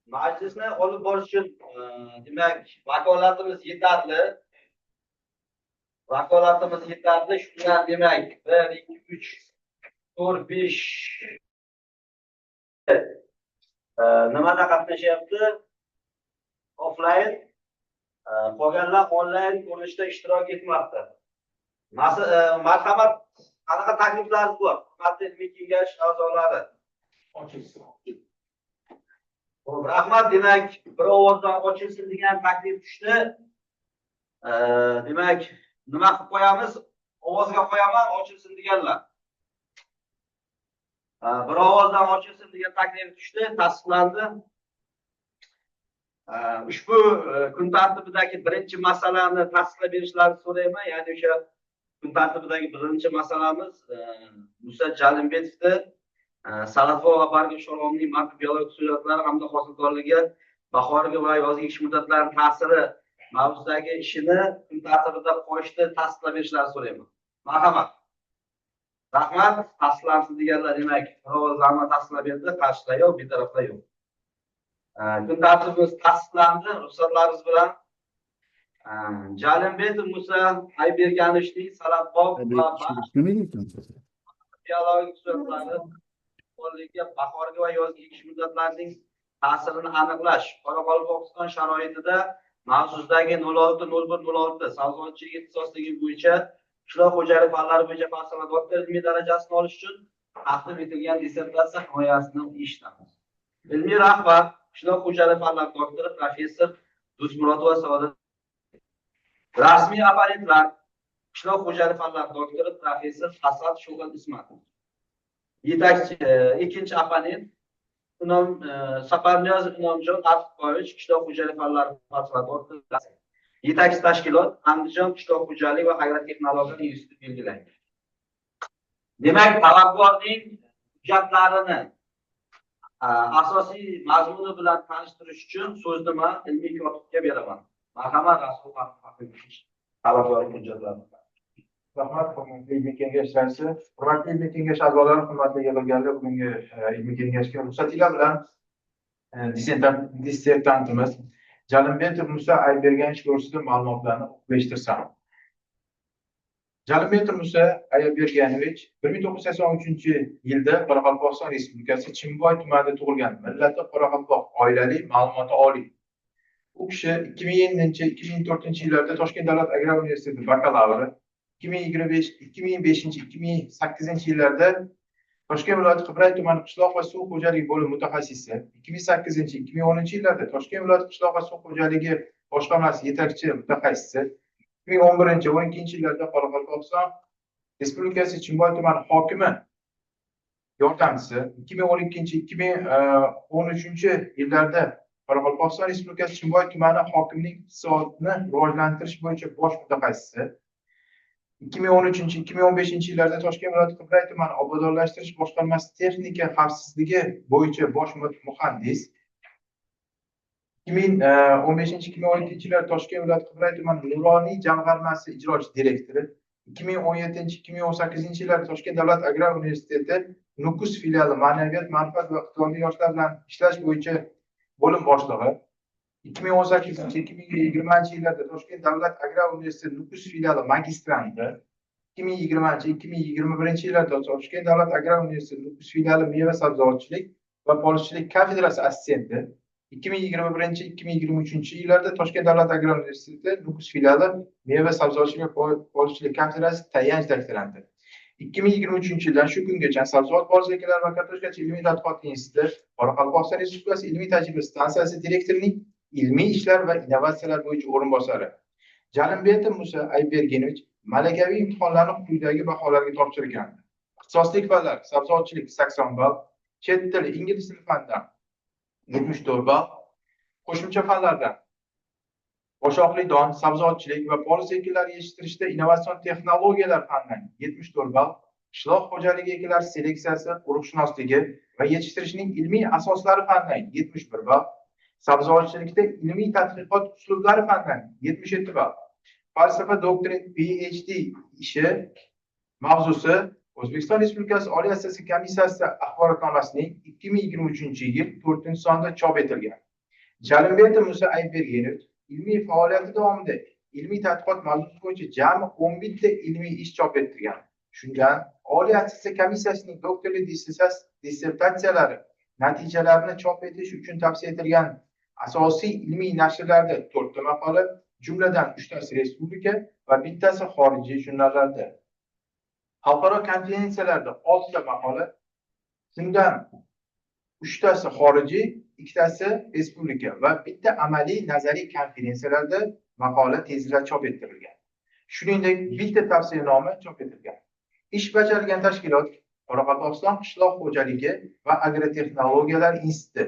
Majlisni olib borish uchun demak, vakolatimiz yetarli. Vakolatimiz yetarli. Shundan demak, 1, 2, 3, 4, 5 nimada qatnashyapti? Offline, qolganlar onlayn ko'rinishda ishtirok etmoqda. Marhamat, qanaqa takliflaringiz bor? Hurmatli ilmiy kengash a'zolari. Xo'p, rahmat. Demak, bir ovozdan ochilsin degan taklif tushdi. Demak, nima qilib qo'yamiz? Ovozga qo'yaman, ochilsin deganlar. Bir ovozdan ochilsin degan taklif tushdi, tasdiqlandi. Ushbu kun tartibidagi birinchi masalani tasdiqlab berishlarini so'rayman. Ya'ni o'sha kun tartibidagi birinchi masalamiz Musa Jalimbetovni Salatbog' va bargi sholg'omning makrobiologik xususiyatlari hamda hosildorligi bahorgi va yozgi ekish muddatlarining ta'siri mavzusidagi ishini kun tartibida qo'yishni tasdiqlab berishlarini so'rayman. Marhamat. Rahmat. Tasdiqlansin deganlar, demak, bir ovozdan tasdiqlab berdi. Qarshilar yo'q, betaraflar yo'q. Kun tartibimiz tasdiqlandi. Ruxsatlaringiz bilan Jalimbetov Musa Ayberganovichning Salatbog' va biologik xususiyatlari bahorgi va yozgi ekish muddatlarining ta'sirini aniqlash Qoraqalpog'iston sharoitida mavzusidagi 06.01.06 sabzavotchilik ixtisosligi bo'yicha qishloq xo'jaligi fanlari bo'yicha falsafa doktor ilmiy darajasini olish uchun taqdim etilgan dissertatsiya himoyasini eshitamiz. Ilmiy rahbar qishloq xo'jaligi fanlari doktori, professor Do'stmurodova Saodat. Rasmiy opponentlar qishloq xo'jaligi fanlari doktori, professor Hasad Sho'g'il Ismatov. Yetakchi, ikkinchi opponent Inom Saparniyoz Inomjon Artiqboyevich, qishloq xo'jaligi fanlari falsafa doktori. Yetakchi tashkilot Andijon qishloq xo'jaligi va agrotexnologiya instituti belgilangan. Demak, talabgorning hujjatlarini asosiy mazmuni bilan tanishtirish uchun so'zni man ilmiy kotibga beraman. Marhamat, Rasul Faxriddinov, talabgorning hujjatlarini. Rahmat, hurmatli ilmiy kengash raisi. Hurmatli ilmiy kengash a'zolari, hurmatli yig'ilganlar, bugungi ilmiy kengashga ruxsatinglar bilan dissertantimiz Jalimbetov Musa Ayberganovich to'g'risida ma'lumotlarni o'qib eshittirsam. Jalimbetov Musa Ayberganovich 1983-yilda Qoraqalpog'iston Respublikasi Chimboy tumanida tug'ilgan. Millati qoraqalpoq, oilali, ma'lumoti oliy. U kishi 2007, 2004-yillarda Toshkent davlat agrar universiteti bakalavri, 2025, 2005, 2008 yillarda Toshkent viloyati Qibray tumani qishloq va suv xo'jaligi bo'limi mutaxassisi, 2008, 2010 yillarda Toshkent viloyati qishloq va suv xo'jaligi boshqarmasi yetakchi mutaxassisi, 2011, 12-yillarda Qoraqalpog'iston Respublikasi Chimboy tumani hokimi yordamchisi, 2012, 2013 yillarda Qoraqalpog'iston Respublikasi Chimboy tumani hokimining iqtisodni rivojlantirish bo'yicha bosh mutaxassisi, 2013, 2015 yillarda Toshkent viloyati Qibray tumani obodonlashtirish boshqarmasi texnika xavfsizligi bo'yicha bosh muhandis, 2015, 2017 yillarda Toshkent viloyati Qibray tumani Nuroniy jamg'armasi ijrochi direktori, 2017, 2018 yillarda Toshkent davlat agrar universiteti Nukus filiali ma'naviyat, ma'rifat va iqtidorli yoshlar bilan ishlash bo'yicha bo'lim boshlig'i, 2018, 2020 yillarda Toshkent davlat agrar universiteti Nukus filiali magistranti, 2020, 2021 yillarda Toshkent davlat agrar universiteti Nukus filiali meva sabzavotchilik va polizchilik kafedrasi assistenti, 2021, 2023 yillarda Toshkent davlat agrar universiteti Nukus filiali meva sabzavotchilik va polizchilik kafedrasi tayanch doktoranti. 2023 yildan shu kungacha Sabzavot, poliz ekinlari va kartoshkachi ilmiy tadqiqot instituti Qoraqalpog'iston Respublikasi ilmiy tajriba stansiyasi direktorining ilmiy ishlar va innovatsiyalar bo'yicha o'rinbosari. Jalimbetov Musa Aybergenovich malakaviy imtihonlarni quyidagi baholarga topshirgan: ixtisoslik fanlar sabzavotchilik 80 ball, chet tili ingliz tili fanidan 74 ball, qo'shimcha fanlardan boshoqli don, sabzavotchilik va poliz ekinlari yetishtirishda innovatsion texnologiyalar fanidan 74 ball, qishloq xo'jaligi ekinlari seleksiyasi, urug'shunosligi va yetishtirishning ilmiy asoslari fanidan 71 ball, sabzavotchilikda ilmiy tadqiqot uslublari fanidan 77 ball. Falsafa doktori PhD ishi mavzusi O'zbekiston Respublikasi Oliy attestatsiya komissiyasi axborotnomasining 2023-yil 4-sonida chop etilgan. Jalimberdi Musa Aybergenovich ilmiy faoliyati davomida ilmiy tadqiqot mavzusi bo'yicha jami 11 ta ilmiy ish chop ettirgan. Shundan Oliy attestatsiya komissiyasining doktorlik dissertatsiyalari natijalarini chop etish uchun tavsiya etilgan asosiy ilmiy nashrlarda 4 ta maqola, jumladan 3 tasi respublika va bittasi xorijiy jurnallarda. Xalqaro konferensiyalarda 6 ta maqola, shundan 3 tasi xorijiy, 2 tasi respublika va bitta amaliy nazariy konferensiyalarda maqola tezlar chop ettirilgan. Shuningdek, bitta tavsiyanoma chop etilgan. Ish bajargan tashkilot Qoraqalpog'iston qishloq xo'jaligi va agrotexnologiyalar instituti.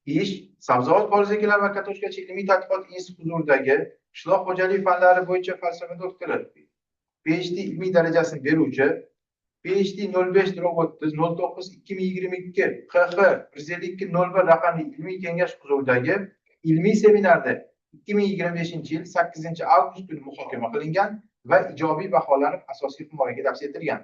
Ish Sabzavot, polizekilar va kartoshkachi ilmiy tadqiqot instituti huzuridagi qishloq xo'jaligi fanlari bo'yicha falsafa doktori PhD ilmiy darajasini beruvchi PhD 05/30 09 2022 QX 152 01 raqamli ilmiy kengash huzuridagi ilmiy seminarda 2025-yil 8 avgust kuni muhokama qilingan va ijobiy baholanib, asosiy himoyaga tavsiya etilgan.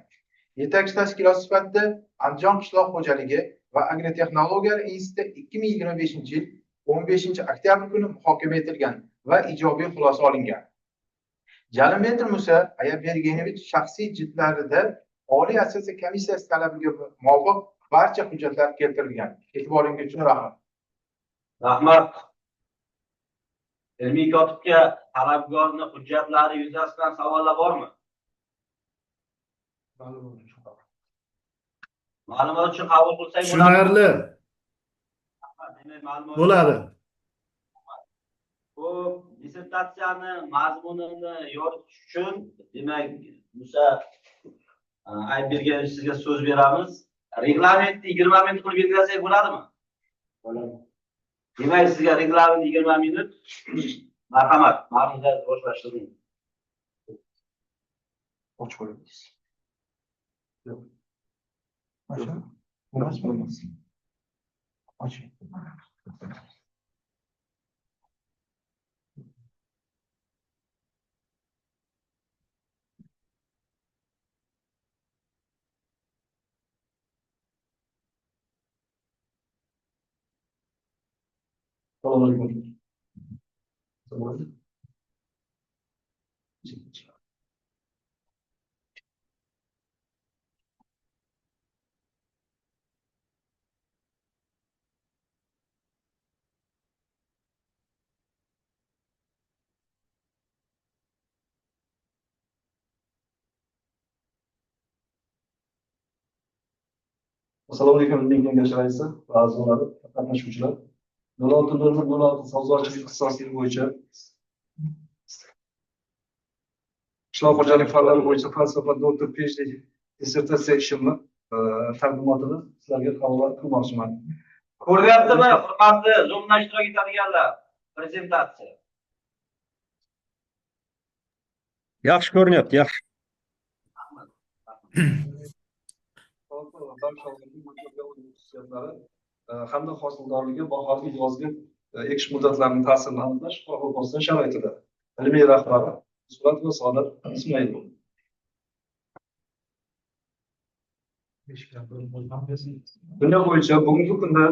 Yetakchi tashkilot sifatida Andijon qishloq xo'jaligi va agrotexnologiyalar instituti 2025-yil 15 oktyabr kuni muhokama etilgan va ijobiy xulosa olingan. Jalimberdi Musa Ayapbergenovich shaxsiy jildlarida Oliy attestatsiya komissiyasi talabiga muvofiq barcha hujjatlar keltirilgan. E'tiboringiz uchun rahmat. Rahmat. Ilmiy kotibga talabgorni hujjatlari yuzasidan savollar bormi? Ma'lumot uchun qabul qilsak bo'ladimi? Tushunarli. Demak, ma'lumot Bo'ladi. Bu dissertatsiyani mazmunini yoritish uchun, demak, Musa Aybergenovich, sizga so'z beramiz. Reglamentni 20 minut qilib belgilasak bo'ladimi? Bo'ladi. Demak, sizga reglament 20 minut. Marhamat, ma'ruzangizni boshlashingiz mumkin. Och qo'yamiz. Yo'q. Emas, emas. Och. Assalomu alaykum. Bo'ladi. Assalomu alaykum, Ilmiy kengash raisi va a'zolari, qatnashuvchilar. 06.01.06 sabzavotchilik ixtisosligi bo'yicha qishloq xo'jalik fanlari bo'yicha falsafa doktor PhD dissertatsiya ishimni taqdimotini sizlarga havola qilmoqchiman. Ko'ryaptimi, hurmatli Zoomda ishtirok etadiganlar? Prezentatsiya. Yaxshi ko'rinyapti, yaxshi. Xususiyatlari hamda hosildorligi bahorgi, yozgi ekish muddatlarining ta'sirini aniqlash Qoraqalpog'iston sharoitida. Ilmiy rahbari Surat va Saodat Ismoilov. Dunyo bo'yicha bugungi kunda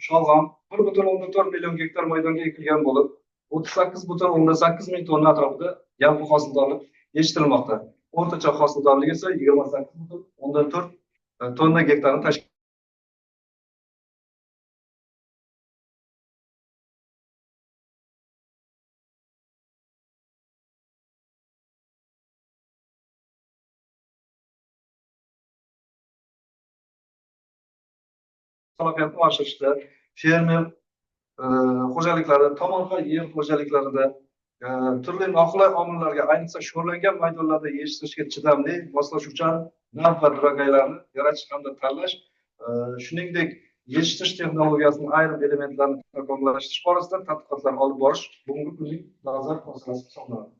sholg'om 1,4 million gektar maydonga ekilgan bo'lib, 38,8 ming tonna atrofida yalpi hosildorlik yetishtirilmoqda. O'rtacha hosildorlik esa 28,4 tonna gektarni tashkil salohiyatni oshirishda fermer xo'jaliklari, tomorqa yer xo'jaliklarida turli noqulay omillarga, ayniqsa sho'rlangan maydonlarda yetishtirishga chidamli, moslashuvchan nav va duragaylarni yaratish hamda tanlash, shuningdek, yetishtirish texnologiyasining ayrim elementlarini takomillashtirish borasida tadqiqotlar olib borish bugungi kunning dolzarb masalasi hisoblanadi.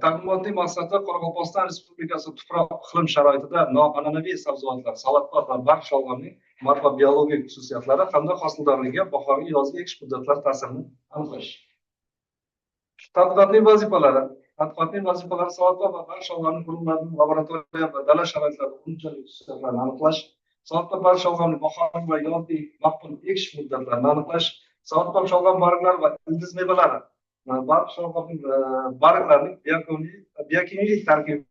Taqdimotning maqsadi Qoraqalpog'iston Respublikasi tuproq iqlim sharoitida noan'anaviy sabzavotlar, salatbog' va barg sholg'omning morfobiologik xususiyatlari hamda hosildorligiga bahorgi, yozgi ekish muddatlari ta'sirini aniqlash. Tadqiqotning vazifalari salatbog' va barg sholg'omning qurilmalarining laboratoriya va dala sharoitlarida unumchanlik xususiyatlarini aniqlash, Solatbop barg sholg'omning bahorgi va yozgi maqbul ekish muddatlarini aniqlash, solatbop sholg'om barglari va ildiz mevalari barg sholg'omning barglarining biokimyoviy tarkibi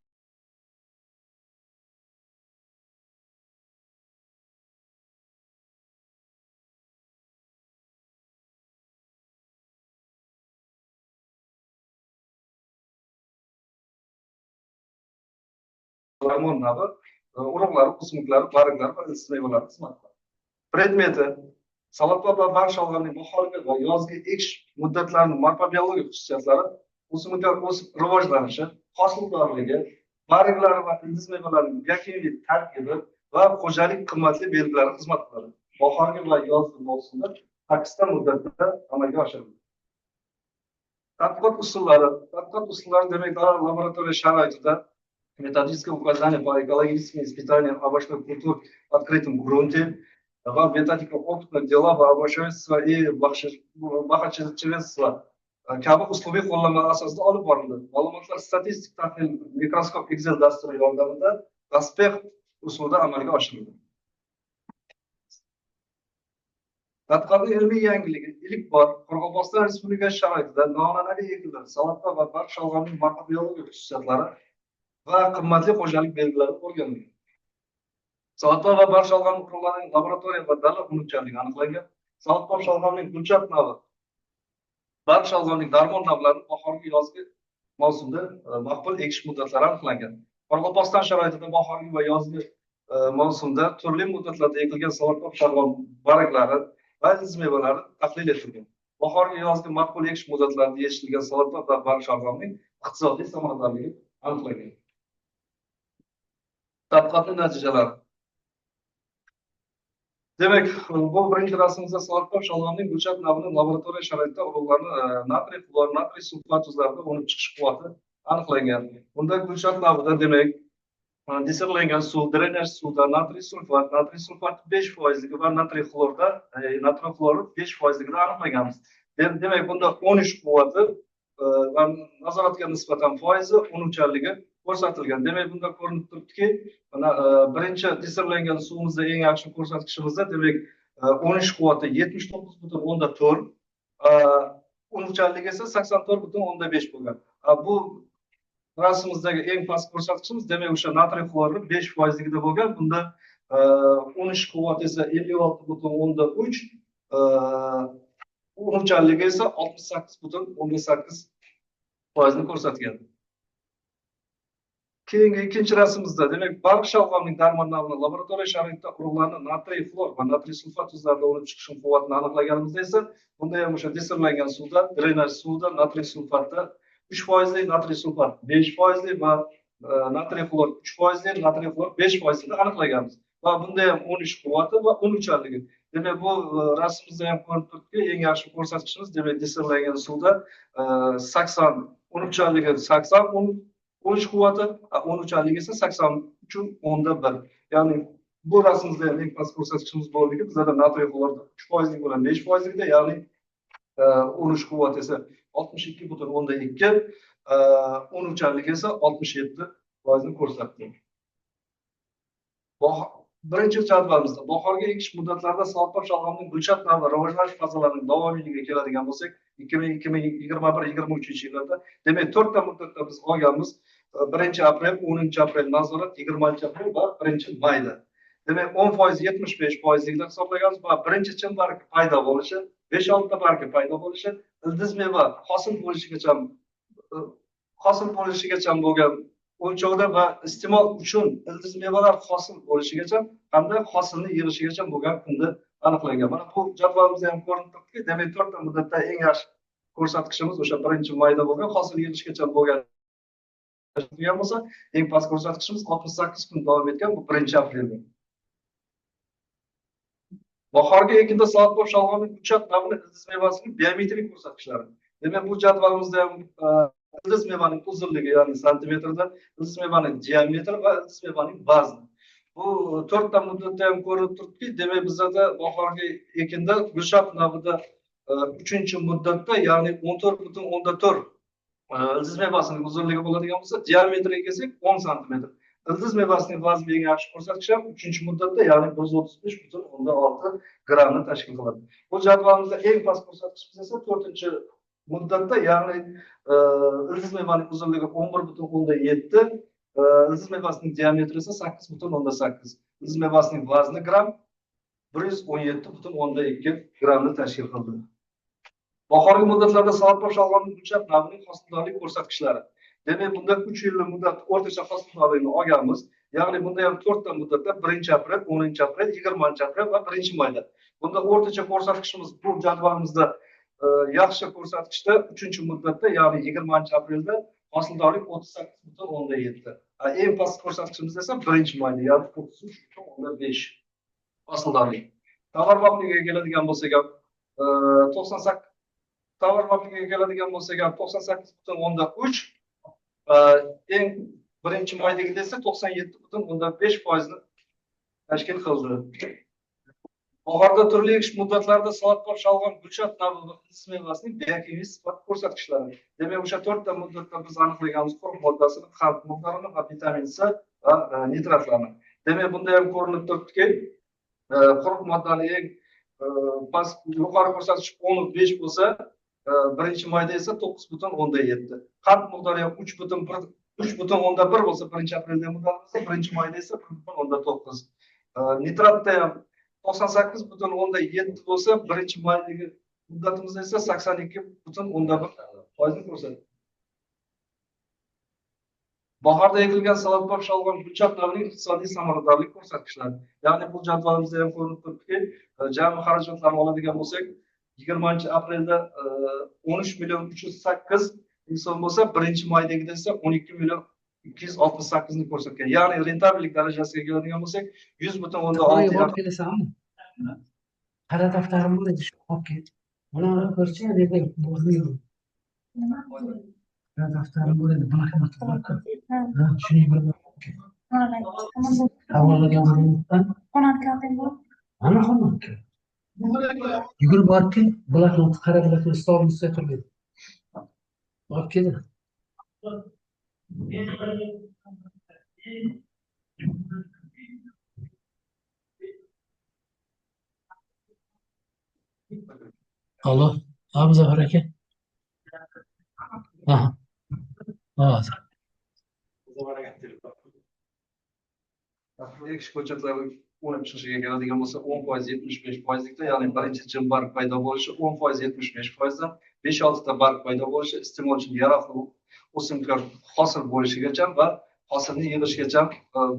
darmon navi, urug'lari, o'simliklari, barglari va ildiz mevalari xizmat qiladi. Predmeti: salatbop va barg sholg'omning bahorgi va yozgi ekish muddatlarining morfobiologik xususiyatlari, o'simliklar o'sib rivojlanishi, hosildorligi, barglari va ildiz mevalarining biokimyoviy tarkibi va xo'jalik qimmatli belgilari xizmat qiladi. Bahorgi va yozgi mavsumda 8 ta muddatda amalga oshiriladi. Tadqiqot usullari. Tadqiqot usullari demak, laboratoriya sharoitida методическое указание по экологическим испытаниям овощных культур в открытом грунте, va metodika опытных дела va овощеводства и baxachevодства kabi uslubiy qo'llanmalar asosida olib borildi. Ma'lumotlar statistik tahlil mikroskop Excel dasturi yordamida tasbih usulida amalga oshirildi. Tadqiqotning ilmiy yangiligi: ilk bor Qoraqalpog'iston Respublikasi sharoitida noan'anaviy ekinlar, salatbop va barg sholg'omning morfobiologik xususiyatlari va qimmatli xo'jalik belgilari o'rganilgan. Salatbop va barg sholg'om urug'larining laboratoriya va dala unumchanligi aniqlangan. Salatbop sholg'omning gulchat navi, barg sholg'omning darmon navlarini bahorgi yozgi mavsumda maqbul ekish muddatlari aniqlangan. Qoraqalpog'iston sharoitida bahorgi va yozgi mavsumda turli muddatlarda ekilgan salatbop sholg'om barglari va ildiz mevalari tahlil etilgan. Bahorgi yozgi maqbul ekish muddatlarida yetishtirilgan salatbop va barg sholg'omning iqtisodiy samaradorligi aniqlangan. Tadqiqotning natijalari. Demak, bu birinchi rasmimizda salatbop sholg'omning gulchat navining laboratoriya sharoitida urug'larni natriy xlor, natriy sulfat tuzlarida unib chiqish quvvati aniqlangan. Bunda gulchat navida demak, deserlangan suv, drenaj suvda natriy sulfat, natriy sulfat 5%ligi va natriy xlorda, natriy xlori 5%ligida aniqlaganmiz. Demak, bunda 13 quvvati va nazoratga nisbatan foizi unumchanligi ko'rsatilgan. Demak, bunda ko'rinib turibdiki, mana birinchi deserlangan suvimizda eng yaxshi ko'rsatkichimizda demak 13 quvvati 79,4, unumchanligi esa 84,5 bo'lgan. Bu rasmimizdagi eng past ko'rsatkichimiz demak o'sha natriy xlorni 5%ligida bo'lgan. Bunda 13 quvvati esa 56,3, unumchanligi esa 68,8% ko'rsatgan. Keyingi ikkinchi rasmimizda demak barg sholg'omning darmon navini laboratoriya sharoitida urug'larni natriy xlor va natriy sulfat tuzlarida unib chiqish quvvatini aniqlaganimizda esa bunda ham o'sha deserlangan suvda, drenaj suvida natriy sulfatda 3%li, natriy sulfat 5%li va natriy xlor 3%li, natriy xlor 5%li aniqlaganmiz. Va bunda ham 13 quvvati va unumchanligi. Demak, bu rasmimizda ham ko'rinib turibdiki, eng yaxshi ko'rsatkichimiz demak deserlangan suvda 80 unumchanligi 80 13 quvvati, unumchanligi esa 83,1. Ya'ni bu rasmimizda ham eng past ko'rsatkichimiz bo'ldiki, bizlarda natriy xlorda 3%lik bilan 5%likda, ya'ni 13 quvvati esa 62,2, unumchanligi esa 67% ko'rsatdi. Birinchi jadvalimizda bahorgi ekish muddatlarida salatbop sholg'omning gulchat navi rivojlanish fazalarining davomiyligiga keladigan bo'lsak, 2021-2023 yillarda demak 4 ta muddatda biz olganmiz. 1 aprel, 10 aprel nazorat, 20 aprel va 1 mayda. Demak 10% 75%likda hisoblaganmiz va birinchi chin bargi paydo bo'lishi, 5-6 ta bargi paydo bo'lishi, ildiz meva hosil bo'lishigacha bo'lgan o'lchovda va iste'mol uchun ildiz mevalar hosil bo'lishigacha hamda hosilni yig'ishigacha bo'lgan kunda aniqlangan. Mana bu jadvalimizda ham ko'rinib turibdiki, demak 4 ta muddatda eng yaxshi ko'rsatkichimiz o'sha 1 mayda bo'lgan hosil yig'ishgacha bo'lgan bo'lsa, eng past ko'rsatkichimiz 68 kun davom etgan bu 1 aprelda. Bahorgi ekinda salatbop sholg'omning gulchat navini ildiz mevasining biometrik ko'rsatkichlari. Demak, bu jadvalimizda ham ildiz mevaning uzunligi, ya'ni santimetrda, ildiz mevaning diametri va ildiz mevaning vazni. Bu 4 ta muddatda ham ko'rinib turibdiki, demak bizada bahorgi ekinda gulchat navida 3-muddatda, ya'ni 14,4 ildiz mevasining uzunligi bo'ladigan bo'lsa, diametriga kelsak 10 santimetr. Ildiz mevasining vazni eng yaxshi ko'rsatkichi ham 3-muddatda, ya'ni 135,6 grammni tashkil qiladi. Bu jadvalimizda eng past ko'rsatkichimiz esa 4-muddatda, ya'ni ildiz mevaning uzunligi 11,7, ildiz mevasining diametri esa 8,8. Ildiz mevasining vazni gram 117,2 grammni tashkil qildi. Bahorgi muddatlarda salatbop shalg'omning gulchat navining hosildorlik ko'rsatkichlari. Demak, bunda 3 yillik muddat o'rtacha hosildorlikni olganmiz. Ya'ni bunda ham 4 ta muddatda 1-aprel, 10-aprel, 20-aprel va 1-mayda. Bunda o'rtacha ko'rsatkichimiz bu jadvalimizda yaxshi ko'rsatkichda 3-muddatda, ya'ni 20-aprelda hosildorlik 38,7. Eng past ko'rsatkichimiz esa 1-mayda, ya'ni 33,5 hosildorlik. Tovarbopligiga keladigan bo'lsak ham 98 tovarbopligiga keladigan bo'lsak ham 98,3, eng 1-maydagida esa 97,5% tashkil qildi. Bahorda turli ekish muddatlarida salatbop shalg'om gulchat navi va ildiz mevasining biokimik sifat ko'rsatkichlari. Demak, o'sha 4 ta muddatda biz aniqlaganmiz quruq moddasini, qand miqdorini va vitamin C va nitratlarni. Demak, bunda ham ko'rinib turibdiki, quruq moddani eng past yuqori ko'rsatkich 10.5 bo'lsa, 1-mayda esa 9,7. Qand miqdori ham 3,1 bo'lsa 1-aprelda muddatimizda, 1-mayda esa 1,9. Nitratda ham 98,7 bo'lsa, 1-maydagi muddatimizda esa 82,1% ko'rsatdi. Bahorda ekilgan salatbop shalg'om gulchat navining iqtisodiy samaradorlik ko'rsatkichlari. Ya'ni bu jadvalimizda ham ko'rinib turibdiki, jami xarajatlarni oladigan bo'lsak, 20-aprelda 13 million 308 ming so'm bo'lsa, 1-maydagida esa 12 million 268 ni ko'rsatgan. Ya'ni rentabellik darajasiga keladigan bo'lsak, 100,6 Olib kelasanmi? Qara daftarim bor edi, shu olib kel. Mana ko'rchi, dedi, bozmaydi. Qara daftarim bor edi, bloknot bor. Ha, shuni bir olib kel. Havolagan o'rindan. Ana xonaki. Yugurib borib kel, bloknot, qara bloknot stolning ustida turgan. Olib keldi. Alo, ha Muzaffar aka. Aha. Hozir. Ekish ko'chatlari o'nib chiqishiga keladigan bo'lsa, 10% 75%likda, ya'ni birinchi jim barg paydo bo'lishi 10% 75%dan 5-6 ta barg paydo bo'lishi, iste'mol uchun yaroqli o'simliklar hosil bo'lishigacha va hosilni yig'ishgacha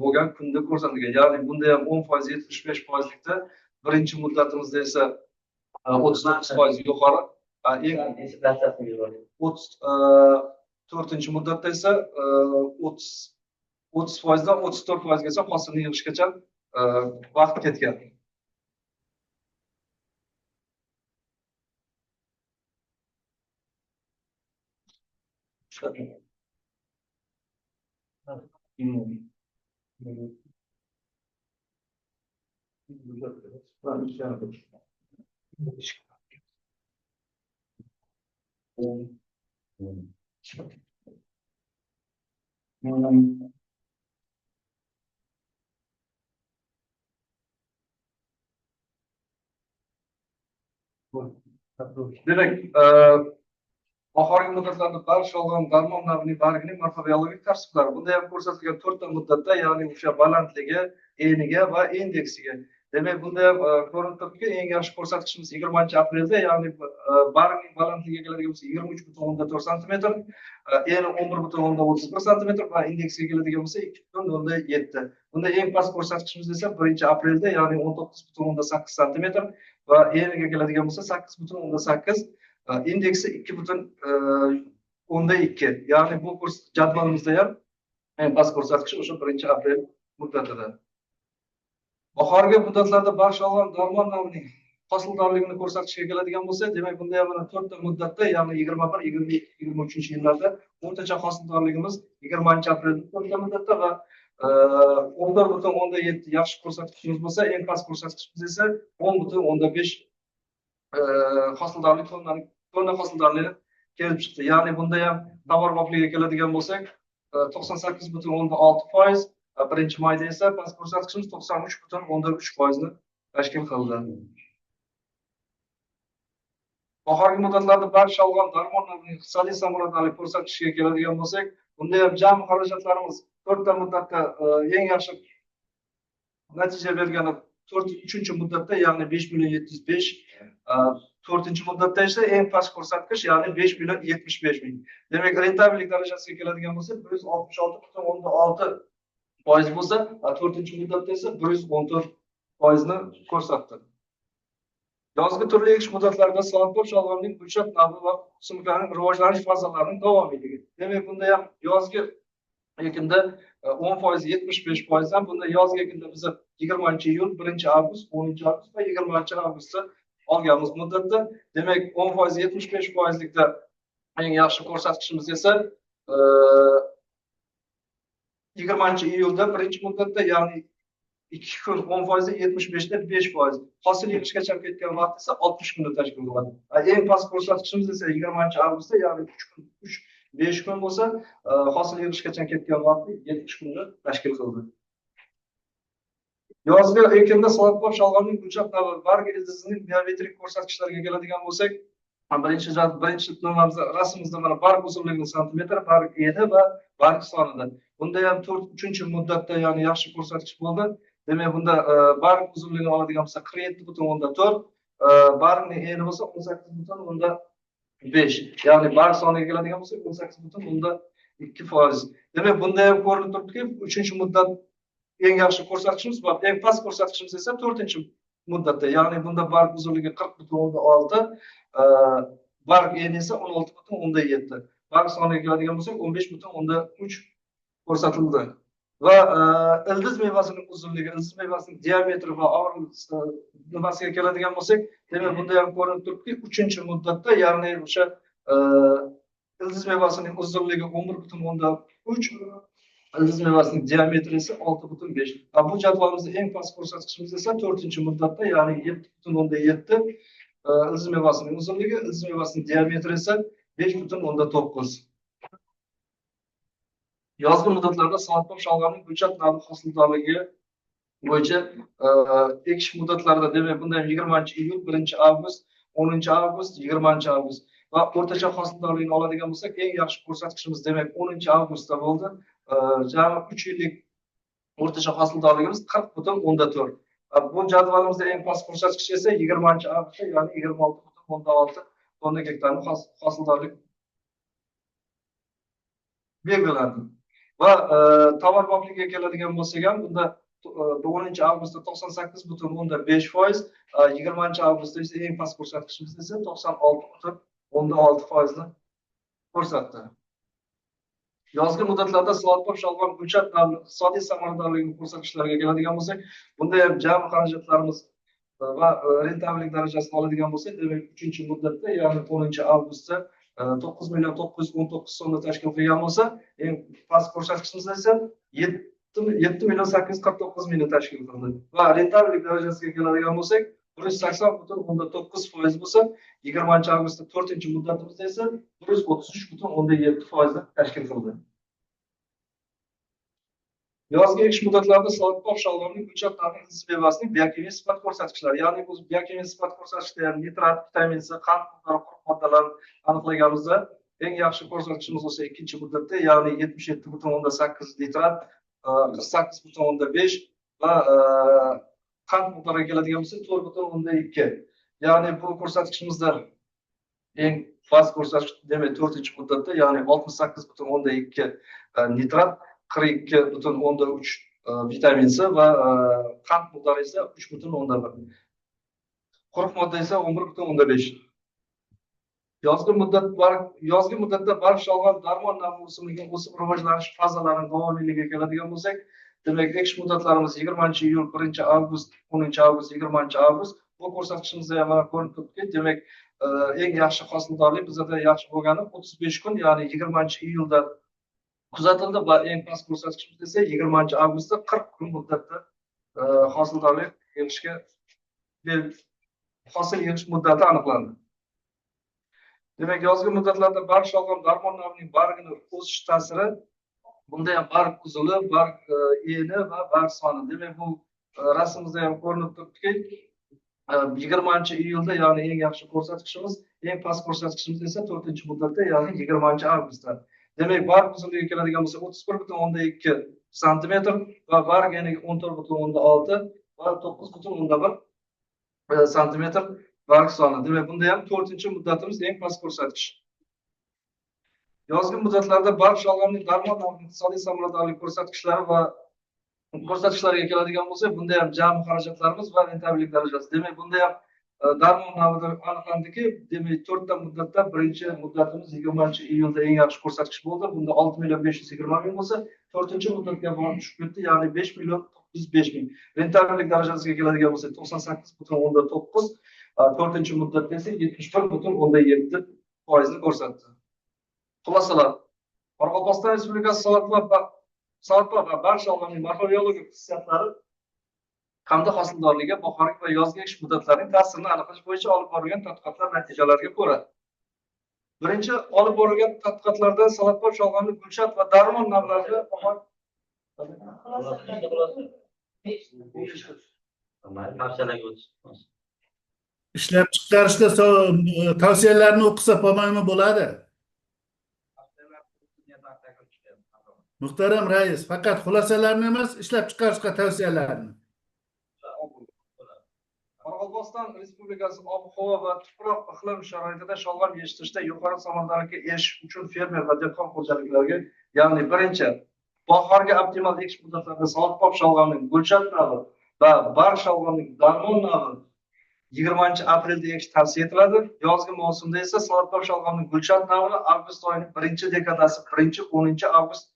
bo'lgan kunda ko'rsatilgan. Ya'ni bunda ham 10% 75%likda birinchi muddatimizda esa 39% yuqori, eng 34-muddatda esa 30%dan 34%gacha hosilni yig'ishgacha vaqt ketgan. Demak, bahorgi muddatlarda barg sholg'om darmon navining bargining morfobiologik tavsiflari. Bunda ham ko'rsatilgan 4 ta muddatda, ya'ni o'sha balandligi, eniga va indeksiga. Demak, bunda ham ko'rinib turibdiki, eng yaxshi ko'rsatkichimiz 20-aprelda, ya'ni bargning balandligiga keladigan bo'lsa 23,4 santimetr, eni 11,31 santimetr va indeksiga keladigan bo'lsa 2,7. Bunda eng past ko'rsatkichimiz esa 1-aprelda, ya'ni 19,8 santimetr va eniga keladigan bo'lsa 8,8, indeksi 2,2. Ya'ni bu jadvalimizda ham eng past ko'rsatkich o'sha 1-aprel muddatida. Bahorgi muddatlarda barg sholg'om darmon navining hosildorligini ko'rsatishga keladigan bo'lsa, demak bunda ham mana 4 ta muddatda, ya'ni 21, 22, 23 yillarda o'rtacha hosildorligimiz 20-aprelda 4 ta muddatda va 14,7 yaxshi ko'rsatkichimiz bo'lsa, eng past ko'rsatkichimiz esa 10,5 hosildorlik tonna hosildorligi kelib chiqdi. Ya'ni bunda ham tovarbopligiga keladigan bo'lsak, 98,6%, 1 mayda esa past ko'rsatkichimiz 93,3%ni tashkil qildi. Bahorgi muddatlarda barg sholg'om darmonlarning iqtisodiy samaradorlik ko'rsatkichiga keladigan bo'lsak, bunda ham jami xarajatlarimiz to'rtta muddatda eng yaxshi natija bergani 4, 3 muddatda, ya'ni 5 million 705, to'rtinchi muddatda esa eng past ko'rsatkich, ya'ni 5 million 75 ming. Demak, rentabellik darajasiga keladigan bo'lsak, 166,6% bo'lsa, to'rtinchi muddatda esa 114%ni ko'rsatdi. Yozgi turli ekish muddatlarida soatbop sholg'omning gulchat navi va o'simliklarning rivojlanish fazalarining davomiyligi. Demak, bunda ham yozgi ekinda 10%, 75%dan, bunda yozgi ekinda biz 20 iyul, 1 avgust, 10 avgust va 20 avgustda olganmiz muddatda. Demak, 10%, 75%likda eng yaxshi ko'rsatkichimiz esa 20 iyulda birinchi muddatda, ya'ni 2 kun 10%, 75da 5%. Hosil yig'ishgacha ketgan vaqt esa 60 kunni tashkil qiladi. Eng past ko'rsatkichimiz esa 20 avgustda, ya'ni 3 kun, 3, 5 kun bo'lsa, hosil yig'ishgacha ketgan vaqti 70 kunni tashkil qildi. Yozgi ekinda soatbop sholg'omning gulchat navi barg ildizining biometrik ko'rsatkichlariga keladigan bo'lsak, birinchi nimamizda, rasmimizda mana barg uzunligi santimetr, barg eni va barg sonida. Bunda ham 4, 3 muddatda, ya'ni yaxshi ko'rsatkich bo'ldi. Demak, bunda barg uzunligini oladigan bo'lsak, 47,4, bargning eni bo'lsa 18,5, ya'ni barg soniga keladigan bo'lsak, 18,2%. Demak, bunda ham ko'rinib turibdiki, uchinchi muddat eng yaxshi ko'rsatkichimiz va eng past ko'rsatkichimiz esa to'rtinchi muddatda, ya'ni bunda barg uzunligi 40,6, barg eni esa 16,7, barg soniga keladigan bo'lsak, 15,3 ko'rsatildi. Va ildiz mevasining uzunligi, ildiz mevasining diametri va og'ir nimasiga keladigan bo'lsak, demak, bunda ham ko'rinib turibdiki, uchinchi muddatda, ya'ni o'sha ildiz mevasining uzunligi 11,3, ildiz mevasining diametri esa 6,5. Bu jadvalimizda eng past ko'rsatkichimiz esa to'rtinchi muddatda, ya'ni 7,7 ildiz mevasining uzunligi, ildiz mevasining diametri esa 5,9. Yozgi muddatlarda soatbop sholg'omning ko'chat navi hosildorligi bo'yicha ekish muddatlarida, demak, bunda ham 20 iyul, 1 avgust, 10 avgust, 20 avgust va o'rtacha hosildorligini oladigan bo'lsak, eng yaxshi ko'rsatkichimiz, demak, 10 avgustda bo'ldi. Jami 3 yillik o'rtacha hosildorligimiz 40,4. Bu jadvalimizda eng past ko'rsatkich esa 20 avgustda, ya'ni 26,6 tonna gektarni hosildorlik belgilandi. Va tovarbopligiga keladigan bo'lsak ham, bunda 10 avgustda 98,5%, 20 avgustda esa eng past ko'rsatkichimiz esa 96,6%ni ko'rsatdi. Yozgi muddatlarda soatbop sholg'om ko'chat iqtisodiy samaradorligini ko'rsatkichlariga keladigan bo'lsak, bunda ham jami xarajatlarimiz va rentabellik darajasini oladigan bo'lsak, demak, uchinchi muddatda, ya'ni 10 avgustda 9 million 919 so'mni tashkil qilgan bo'lsa, eng past ko'rsatkichimiz esa 7 million 849 mingni tashkil qildi. Va rentabellik darajasiga keladigan bo'lsak, 180,9% bo'lsa, 20 avgustda to'rtinchi muddatimizda esa 133,7%ni tashkil qildi. Yozgi ekish muddatlarida soatbop sholg'omning ko'chat navi ildiz mevasining biokimyo sifat ko'rsatkichlari, ya'ni bu biokimyo sifat ko'rsatkichda ham nitrat, vitamin C, qand miqdori, quruq moddalarni aniqlaganimizda eng yaxshi ko'rsatkichimiz bo'lsa ikkinchi muddatda, ya'ni 77,8 nitrat, 48,5 va qand miqdoriga keladigan bo'lsak, 4,2. Ya'ni bu ko'rsatkichimizda eng past ko'rsatkich, demak, to'rtinchi muddatda, ya'ni 68,2 nitrat, 42,3 vitamin C va qand miqdori esa 3,1. Quruq modda esa 11,5. Yozgi muddatda barg sholg'om darmon navi o'simligining o'sib rivojlanish fazalarining davomiyligiga keladigan bo'lsak, demak, ekish muddatlarimiz 20 iyul, 1 avgust, 10 avgust, 20 avgust. Bu ko'rsatkichimizda ham mana ko'rinib turibdiki, demak, eng yaxshi hosildorlik bizada yaxshi bo'lgani 35 kun, ya'ni 20 iyulda kuzatildi va eng past ko'rsatkichimiz esa 20 avgustda 40 kun muddatda hosildorlik yig'ishga hosil yig'ish muddati aniqlandi. Demak, yozgi muddatlarda barg sholg'om darmon navining bargini o'sish ta'siri Bunda ham barg uzili, barg eni va barg soni. Demak, bu rasmimizda ham ko'rinib turibdiki, 20-iyulda, ya'ni eng yaxshi ko'rsatkichimiz, eng past ko'rsatkichimiz esa 4-muddatda, ya'ni 20-avgustda. Demak, barg uzunligiga keladigan bo'lsak, 31,2 santimetr va barg eniga 14,6 va 9,1 santimetr barg soni. Demak, bunda ham 4-muddatimiz eng past ko'rsatkich. Yozgi muddatlarda barg sholg'omning darmon iqtisodiy samaradorlik ko'rsatkichlari va ko'rsatkichlariga keladigan bo'lsak, bunda ham jami xarajatlarimiz va rentabellik darajasi. Demak, bunda ham darmon navida aniqlandiki, demak, 4 ta muddatda birinchi muddatimiz 20-iyulda eng yaxshi ko'rsatkich bo'ldi. Bunda 6 520 000 bo'lsa, 4-muddatga borib tushib ketdi, ya'ni 5 905 000. Rentabellik darajasiga keladigan bo'lsak, 98,9, 4-muddatda esa 71,7% ko'rsatdi. Xulosalar. Qoraqalpog'iston Respublikasi salatbop va barg sholg'omning morfobiologik xususiyatlari hamda hosildorligiga bahorgi va yozgi ekish muddatlarining ta'sirini aniqlash bo'yicha olib borilgan tadqiqotlar natijalariga ko'ra, birinchi olib borilgan tadqiqotlarda salatbop sholg'omning gulshat va darmon navlarida ishlab chiqarishda tavsiyalarni o'qisa по-моему bo'ladi. Muhtaram rais, faqat xulosalarni emas, ishlab chiqarishga tavsiyalarni. Qoraqalpog'iston Respublikasi ob-havo va tuproq iqlim sharoitida sholg'om yetishtirishda yuqori samaradorlikka erishish uchun fermer va dehqon xo'jaliklariga, ya'ni birinchi, bahorgi optimal ekish muddatlarida salatbop sholg'omning gulshat navi va barg sholg'omning darmon navi 20-aprelda ekish tavsiya etiladi. Yozgi mavsumda esa salatbop sholg'omning gulshat navini avgust oyining birinchi dekadasi, birinchi 10-avgust,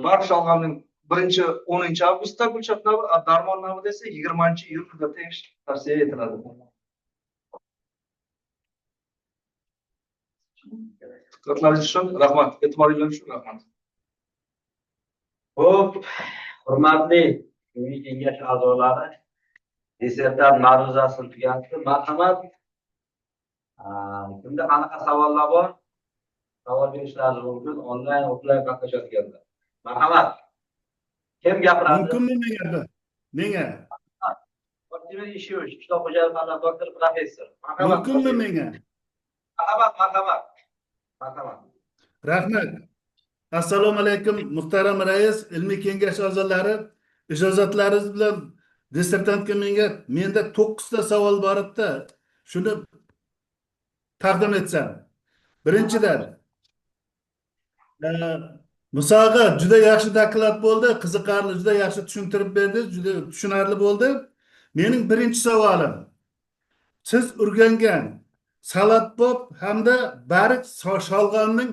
barg sholg'omning birinchi 10-avgustda gulshat navi, darmon navida esa 20-iyul muddatda ekish tavsiya etiladi. Diqqatlaringiz uchun rahmat, e'tiboringiz uchun rahmat. Xo'p, hurmatli ilmiy kengash a'zolari, dissertant ma'ruzasini tugatdi. Marhamat. Kimda qanaqa savollar bor? Savol berishlari mumkin, onlayn, offlayn qatnashayotganlar. Marhamat. Kim gapiradi? Mumkinmi menga? Menga. Vladimir Ishevich, qishloq xo'jaligi fanlari doktor, professor. Mumkinmi menga? Marhamat, marhamat. Marhamat. Rahmat. Assalomu alaykum, muhtaram rais, ilmiy kengash a'zolari. Ijozatlaringiz bilan dissertantga menda 9 ta savol bor edi. Shuni taqdim etsam. Birinchidan, Muso og'a, juda yaxshi doklad bo'ldi, qiziqarli, juda yaxshi tushuntirib berdi, juda tushunarli bo'ldi. Mening birinchi savolim, siz o'rgangan salatbop hamda barg sholg'omning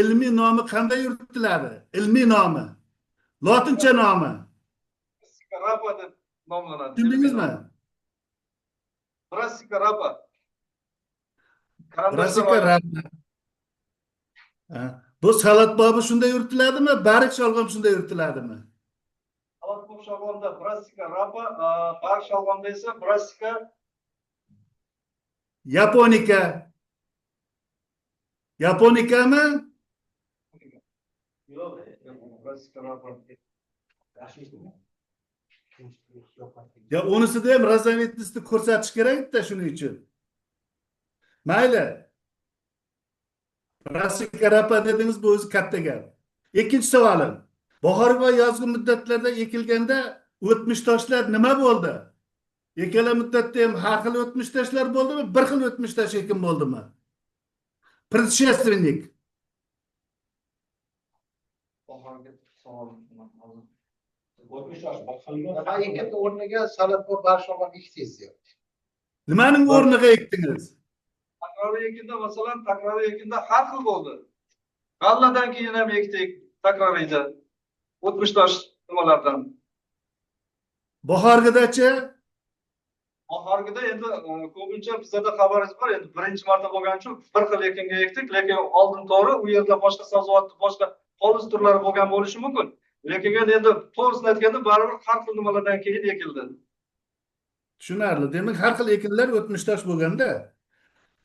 ilmiy nomi qanday yuritiladi? Ilmiy nomi, lotincha nomi. Rapa deb nomlanadi. Tushundingizmi? Brassica rapa. Brassica rapa. Bu salatbobi shunday yuritiladimi? Barg sholg'om shunday yuritiladimi? Salatbob sholg'omda Brassica rapa, barg sholg'omda esa Brassica Yaponika. Yaponikami? Yo'q, Brassica rapa. Ya unisida ham raznovidностni ko'rsatish kerak-da shuning uchun. Mayli. Brassica rapa dedingiz, bu o'zi katta gap. Ikkinchi savolim. Bahorgi va yozgi muddatlarda ekilganda o'tmish toshlar nima bo'ldi? Ikkala muddatda ham har xil o'tmish toshlar bo'ldimi, bir xil o'tmish tosh ekin bo'ldimi? Предшественник. Bahorgi savolim hozir. Ekin o'rniga salatbop barg sholg'om ekdingiz deyapti. Nimaning o'rniga ekdingiz? Takroriy ekinda, masalan, takroriy ekinda har xil bo'ldi. G'alladan keyin ham ekdik takroriyda. O'tmish tosh nimalardan. Bahorgidachi? Bahorgida endi ko'pincha bizda xabaringiz bor, endi birinchi marta bo'lgani uchun bir xil ekinga ekdik, lekin oldin to'g'ri u yerda boshqa sabzavot, boshqa poliz turlari bo'lgan bo'lishi mumkin. Lekin endi to'g'risini aytganda baribir har xil nimalardan keyin ekildi. Tushunarli. Demak, har xil ekinlar o'tmish tosh bo'lganda.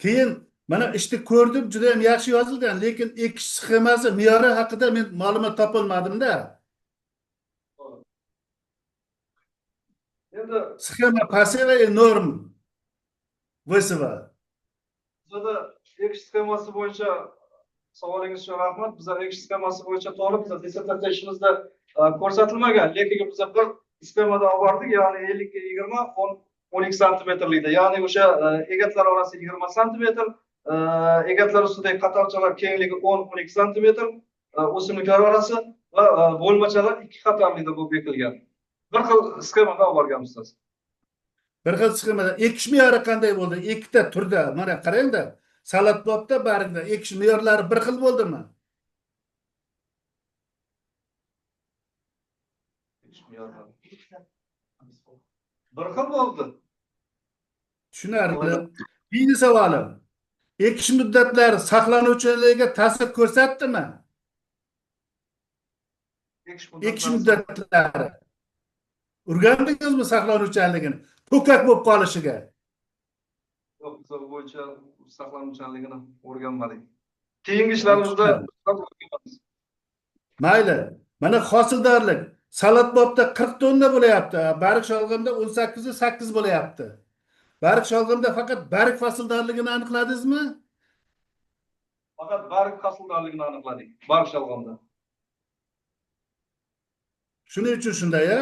Keyin Mana ishni ko'rdim, juda ham yaxshi yozilgan, lekin ekish sxemasi me'yori haqida men ma'lumot topolmadim-da. Endi Схема посева и норм высева. Bizada ekish sxemasi bo'yicha savolingiz uchun rahmat. Biza ekish sxemasi bo'yicha to'g'ri, biza dissertatsiya ishimizda ko'rsatilmagan, lekin biza bir sxemada olib bordik, ya'ni 50 ga 20 10 12 santimetrlikda, ya'ni o'sha egatlar orasi 20 santimetr, egatlar ustidagi qatorchalar kengligi 10-12 santimetr, o'simliklar orasi va bo'lmachalar 2 qatorlikda bo'lib ekilgan. Bir xil sxemada olib borganmiz. Bir xil sxemada ekish me'yori qanday bo'ldi? Ikkita turda, mana qarangda, salatbobda, bargda ekish me'yorlari bir xil bo'ldimi? Bir xil bo'ldi. Tushunarli. Keyingi savolim. Ekish muddatlari saqlanuvchiligiga ta'sir ko'rsatdimi? Ekish muddatlari. O'rgandingizmi saqlanuvchanligini? Po'kak bo'lib qolishiga. Yo'q, biz bu bo'yicha saqlanuvchanligini o'rganmadik. Keyingi ishlarimizda o'rganamiz. Mayli. Mana hosildorlik salatbobda 40 tonna bo'layapti, barg sholg'omda 18.8 bo'layapti. Barg sholg'omda faqat barg hosildorligini aniqladingizmi? Faqat barg hosildorligini aniqladik, barg sholg'omda. Shuning uchun shunday-a?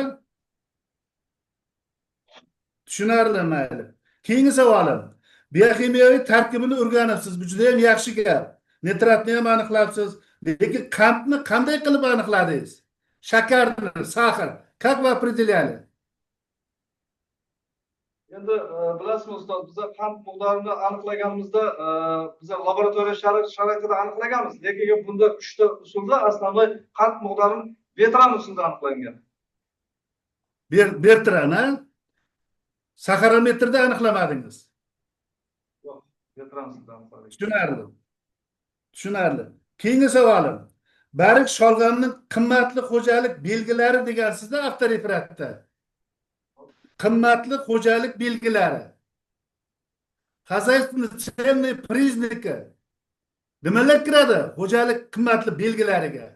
Tushunarli, mayli. Keyingi savolim. Bioximiyaviy tarkibini o'rganibsiz. Bu juda ham yaxshi gap. Nitratni ham aniqlabsiz. Lekin qandni qanday qilib aniqladingiz? Shakarni, сахар. Как вы определяли? Endi bilasizmi ustoz, biza qand miqdorini aniqlaganimizda biza laboratoriya sharoitida aniqlaganmiz, lekin bunda 3 ta usulda aslida qand miqdorini Bertran usulida aniqlangan. Bertran, ha? Saxarometrda aniqlamadingiz. Yo'q, Bertran usulida aniqladik. Tushunarli. Tushunarli. Keyingi savolim. Barg sholg'omning qimmatli xo'jalik belgilari degansizda avtoreferatda. Qimmatli xo'jalik belgilari. Хозяйственные ценные признаки. Nimalar kiradi xo'jalik qimmatli belgilariga?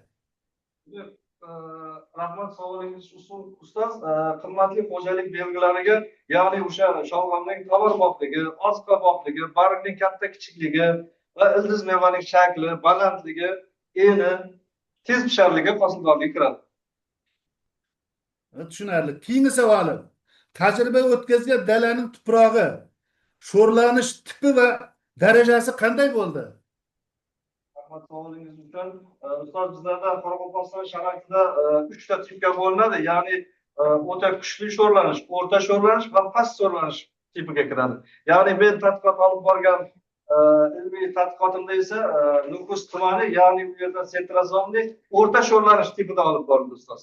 Rahmat savolingiz uchun ustoz. Qimmatli xo'jalik belgilariga, ya'ni o'sha sholg'omning tovarbopligi, oziqobopligi, bargning katta kichikligi va ildiz mevaning shakli, balandligi, eni, tez pisharligi, hosildorligi kiradi. Tushunarli. Keyingi savolim. Tajriba o'tkazgan dalaning tuprog'i sho'rlanish tipi va darajasi qanday bo'ldi? Rahmat savolingiz uchun. Ustoz, bizlarda Qoraqalpog'iston sharoitida 3 ta tipga bo'linadi, ya'ni o'ta kuchli sho'rlanish, o'rta sho'rlanish va past sho'rlanish tipiga kiradi. Ya'ni men tadqiqot olib borgan ilmiy tadqiqotimda esa Nukus tumani, ya'ni u yerda sentrozomli o'rta sho'rlanish tipida olib borildi ustoz.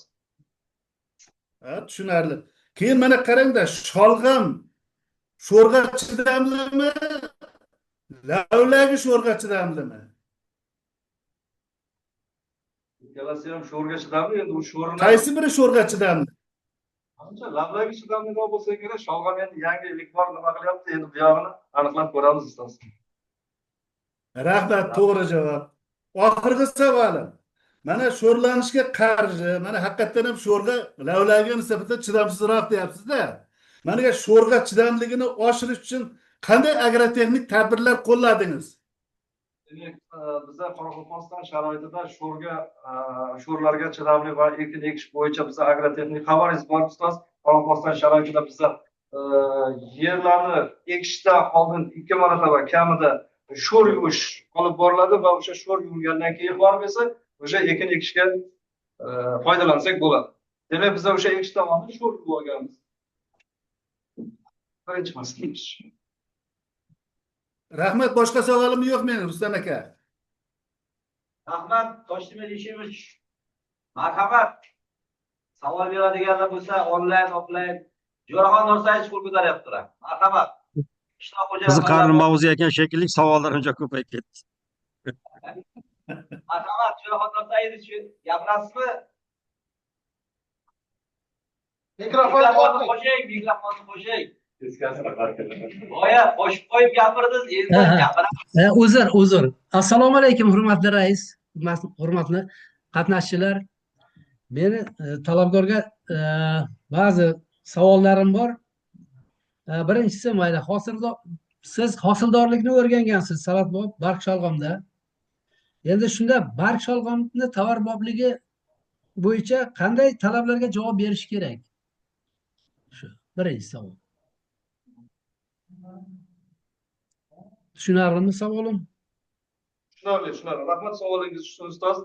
Ha, tushunarli. Keyin mana qarangda, sholg'om sho'rga chidamlimi, lavlagi sho'rga chidamlimi? Ikkalasi ham sho'rga chidamli, endi u sho'rini qaysi biri sho'rga chidamli? Ancha lavlagi chidamliroq bo'lsa kerak. Sholg'om endi yangi ilk bor nima qilyapti, endi bu yog'ini aniqlab ko'ramiz ustoz. Rahmat, to'g'ri javob. Oxirgi savolim. Mana sho'rlanishga qarshi, mana haqiqatdan ham sho'rga lavlagiga nisbatan chidamsizroq deyapsiz-da. Mana sho'rga chidamligini oshirish uchun qanday agrotexnik tadbirlar qo'lladingiz? Demak, biza Qoraqalpog'iston sharoitida sho'rga, sho'rlarga chidamli va erkin ekish bo'yicha biza agrotexnik xabaringiz bor ustoz. Qoraqalpog'iston sharoitida biza yerlarni ekishdan oldin 2 marotaba kamida sho'r yuvish olib boriladi va o'sha sho'r yuvilgandan keyin borib esa o'sha ekin ekishga foydalansak bo'ladi. Demak, biz o'sha ekishdan oldin sho'r yuvib olganmiz. Birinchi masala. Rahmat, boshqa savolim yo'q meni, Rustam aka. Rahmat, Toshtemir Eshevich. Marhamat. Savol beradiganlar bo'lsa, onlayn, offlayn. Jo'raxon Norsayev qo'l ko'taryaptilar. Marhamat. Qiziqarli mavzu ekan shekilli, savollar uncha ko'payib ketdi. Marhamat, Jo'raxon Norsayev, gapirasizmi? Mikrofonni qo'shing, mikrofonni qo'shing. Boya qo'shib qo'yib gapirdingiz, endi gapiramiz. Uzr, uzr. Assalomu alaykum, hurmatli rais, hurmatli qatnashchilar. Meni talabgorga ba'zi savollarim bor. Birinchisi, mayli, siz hosildorlikni o'rgangansiz salatbob barg shalg'omda. Endi shunda barg shalg'omni tovarbobligi bo'yicha qanday talablarga javob berish kerak? Shu birinchi savol. Tushunarlimi savolim? Tushunarli, tushunarli. Rahmat savolingiz uchun, ustoz.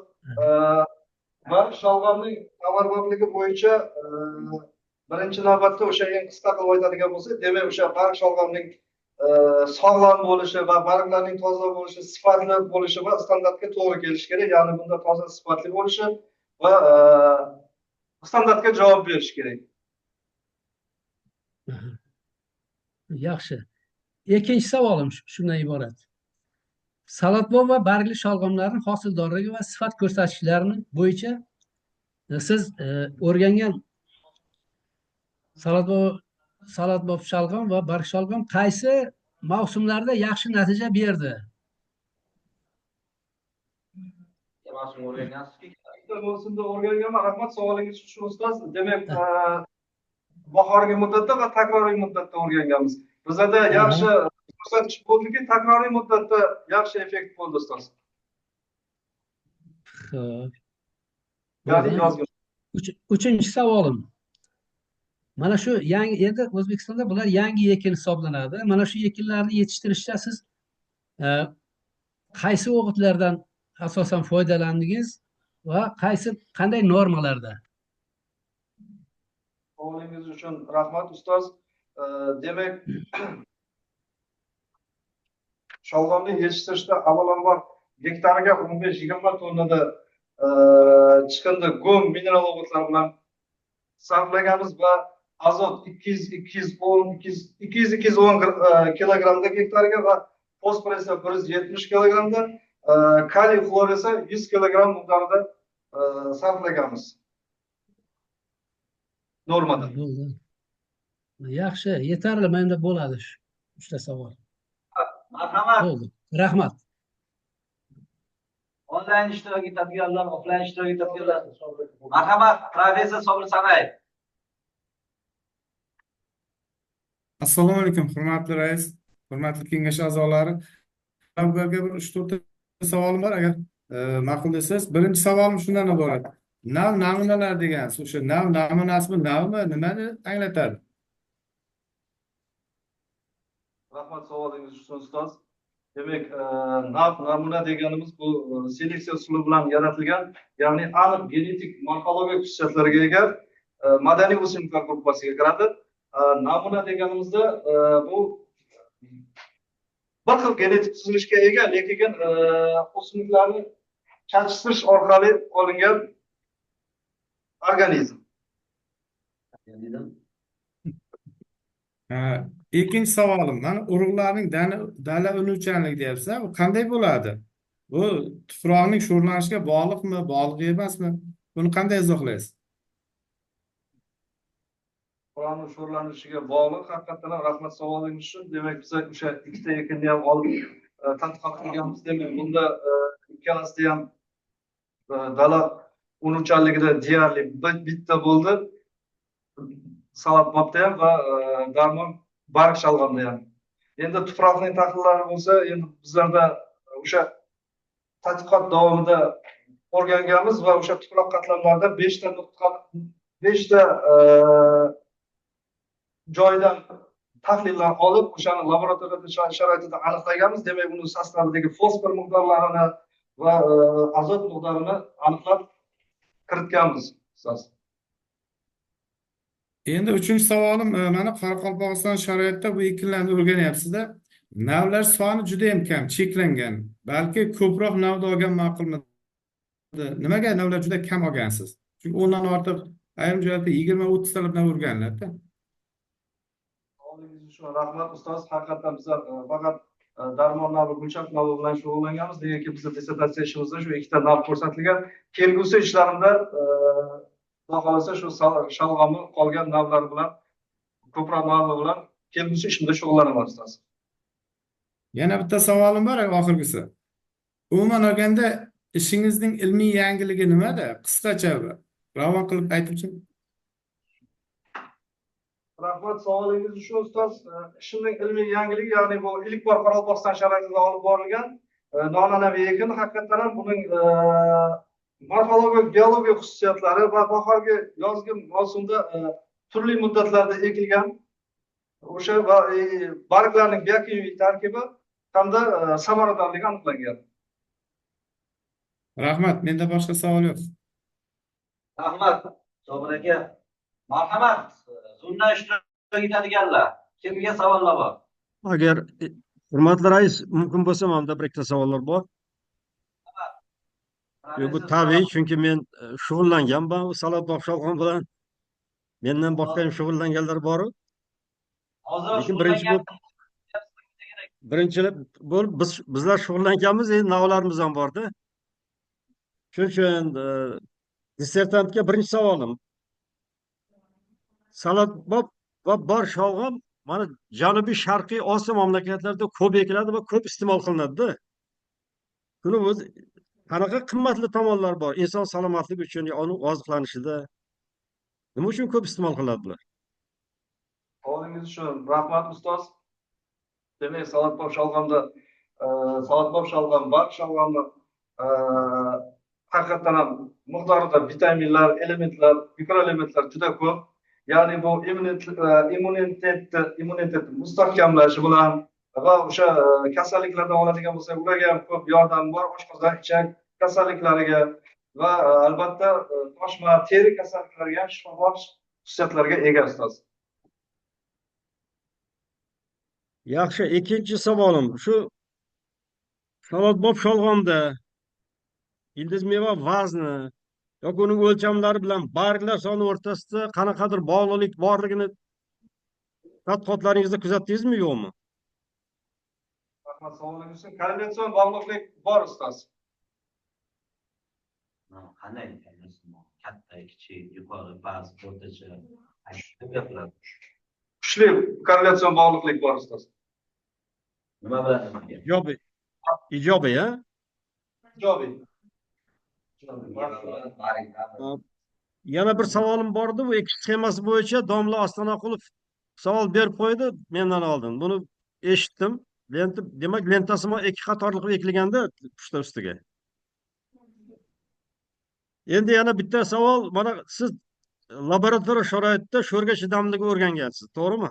Barg shalg'omning tovarbobligi bo'yicha birinchi navbatda o'sha eng qisqa qilib aytadigan bo'lsak, demak o'sha barg shalg'omning sog'lom bo'lishi va barglarning toza bo'lishi, sifatli bo'lishi va standartga to'g'ri kelishi kerak. Ya'ni bunda toza, sifatli bo'lishi va standartga javob berishi kerak. Yaxshi. Ikkinchi savolim shundan iborat. Salatbob va bargli shalg'omlarning hosildorligi va sifat ko'rsatkichlarini bo'yicha siz o'rgangan salatbob shalg'om va barg shalg'om qaysi mavsumlarda yaxshi natija berdi? Mavsum o'rgangansizki? Mavsumda o'rganganman. Rahmat savolingiz uchun, ustoz. Demak, bahorgi muddatda va takroriy muddatda o'rganganmiz. Bizada yaxshi ko'rsatkich bo'ldiki, takroriy muddatda yaxshi effekt bo'ldi, ustoz. Xo'p. Ya'ni yozgi. Uchinchi savolim. Mana shu yangi, endi O'zbekistonda bular yangi ekin hisoblanadi. Mana shu ekinlarni yetishtirishda siz qaysi o'g'itlardan asosan foydalandingiz va qanday normalarda? Savolingiz uchun rahmat, ustoz. Demak, sholg'omni yetishtirishda avvalambor gektariga 15-20 tonnada chiqindi go'ng mineral o'g'itlar bilan sarflaganmiz va azot 200-210 kilogrammda gektariga va fosfor esa 170 kilogrammda, kaliy xlor esa 100 kilogramm miqdorida sarflaganmiz normada. Yaxshi, yetarli, menda bo'ladi shu uchta savol. Marhamat. Bo'ldi. Rahmat. Onlayn ishtirok etadiganlar, offlayn ishtirok etadiganlar. Marhamat, professor Sobir Sanayev. Assalomu alaykum, hurmatli rais, hurmatli kengash a'zolari. Talabgorga bir 3-4 savolim bor, agar ma'qul desangiz. Birinchi savolim shundan iborat. Nav namunalar degan, o'sha nav namunasi bu navmi, nimani anglatadi? Rahmat savolingiz uchun, ustoz. Demak, nav namuna deganimiz bu seleksiya usuli bilan yaratilgan, ya'ni aniq genetik morfologik xususiyatlarga ega madaniy o'simliklar gruppasiga kiradi. Namuna deganimizda bu bir xil genetik tuzilishga ega, lekin o'simliklarni chachishtirish orqali olingan organizm. Ikkinchi savolim, mana urug'larning dala unuvchanligi deyapsiz, u qanday bo'ladi? Bu tuproqning sho'rlanishiga bog'liqmi, bog'liq emasmi? Buni qanday izohlaysiz? Tuproqning sho'rlanishiga bog'liq. Haqiqatan ham rahmat savolingiz uchun. Demak, biz o'sha ikkita ekinni ham olib tadqiqot qilganmiz. Demak, bunda ikkalasida ham dala unuvchanligida deyarli bitta bo'ldi. Salatbobda ham va darmon barg shalg'omda ham. Endi tuproqning tahlillari bo'lsa, endi bizlarda o'sha tadqiqot davomida o'rganganmiz va o'sha tuproq qatlamlarida 5 ta nuqta, 5 ta joydan tahlillar olib, o'shani laboratoriya sharoitida aniqlaganmiz. Demak, uni sostavidagi fosfor miqdorlarini va azot miqdorini aniqlab kiritganmiz. Endi uchinchi savolim, mana Qoraqalpog'iston sharoitida bu ekinlarni o'rganyapsizda. Navlar soni juda ham kam, cheklangan. Balki ko'proq navda olgan ma'qulmi? Nimaga navlar juda kam olgansiz? Chunki 10 dan ortiq ayrim joylarda 20-30 talab nav o'rganiladi. Savolingiz uchun rahmat, ustoz. Haqiqatan bizlar faqat darmon navi, gulchak navi bilan shug'ullanganmiz. Negaki bizda dissertatsiya ishimizda shu ikkita nav ko'rsatilgan. Kelgusi ishlarimda Xudo xohlasa shu shalg'omni qolgan navlar bilan, ko'proq navlar bilan Kelgusi ishimda shug'ullanaman ustoz. Yana bitta savolim bor, oxirgisi. Umuman olganda ishingizning ilmiy yangiligi nimada? Qisqacha ravon qilib aytibchi. Rahmat savolingiz uchun ustoz. Ishimning ilmiy yangiligi, ya'ni bu ilk bor Qoraqalpog'iston sharoitida olib borilgan noan'anaviy ekin. Haqiqatan ham buning morfologik, biologik xususiyatlari va bahorgi, yozgi mavsumda turli muddatlarda ekilgan o'sha va barglarning biokimyoviy tarkibi hamda samaradorligi aniqlangan. Rahmat, menda boshqa savol yo'q. Rahmat, Sobir aka. Marhamat, Zoomdan ishtirok etadiganlar. Kimga savollar bor? Agar hurmatli rais, mumkin bo'lsa, menda bir ikkita savollar bor. Yo'q, bu tabiiy, chunki men shug'ullanganman bu salatbop sholg'om bilan. Mendan boshqa ham shug'ullanganlar bor. Hozir Lekin birinchi bo'lib bizlar shug'ullanganmiz, endi navlarimiz ham borda. Shuning uchun dissertantga birinchi savolim. Salatbop va bor sholg'om mana Janubiy Sharqiy Osiyo mamlakatlarida ko'p ekiladi va ko'p iste'mol qilinadi-da. Buni o'zi qanaqa qimmatli tomonlar bor inson salomatligi uchun yo uni oziqlanishida? Nima uchun ko'p iste'mol qilinadi bular? Savolingiz uchun rahmat ustoz. Demak, salatbop sholg'omda salatbop sholg'om, barg sholg'omni haqiqatdan ham miqdorida vitaminlar, elementlar, mikroelementlar juda ko'p. Ya'ni bu immunitetni mustahkamlashi bilan va o'sha kasalliklardan oladigan bo'lsak, ularga ham ko'p yordam bor, oshqozon, ichak kasalliklariga va albatta toshma, teri kasalliklariga ham shifobaxsh xususiyatlarga ega ustoz. Yaxshi, ikkinchi savolim shu salatbop sholg'omda ildiz meva vazni yoki uning o'lchamlari bilan barglar soni o'rtasida qanaqadir bog'liqlik borligini tadqiqotlaringizda kuzatdingizmi, yo'qmi? Rahmat savolingiz uchun. Korrelatsion bog'liqlik bor ustoz. Qanday? Katta, kichik, yuqori, past, o'rtacha, gaplar. Kuchli korrelatsion bog'liqlik bor ustoz. Nima bilan nimaga? Ijobiy. Ijobiy, ha? Ijobiy. Yana bir savolim bor edi, bu ekish sxemasi bo'yicha domla Ostonaqulov savol berib qo'ydi mendan oldin. Buni eshitdim. Lenta, demak, lentasimon ikki qatorli qilib ekilganda pushta ustiga. Endi yana bitta savol, mana siz laboratoriya sharoitida sho'rga chidamliligi o'rgangansiz, to'g'rimi?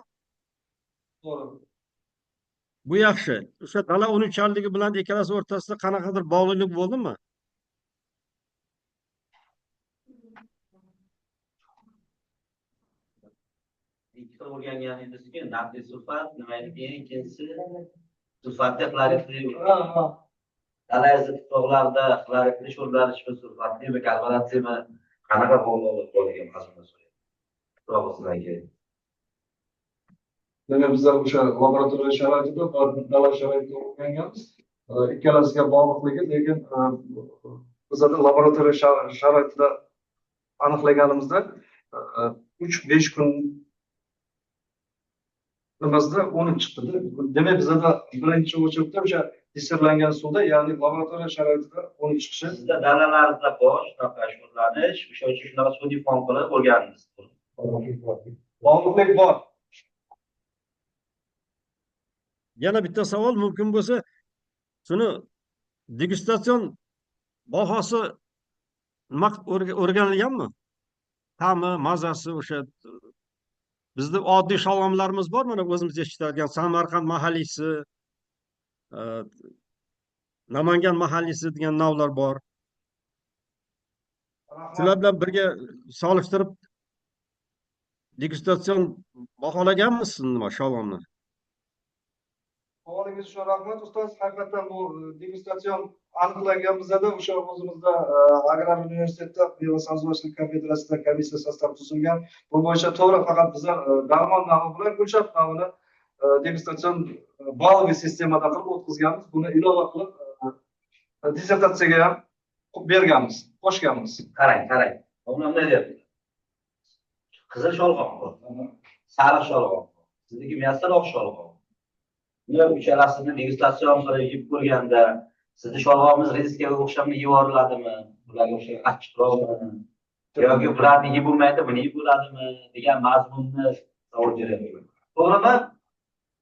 To'g'ri. Bu yaxshi. O'sha dala unuvchanligi bilan ikkalasi o'rtasida qanaqadir bog'liqlik bo'ldimi? Ikki xil o'rgangan edingizki, natriy sulfat, nima edi, keyin ikkinchisi sulfatli xloridli. Dala tuproqlarda xloridli sho'rlanishmi, sulfatlimi, karbonatlimi, qanaqa bog'liqlik borligini hozir so'rayman. Tuproq ustidagi. Demak, bizlar o'sha laboratoriya sharoitida va dala sharoitida o'rganganmiz. Ikkalasiga bog'liqligi, lekin bizlarda laboratoriya sharoitida aniqlaganimizda 3-5 kun nimasida o'nib chiqdi. Demak, bizada birinchi o'chiribda o'sha disserlangan suvda, ya'ni laboratoriya sharoitida o'nib chiqishi. Sizda dalalarda bor shunaqa sho'rlanish, o'sha uchun shunaqa sun'iy fon qilib o'rgandingiz. Bog'liqlik bor. Yana bitta savol mumkin bo'lsa, shuni degustatsion bahosi nima o'rganilganmi? Ta'mi, mazasi o'sha bizda oddiy sholg'omlarimiz bor, mana o'zimiz yetishtiradigan Samarqand mahalliysi, Namangan mahalliysi degan navlar bor. Shular bilan birga solishtirib degustatsion baholaganmisiz nima sholg'omni? Savolingiz uchun rahmat ustoz. Haqiqatan bu degustatsion aniqlangan bizada o'sha o'zimizda Agrar universitetda meva sabzavotchilik kafedrasida komissiya sostavi tuzilgan. Bu bo'yicha to'g'ri, faqat bizlar Darmon navi bilan Gulshat navini degustatsion balli sistemada qilib o'tkazganmiz. Buni ilova qilib dissertatsiyaga ham berganmiz, qo'shganmiz. Qarang, qarang. Bunday deyapti. Qizil sholg'om bor, sariq sholg'om bor, Sizniki muyassar oq sholg'om. Uni uchalasini degustatsion qilib yeb ko'rganda, sizni sholg'omingiz rediskaga o'xshamni yeyvoriladimi? Bularga o'xshagan achchiqroqmi? Yoki bularni yeb bo'lmaydi, buni yeb bo'ladimi degan mazmunni savol beryapti. To'g'rimi?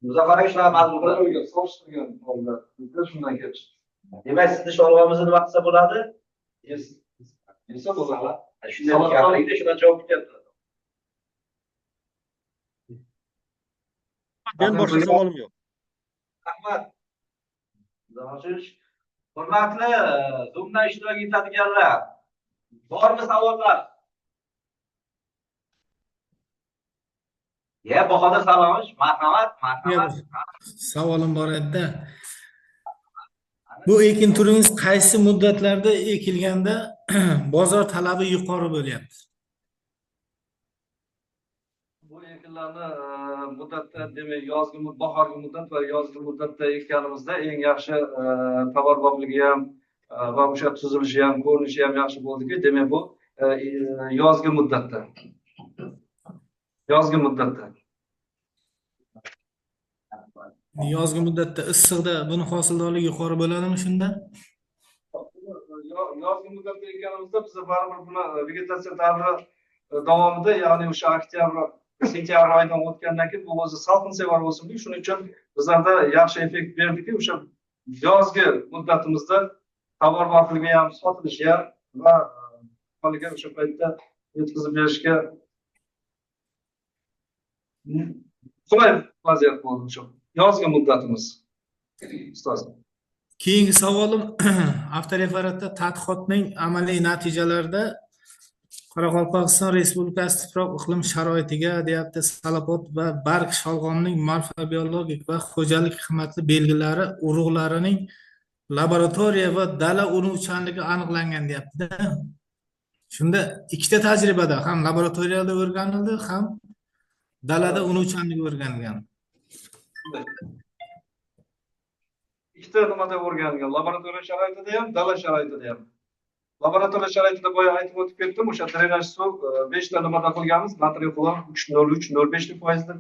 Muzaffar aka shunaqa mazmun Solishtirgan holda shundan kelib chiqdi. Demak, sizni sholg'omingizni nima qilsa bo'ladi? Yesa bo'ladi. Shunday gapiringda shundan javob kutyapti. Men boshqa savolim yo'q. Rahmat. Hurmatli Zoom'dan ishtirok etadiganlar, bormi savollar? Ya, Bahodir Salomovich, marhamat, marhamat. Savolim bor edi-da. Bu ekin turingiz qaysi muddatlarda ekilganda bozor talabi yuqori bo'lyapti? Bu ekinlarni muddatda, demak, yozgi, bahorgi muddat va yozgi muddatda ekkanimizda eng yaxshi tovarbopligi ham va o'sha tuzilishi ham, ko'rinishi ham yaxshi bo'ldiki. Demak, bu yozgi muddatda. Yozgi muddatda. Yozgi muddatda issiqda buni hosildorligi yuqori bo'ladimi shunda? Yozgi muddatda ekkanimizda biz baribir buni vegetatsiya davri davomida, ya'ni o'sha oktyabr, sentyabr oyidan o'tgandan keyin bu o'zi salqinsevar o'simlik, shuning uchun bizlarda yaxshi effekt berdiki, o'sha yozgi muddatimizda tovarbopligi ham, sotilishi ham va aholiga o'sha paytda yetkazib berishga qulay vaziyat bo'ldi o'sha yozgi muddatimiz. Ustoz. Keyingi savolim avtoreferatda tadqiqotning amaliy natijalarida Qoraqalpog'iston Respublikasi tuproq iqlim sharoitiga deyapti, salapot va barg sholg'omning morfobiologik va xo'jalik qimmatli belgilari urug'larining laboratoriya va dala unuvchanligi aniqlangan deyapti-da. Shunda ikkita tajribada ham laboratoriyada o'rganildi, ham dalada unuvchanligi o'rganilgan. Ikkita nimada o'rganilgan? Laboratoriya sharoitida ham, dala sharoitida ham. Laboratoriya sharoitida boya aytib o'tib ketdim, o'sha drenaj suv 5 ta nimada qilganmiz, natriy xlor 3.03-0.5 foizda.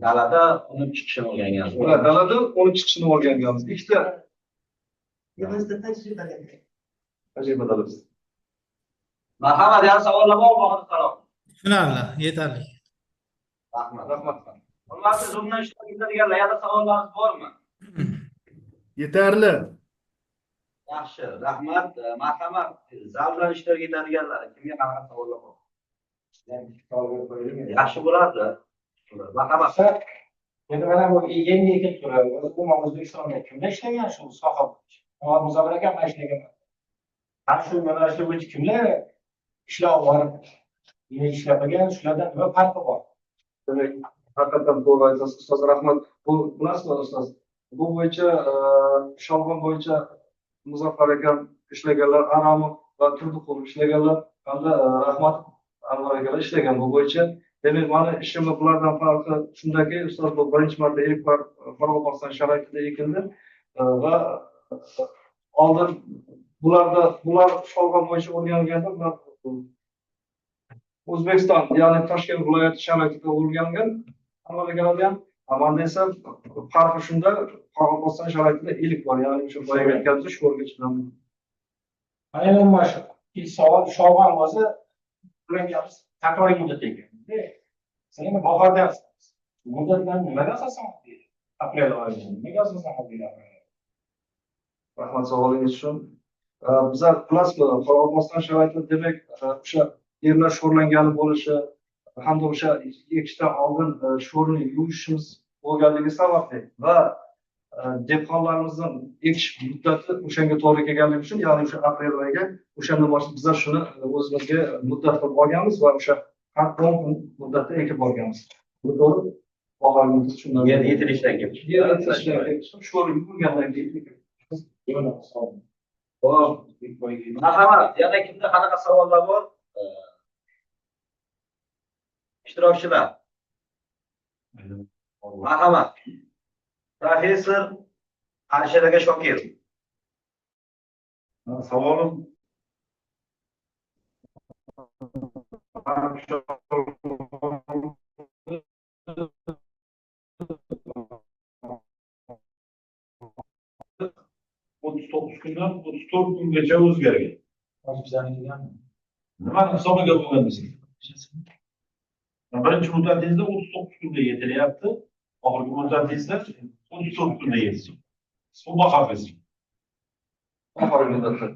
Dalada unib chiqishini o'rganganmiz. Dalada unib chiqishini o'rganganmiz. Ikkita tajribada biz. Marhamat, yana savollar bormi? Bahodir Salom. Tushunarli, yetarli. Rahmat, rahmat. Hurmatli Zoom'dan ishtirok etadiganlar, yana savollaringiz bormi? Yetarli. Yaxshi, rahmat. Marhamat, zaldan ishtirok etadiganlar, kimga qanaqa savollar bor? Yaxshi bo'lardi. Marhamat. Endi mana bu yangi ekin turi, umuman O'zbekistonda kimlar ishlagan shu soha bo'yicha? Muzaffar aka ham ishlaganman. Ana shu yo'nalishlar bo'yicha kimlar ishlab borib, ishlab qilgan, shulardan nima farqi bor? Demak, haqiqatan to'g'ri aytasiz, ustoz, rahmat. Bu bilasizmi, ustoz, bu bo'yicha sholg'om bo'yicha Muzaffar akam ishlaganlar, Aramov va Turdiqulov ishlaganlar hamda Rahmat Anvar akalar ishlagan bu bo'yicha. Demak, mani ishimni bulardan farqi shundaki, ustoz, bu birinchi marta ilk bor Qoraqalpog'iston sharoitida ekildi va oldin bular sholg'om bo'yicha o'rganilganda bular O'zbekiston, ya'ni Toshkent viloyati sharoitida o'rganilgan, Anvar akalar ham. Manda esa farqi shunda, Qoraqalpog'iston sharoitida ilk bor, ya'ni o'sha boyagi aytganimizdek sho'rga chidamli. Mana endi mana shu savol, sholg'om o'zi bilan takroriy muddat ekan. Siz endi bahorda yapsiz. Muddatlarni nimaga asosan deydi? Aprel oyida nimaga asosan deydi? Rahmat savolingiz uchun. Bizlar bilasizmi, Qoraqalpog'iston sharoitida demak, o'sha yerlar sho'rlangani bo'lishi hamda o'sha ekishdan oldin sho'rni yuvishimiz bo'lganligi sababli va dehqonlarimizning ekish muddati o'shanga to'g'ri kelganligi uchun, ya'ni o'sha aprel oyiga o'shanda boshlab bizlar shuni o'zimizga muddat qilib olganmiz va o'sha har 10 kun muddatda ekib olganmiz. Bu to'g'ri, bahorgi muddat shundan yer yetilishdan kelib chiqdi. Yer yetilishdan kelib chiqib, sho'r yuvilgandan keyin. Xo'p, marhamat, yana kimda qanaqa savollar bor? Ishtirokchilar. Marhamat. Professor Alisher aka Shokir. Savolim 39 kundan 34 kungacha o'zgargan. Nimani hisobiga bo'lgan desang? Birinchi muddatingizda 39 kunda yetilyapti, oxirgi muddatingizda 34 kunda yetsin. Bu bahorgisi. Bahorgi muddatda.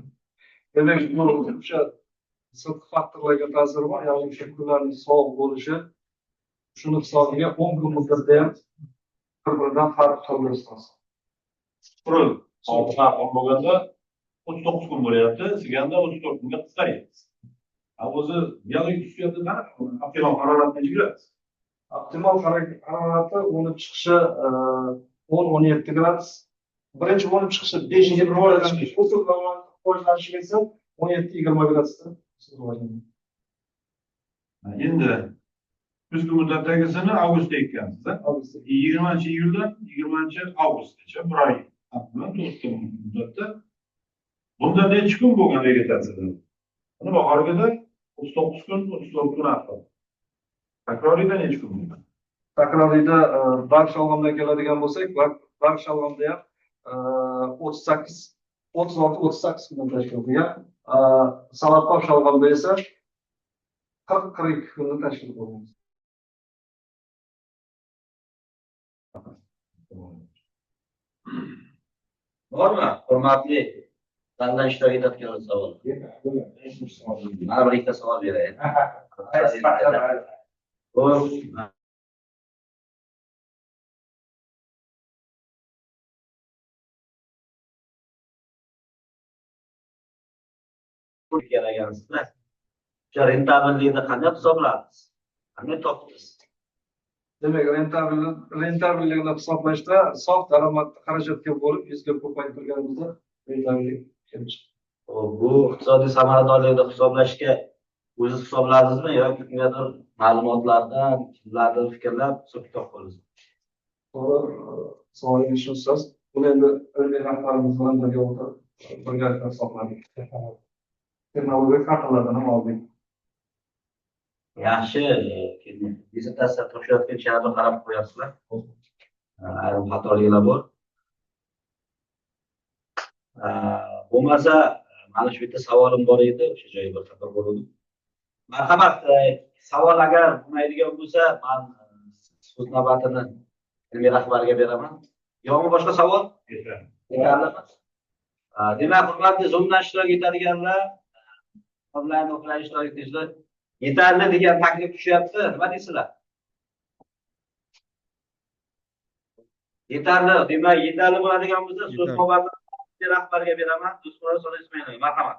Demak, bu o'sha sirtqi faktorlarga ta'siri bor, ya'ni o'sha kunlarning sovuq bo'lishi shuni hisobiga 10 kun muddatda ham bir-biridan farq qildirishdi. Quril sovuq bo'lganda 39 kun bo'lyapti, siganda 34 kunga qisqaryapti. O'zi biologik xususiyati qanaqa? Optimal harorat necha gradus? Optimal harorati o'nib chiqishi 10-17 gradus. Birinchi o'nib chiqishi 5 rivojlanish, rivojlanishiga esa 17-20 gradusda rivojlanadi. Endi kuzgi muddatdagisini avgustda ekkansiz, Avgustda. 20-iyuldan 20-avgustgacha bir oy bilan 4 kun muddatda. Bunda necha kun bo'lgan vegetatsiyada? Buni bahorgida 39 kun, 34 kun ahvol. Takroriyda necha kun bo'lgan? Takroriyda barg shalg'amdan keladigan bo'lsak, barg shalg'amda ham 38, 36, 38 kundan tashkil qilgan. Salatbop shalg'amda esa 40-42 kundan tashkil qilgan. Bormi, hurmatli zaldan ishtirok etayotgan savol? Mana bir ikkita savol beray. Kelagansizlar. O'sha rentabellikni qanday hisobladingiz? Qanday topdingiz? Demak, rentabellikni hisoblashda sof daromadni xarajatga bo'lib 100 ga ko'paytirganimizda rentabellik kelib chiqadi. Bu iqtisodiy samaradorlikni hisoblashga o'zingiz hisobladingizmi yoki kimgadir ma'lumotlardan, kimlardir fikrlab hisob-kitob qildingizmi? To'g'ri, savolingiz uchun ustoz. Buni endi ilmiy rahbarimiz bilan birga o'tirib, birgalikda hisobladik. Texnologik kartalardan ham oldik. Yaxshi, dissertatsiya topshirayotgan chaqda qarab qo'yasizlar. Ayrim xatoliklar bor. Bo'lmasa, mana shu bitta savolim bor edi, o'sha joyga bir xato bo'ldi. Marhamat, savol agar bo'lmaydigan bo'lsa, men so'z navbatini ilmiy rahbarga beraman. Yo'qmi boshqa savol? Yetarlimi? Demak, hurmatli Zoomdan ishtirok etadiganlar, onlayn offlayn ishtirok etuvchilar, yetarli degan taklif tushyapti. Nima deysizlar? Yetarli, demak, yetarli bo'ladigan bo'lsa, so'z navbatini rahbarga beraman. Do'stlar, Solih Ismoilov, marhamat.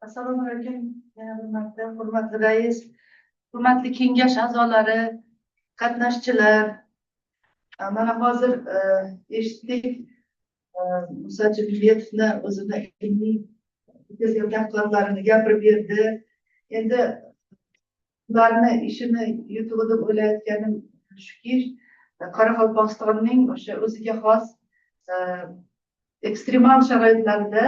Assalomu alaykum, yana bir marta hurmatli rais, hurmatli kengash a'zolari, qatnashchilar. Mana hozir eshitdik Musa Jilbetovni o'zini ilmiy bitirgan tadqiqotlarini gapirib berdi. Endi ularni ishini yutug'i deb o'ylayotganim shuki, Qoraqalpog'istonning o'sha o'ziga xos ekstremal sharoitlarida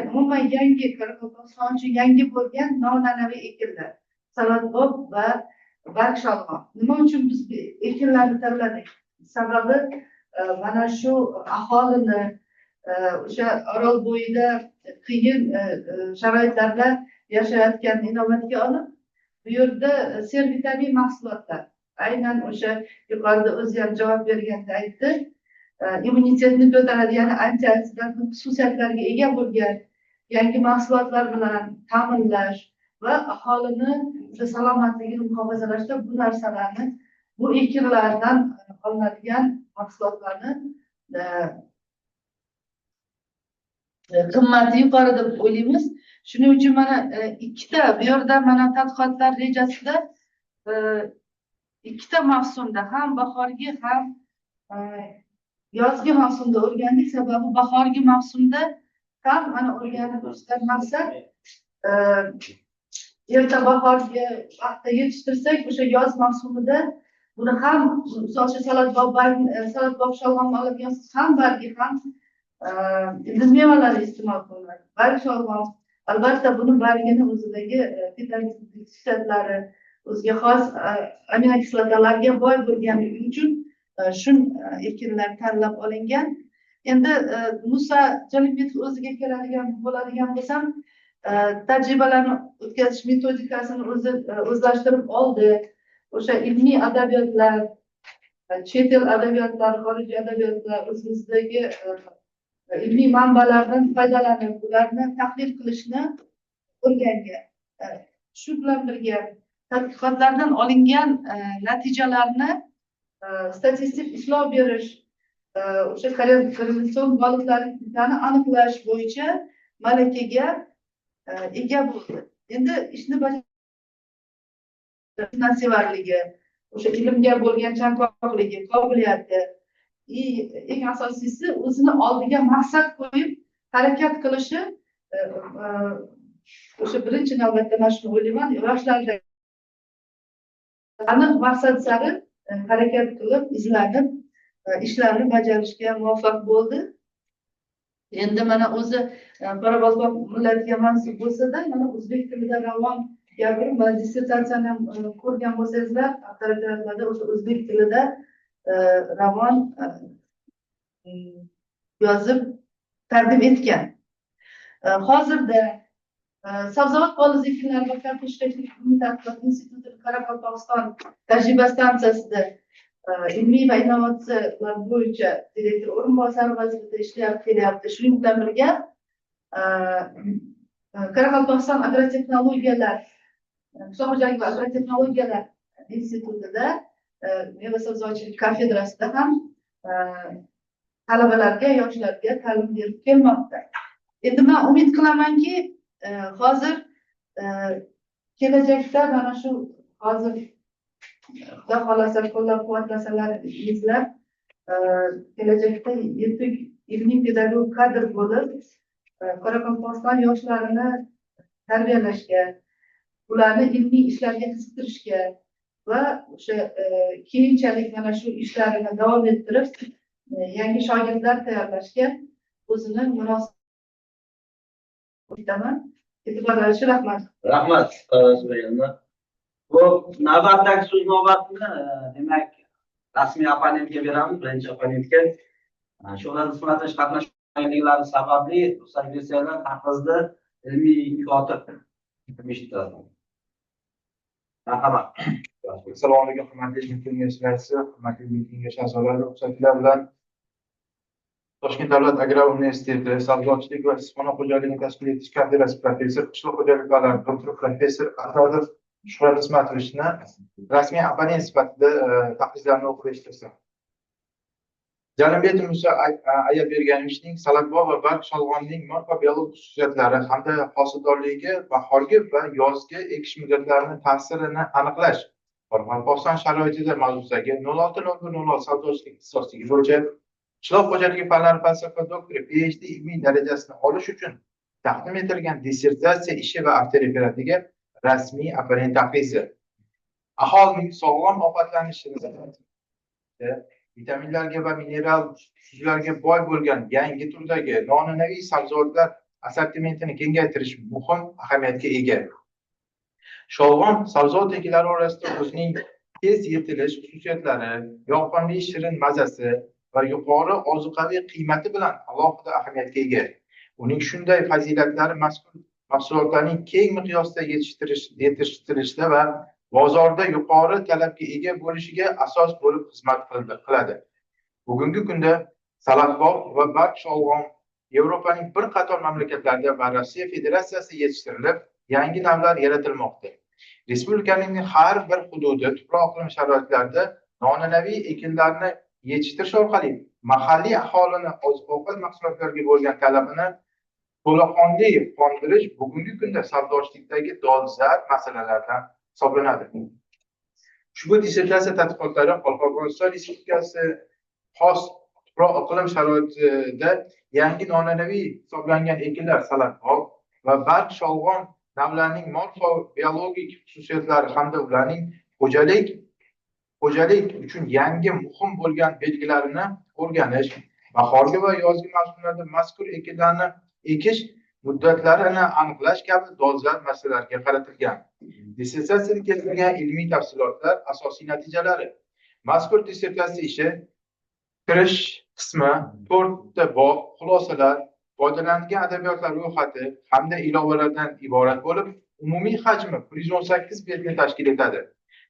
umuman yangi Qoraqalpog'iston uchun yangi bo'lgan noan'anaviy ekinlar, salatbob va barg shalg'om. Nima uchun biz ekinlarni tanladik? Sababi mana shu aholini o'sha Orolbo'yida qiyin sharoitlarda yashayotgan inobatga olib, bu yerda servitamin mahsulotlar, aynan o'sha yuqorida o'zi ham javob berganda aytdi, immunitetni ko'taradi, ya'ni antioksidant xususiyatlarga ega bo'lgan yangi mahsulotlar bilan ta'minlash va aholini o'sha salomatligini muhofazalashda bu narsalarni, bu ekinlardan olinadigan mahsulotlarni qimmati yuqori deb o'ylaymiz. Shuning uchun mana ikkita bu yerda mana tadqiqotlar rejasida ikkita mavsumda, ham bahorgi ham yozgi mavsumda o'rgandik. Sababi bahorgi mavsumda ham mana o'rganib o'tishdan maqsad erta bahorgi vaqtda yetishtirsak, o'sha yoz mavsumida Buni ham misol uchun salatbog' barg, salatbog' sholg'omni oladigan bo'lsangiz, ham bargi, ham ildiz mevalari iste'mol qilinadi. Barg sholg'om, albatta, buni bargini o'zidagi xususiyatlari, o'ziga xos aminokislotalarga boy bo'lganligi uchun shu ekinlar tanlab olingan. Endi Musa Jalimbetov o'ziga keladigan bo'ladigan bo'lsam, tajribalarni o'tkazish metodikasini o'zi o'zlashtirib oldi. O'sha ilmiy adabiyotlar, chet el adabiyotlari, xorijiy adabiyotlar, o'zimizdagi ilmiy manbalardan foydalanib, ularni tahlil qilishni o'rgangan. Shu bilan birga tadqiqotlardan olingan natijalarni statistik ishlov berish, o'sha korrelatsion bog'liqliklarni aniqlash bo'yicha malakaga ega bo'ldi. Endi ishni mehnatsevarligi, o'sha ilmga bo'lgan chanqoqligi, qobiliyati, eng asosiysi o'zini oldiga maqsad qo'yib harakat qilishi, o'sha birinchi navbatda mana shuni o'ylayman, yoshlarda aniq maqsad sari harakat qilib, izlanib, ishlarni bajarishga muvaffaq bo'ldi. Endi mana o'zi qoraqalpoq millatiga mansub bo'lsa-da, mana o'zbek tilida ravon gapirib, mana dissertatsiyani ham ko'rgan bo'lsangizlar, avtoritetlarda o'sha o'zbek tilida ravon yozib taqdim etgan. Hozirda Sabzavot, poliz ekinlari va kartoshka ilmiy tadqiqot instituti Qoraqalpog'iston tajriba stansiyasida ilmiy va innovatsiyalar bo'yicha direktor o'rinbosari vazifasida ishlab kelyapti. Shuning bilan birga Qoraqalpog'iston agrotexnologiyalar, qishloq xo'jaligi va agrotexnologiyalar institutida meva sabzavotchilik kafedrasida ham talabalarga, yoshlarga ta'lim berib kelmoqda. Endi men umid qilamanki, hozir kelajakda mana shu hozir Xudo xohlasa qo'llab-quvvatlasalaringizlar, kelajakda yetuk ilmiy pedagog kadr bo'lib, Qoraqalpog'iston yoshlarini tarbiyalashga, ularni ilmiy ishlarga qiziqtirishga va o'sha keyinchalik mana shu ishlarini davom ettirib, yangi shogirdlar tayyorlashga o'zini munosib etaman. E'tiborlaringiz uchun rahmat. Rahmat, Subayana. Bu navbatdagi so'z navbatini, demak, rasmiy opponentga beramiz, birinchi opponentga. Shuhrat Ismatovich qatnashganliklari sababli ruxsat bersanglar, haqingizda ilmiy kotib eshittiradi. Marhamat. Assalomu alaykum, hurmatli ilmiy kengash raisi, hurmatli ilmiy kengash a'zolari, ruxsatlar bilan Toshkent davlat agrar universiteti sabzavotchilik va issiqxona xo'jaligini tashkil etish kafedrasi professor, qishloq xo'jaligi fanlari doktori, professor Asadov Shuhrat Ismatovichni rasmiy opponent sifatida tahlillarni o'qib eshittirsam. Jalimbetov Musa Ayapberganovichning salatbog' va barg sholg'omning morfobiologik xususiyatlari hamda hosildorligiga bahorgi va yozgi ekish muddatlarining ta'sirini aniqlash Qoraqalpog'iston sharoitida mavzusidagi 06.01.06 sabzavotchilik ixtisosligi bo'yicha qishloq xo'jaligi fanlari falsafa doktori PhD ilmiy darajasini olish uchun taqdim etilgan dissertatsiya ishi va avtoreferatiga rasmiy opponent taqrizi. Aholining sog'lom ovqatlanishini vitaminlarga va mineral tuzlarga boy bo'lgan yangi turdagi noan'anaviy sabzavotlar assortimentini kengaytirish muhim ahamiyatga ega. Sholg'om sabzavot ekinlari orasida o'zining tez yetilish xususiyatlari, yoqimli shirin mazasi va yuqori ozuqaviy qiymati bilan alohida ahamiyatga ega. Uning shunday fazilatlari mazkur mahsulotlarning keng miqyosda yetishtirilishida va bozorda yuqori talabga ega bo'lishiga asos bo'lib xizmat qiladi. Bugungi kunda salatbog' va barg sholg'om Yevropaning bir qator mamlakatlarida va Rossiya Federatsiyasida yetishtirilib, yangi navlar yaratilmoqda. Respublikaning har bir hududi tuproq iqlim sharoitlarida noan'anaviy ekinlarni yetishtirish orqali mahalliy aholini oziq-ovqat mahsulotlariga bo'lgan talabini to'laqonli qondirish bugungi kunda sabzavotchilikdagi dolzarb masalalardan hisoblanadi. Ushbu dissertatsiya tadqiqotlari Qoraqalpog'iston Respublikasi xos tuproq iqlim sharoitida yangi noan'anaviy hisoblangan ekinlar salatbog' va barg sholg'om navlarining morfobiologik xususiyatlari hamda ularning xo'jalik xo'jalik uchun yangi muhim bo'lgan belgilarini o'rganish, bahorgi va yozgi mavsumlarda mazkur ekinlarni ekish muddatlarini aniqlash kabi dolzarb masalalarga qaratilgan. Dissertatsiyada keltirilgan ilmiy tafsilotlar asosiy natijalari. Mazkur dissertatsiya ishi kirish qismi, 4 ta bob, xulosalar, foydalanilgan adabiyotlar ro'yxati hamda ilovalardan iborat bo'lib, umumiy hajmi 118 betni tashkil etadi.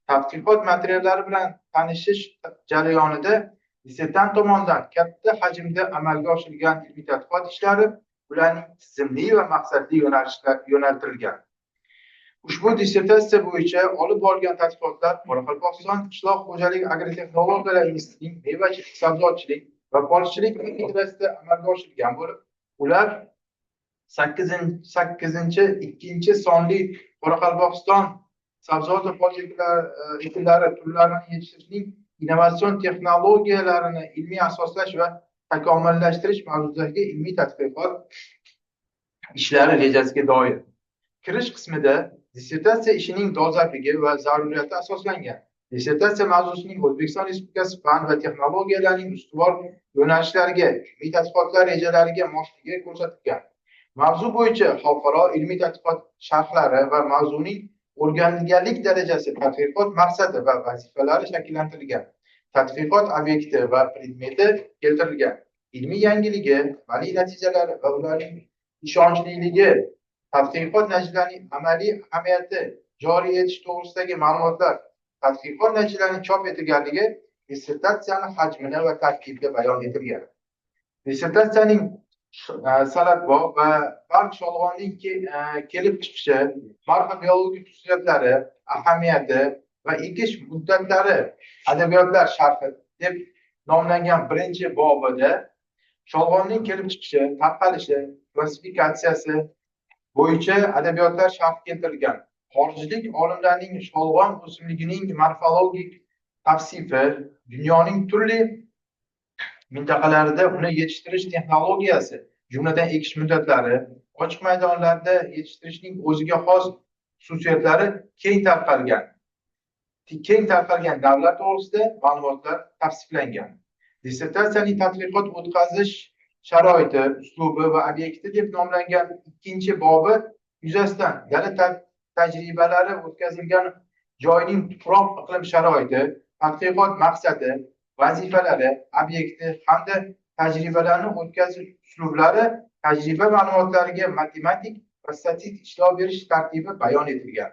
Tadqiqot materiallari bilan tanishish jarayonida dissertant tomonidan katta hajmda amalga oshirilgan ilmiy tadqiqot ishlari ularning tizimli va maqsadli yo'naltirilgan. Ushbu dissertatsiya bo'yicha olib borilgan tadqiqotlar Qoraqalpog'iston qishloq xo'jalik agrotexnologiyalar institutining mevachilik, sabzavotchilik va polizchilik kafedrasida amalga oshirilgan bo'lib, ular 8-2 sonli Qoraqalpog'iston sabzavot va poliz ekinlari turlarini yetishtirishning innovatsion texnologiyalarini ilmiy asoslash va takomillashtirish mavzusidagi ilmiy tadqiqot ishlari rejasiga doir. Kirish qismida dissertatsiya ishining dolzarbligi va zaruriyati asoslangan. Dissertatsiya mavzusining O'zbekiston Respublikasi fan va texnologiyalarining ustuvor yo'nalishlariga, ilmiy tadqiqotlar rejalariga mosligi ko'rsatilgan. Mavzu bo'yicha xalqaro ilmiy tadqiqot sharhlari va mavzuning o'rganilganlik darajasi, tadqiqot maqsadi va vazifalari shakllantirilgan. Tadqiqot obyekti va predmeti keltirilgan. Ilmiy yangiligi, amaliy natijalari va ularning ishonchliligi, tadqiqot natijalarining amaliy ahamiyati, joriy etish to'g'risidagi ma'lumotlar, tadqiqot natijalarining chop etilganligi dissertatsiyaning hajmini va tarkibida bayon etilgan. Dissertatsiyaning salatbog' va barg sholg'omning kelib chiqishi, morfobiologik xususiyatlari, ahamiyati va ekish muddatlari adabiyotlar sharhi deb nomlangan birinchi bobida sholg'omning kelib chiqishi, tarqalishi, klassifikatsiyasi bo'yicha adabiyotlar sharhi keltirilgan. Xorijlik olimlarning sholg'om o'simligining morfologik tavsifi, dunyoning turli mintaqalarida uni yetishtirish texnologiyasi, jumladan ekish muddatlari, ochiq maydonlarda yetishtirishning o'ziga xos xususiyatlari keng tarqalgan davlat to'g'risida ma'lumotlar tavsiflangan. Dissertatsiyaning tadqiqot o'tkazish sharoiti, uslubi va obyekti deb nomlangan ikkinchi bobi yuzasidan dala tajribalari o'tkazilgan joyning tuproq iqlim sharoiti, tadqiqot maqsadi, vazifalari, obyekti hamda tajribalarni o'tkazish uslublari, tajriba ma'lumotlariga matematik va statistik ishlov berish tartibi bayon etilgan.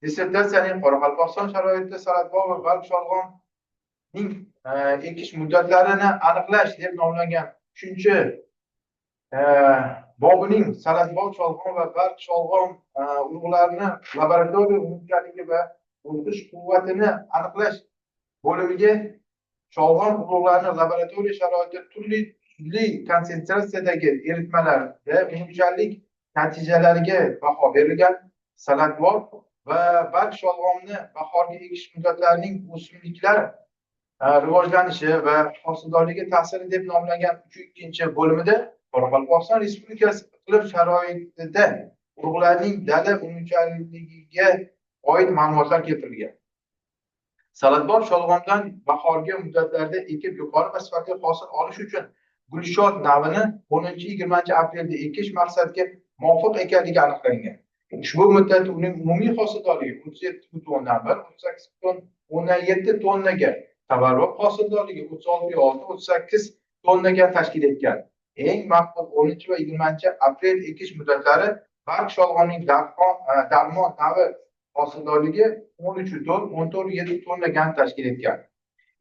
Dissertatsiyaning Qoraqalpog'iston sharoitida salatbog' va barg sholg'omning ekish muddatlarini aniqlash deb nomlangan 3-chi bobining salatbog' sholg'om va barg sholg'om urug'larini laboratoriya unumchanligi va o'sish quvvatini aniqlash bo'limiga sholg'om urug'larini laboratoriya sharoitida turli konsentratsiyadagi eritmalarda unumchanlik natijalariga baho berilgan. Salatbog' va barg sholg'omni bahorgi ekish muddatlarining o'simliklar rivojlanishi va hosildorligiga ta'siri deb nomlangan 3-2 bo'limida Qoraqalpog'iston Respublikasi iqlim sharoitida urug'larning dala unumchanligiga oid ma'lumotlar keltirilgan. Salatbog' sholg'omdan bahorgi muddatlarda ekib yuqori va sifatli hosil olish uchun Gulshod navini 10-20 aprelda ekish maqsadga muvofiq ekanligi aniqlangan. Ushbu muddatda uning umumiy hosildorligi 37,1, 38,7 tonnaga, tabarruk hosildorligi 36,6, 38 tonnaga tashkil etgan. Eng maqbul 10 va 20 aprel ekish muddatlari barg sholg'omning darmon navi hosildorligi 13,4, 14,7 tonnaga tashkil etgan.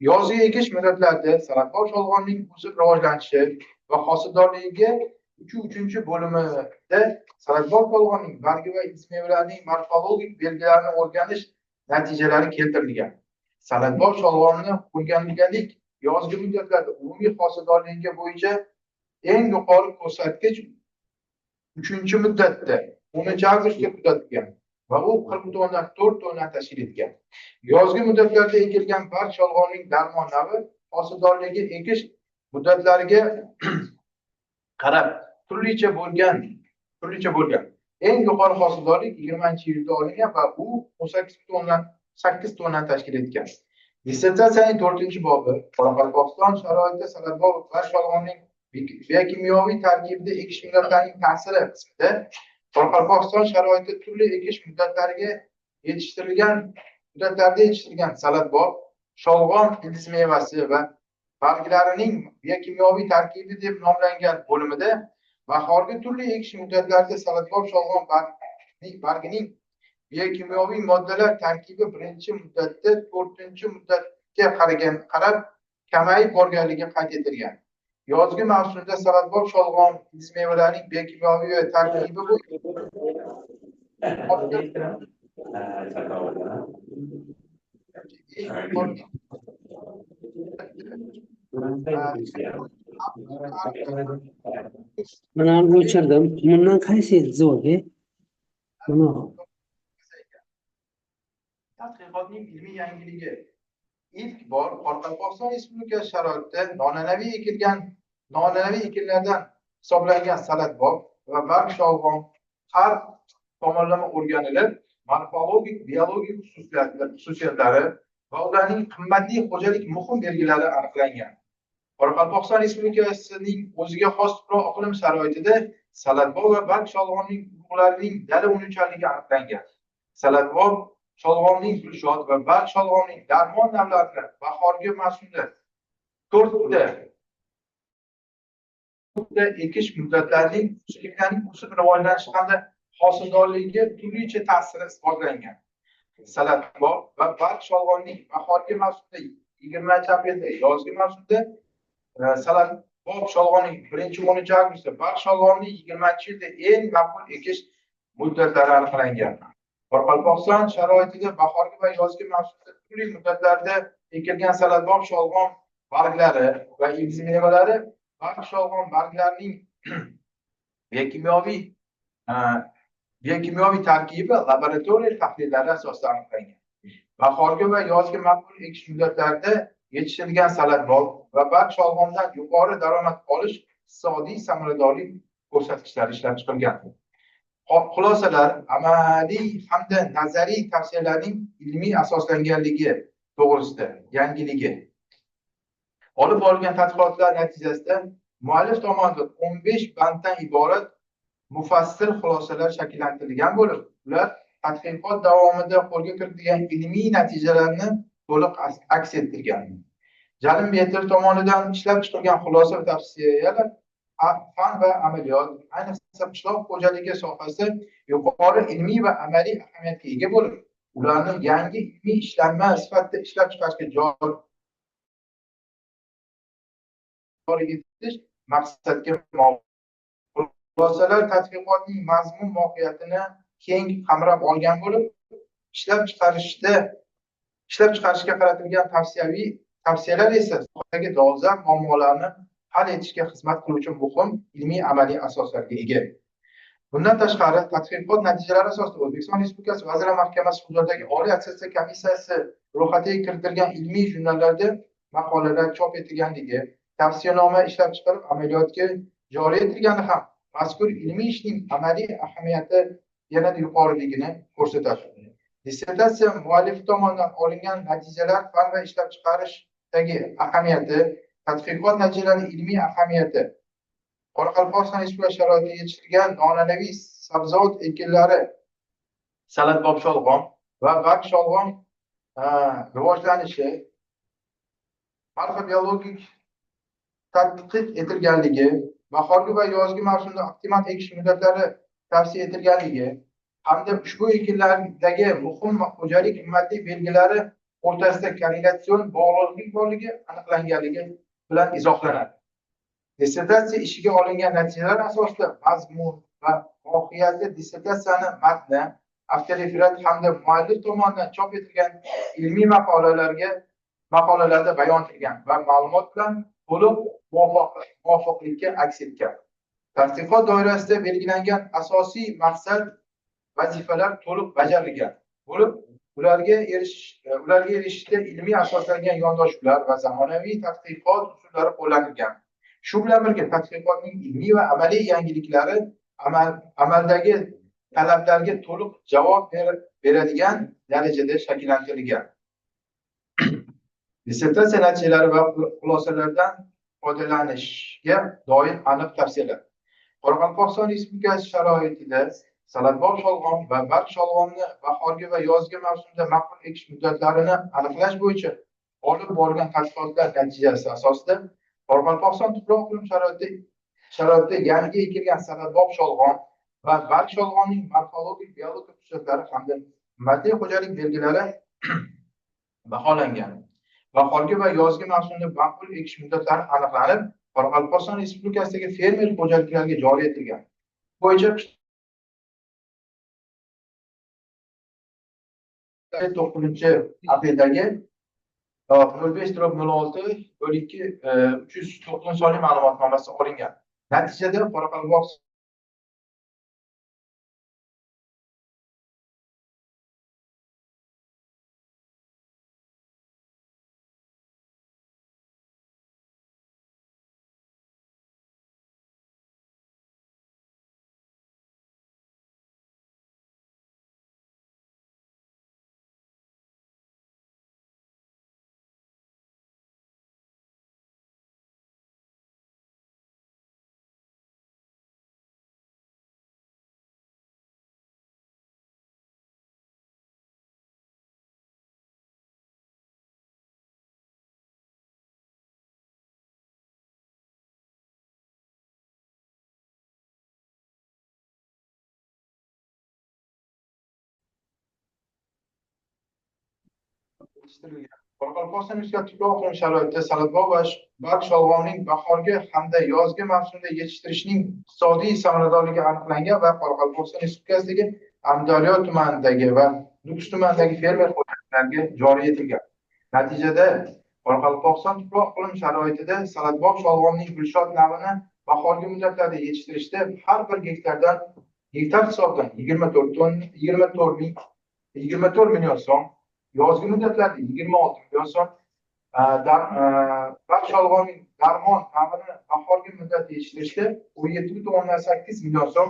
Yozgi ekish muddatlarida salatbog' sholg'omning o'sib rivojlanishi va hosildorligiga 3-3 bo'limida salatbog' sholg'omning bargi va ildiz-mevalarining morfologik belgilarini o'rganish natijalari keltirilgan. Salatbog' sholg'omni o'rganilganlik yozgi muddatlarda umumiy hosildorligi bo'yicha eng yuqori ko'rsatkich 3-muddatda 10 avgustga kuzatilgan va u 40,4 tonna tashkil etgan. Yozgi muddatlarda ekilgan barg sholg'omning darmon navi hosildorligi ekish muddatlariga qarab turlicha bo'lgan. Eng yuqori hosildorlik 20-iyulda olingan va u 18,8 tonna tashkil etgan. Dissertatsiyaning 4-bobi Qoraqalpog'iston sharoitida salatbog' va sholg'omning biokimyoviy tarkibida ekish muddatlarining ta'siri qismida Qoraqalpog'iston sharoitida turli ekish muddatlariga yetishtirilgan muddatlarda yetishtirilgan salatbog', sholg'om ildizmevasi va barglarining biokimyoviy tarkibi deb nomlangan bo'limida bahorgi turli ekish muddatlarida salatbog' sholg'om bargining biokimyoviy moddalar tarkibi birinchi muddatda 4-muddatga qarab kamayib borganligi qayd etilgan. Yozgi mavsumda salatbog' sholg'om ildizmevalarining biokimyoviy tarkibi bu Mana o'chirdim. Bundan qaysi zo'rga? Buni tadqiqotning ilmiy yangiligi ilk bor Qoraqalpog'iston Respublikasi sharoitida noan'anaviy ekinlardan hisoblangan salatbog' va barg sholg'om har tomonlama o'rganilib, morfologik, biologik xususiyatlari va ularning qimmatli xo'jalik muhim belgilari aniqlangan. Qoraqalpog'iston Respublikasining o'ziga xos tuproq iqlim sharoitida salatbog' va barg sholg'omning urug'larining dala unuvchanligi aniqlangan. Salatbog' sholg'omning gulshod va barg sholg'omning darmon navlarini bahorgi mavsumda 4ta ekish muddatlarining o'simliklarning o'sib rivojlanishi hamda hosildorligiga turlicha ta'siri isbotlangan. Salatbog' va barg sholg'omning bahorgi mavsumda 20-aprelda, yozgi mavsumda salatbog' sholg'omning 1-10 avgustda, barg sholg'omning 20-iyulda eng maqbul ekish muddatlari aniqlangan. Qoraqalpog'iston sharoitida bahorgi va yozgi mavsumda turli muddatlarda ekilgan salatbog' sholg'om barglari va ildizmevalari barg sholg'om barglarining biokimyoviy tarkibi laboratoriya tahlillari asosida aniqlangan. Bahorgi va yozgi maqbul ekish muddatlarida yetishtirilgan salatbog' va barg sholg'omdan yuqori daromad olish iqtisodiy samaradorlik ko'rsatkichlari ishlab chiqilgan. Xulosalar amaliy hamda nazariy tavsiyalarning ilmiy asoslanganligi to'g'risida yangiligi. Olib borilgan tadqiqotlar natijasida muallif tomonidan 15 banddan iborat mufassal xulosalar shakllantirilgan bo'lib, ular tadqiqot davomida qo'lga kiritilgan ilmiy natijalarni to'liq aks ettirgan. Jalimbetov tomonidan ishlab chiqilgan xulosa va tavsiyalar fan va amaliyot, ayniqsa qishloq xo'jaligi sohasida yuqori ilmiy va amaliy ahamiyatga ega bo'lib, ularni yangi ilmiy ishlanma sifatida ishlab chiqarishga joriy etish maqsadga muvofiq. Xulosalar tadqiqotning mazmun mohiyatini keng qamrab olgan bo'lib, ishlab chiqarishga qaratilgan tavsiyalar esa sohadagi dolzarb muammolarni hal etishga xizmat qiluvchi muhim ilmiy amaliy asoslarga ega. Bundan tashqari, tadqiqot natijalari asosida O'zbekiston Respublikasi Vazirlar Mahkamasi huzuridagi Oliy attestatsiya komissiyasi ro'yxatiga kiritilgan ilmiy jurnallarda maqolalar chop etilganligi, tavsiyanoma ishlab chiqarib amaliyotga joriy etilgani ham mazkur ilmiy ishning amaliy ahamiyati yanada yuqoriligini ko'rsatadi. Dissertatsiya muallifi tomonidan olingan natijalar fan va ishlab chiqarishdagi ahamiyati, tadqiqot natijalarining ilmiy ahamiyati, Qoraqalpog'iston Respublikasi sharoitida yetishtirilgan noan'anaviy sabzavot ekinlari salatbog' sholg'om va barg sholg'om rivojlanishi morfobiologik tadqiq etilganligi, bahorgi va yozgi mavsumda optimal ekish muddatlari tavsiya etilganligi hamda ushbu ekinlardagi muhim xo'jalik qimmatli belgilari o'rtasida korrelatsion bog'liqlik borligi aniqlanganligi bilan izohlanadi. Dissertatsiya ishiga olingan natijalar asosida mazmun va mohiyati dissertatsiyani matni, avtoreferat hamda muallif tomonidan chop etilgan ilmiy maqolalarda bayon etilgan va ma'lumot bilan to'liq muvofiqlikka aks etgan. Tadqiqot doirasida belgilangan asosiy maqsad vazifalar to'liq bajarilgan bo'lib, ularga erishishda ilmiy asoslangan yondashuvlar va zamonaviy tadqiqot usullari qo'llanilgan. Shu bilan birga tadqiqotning ilmiy va amaliy yangiliklari amaldagi talablarga to'liq javob beradigan darajada shakllantirilgan. Dissertatsiya natijalari va xulosalaridan foydalanishga doir aniq tavsiyalar. Qoraqalpog'iston Respublikasi sharoitida salatbog' sholg'om va barg sholg'omni bahorgi va yozgi mavsumda ma'qul ekish muddatlarini aniqlash bo'yicha olib borilgan tadqiqotlar natijasi asosida Qoraqalpog'iston tuproq iqlim sharoitida yangi ekilgan salatbog' sholg'om va barg sholg'omning morfologik, biologik xususiyatlari hamda maddiy xo'jalik belgilari baholangan. Bahorgi va yozgi mavsumda ma'qul ekish muddatlari aniqlanib, Qoraqalpog'iston Respublikasidagi fermer xo'jaliklariga joriy etilgan. Bo'yicha 9 apreldagi 05/06/2 390 sonli ma'lumotnomasi olingan. Natijada Qoraqalpog'iston yetishtirilgan. Qoraqalpog'iston Respublikasi tuproq iqlim sharoitida salatbog' va barg sholg'omning bahorgi hamda yozgi mavsumda yetishtirishning iqtisodiy samaradorligi aniqlangan va Qoraqalpog'iston Respublikasidagi Amudaryo tumanidagi va Nukus tumanidagi fermer xo'jaliklariga joriy etilgan. Natijada Qoraqalpog'iston tuproq iqlim sharoitida salatbog' sholg'omning Gulshod navini bahorgi muddatlarda yetishtirishda har bir gektar hisobidan 24 ton 24 ming 24 million so'm, yozgi muddatlarda 26 million so'm, barg sholg'omning Darmon navini bahorgi muddatda yetishtirishda 17,8 million so'm,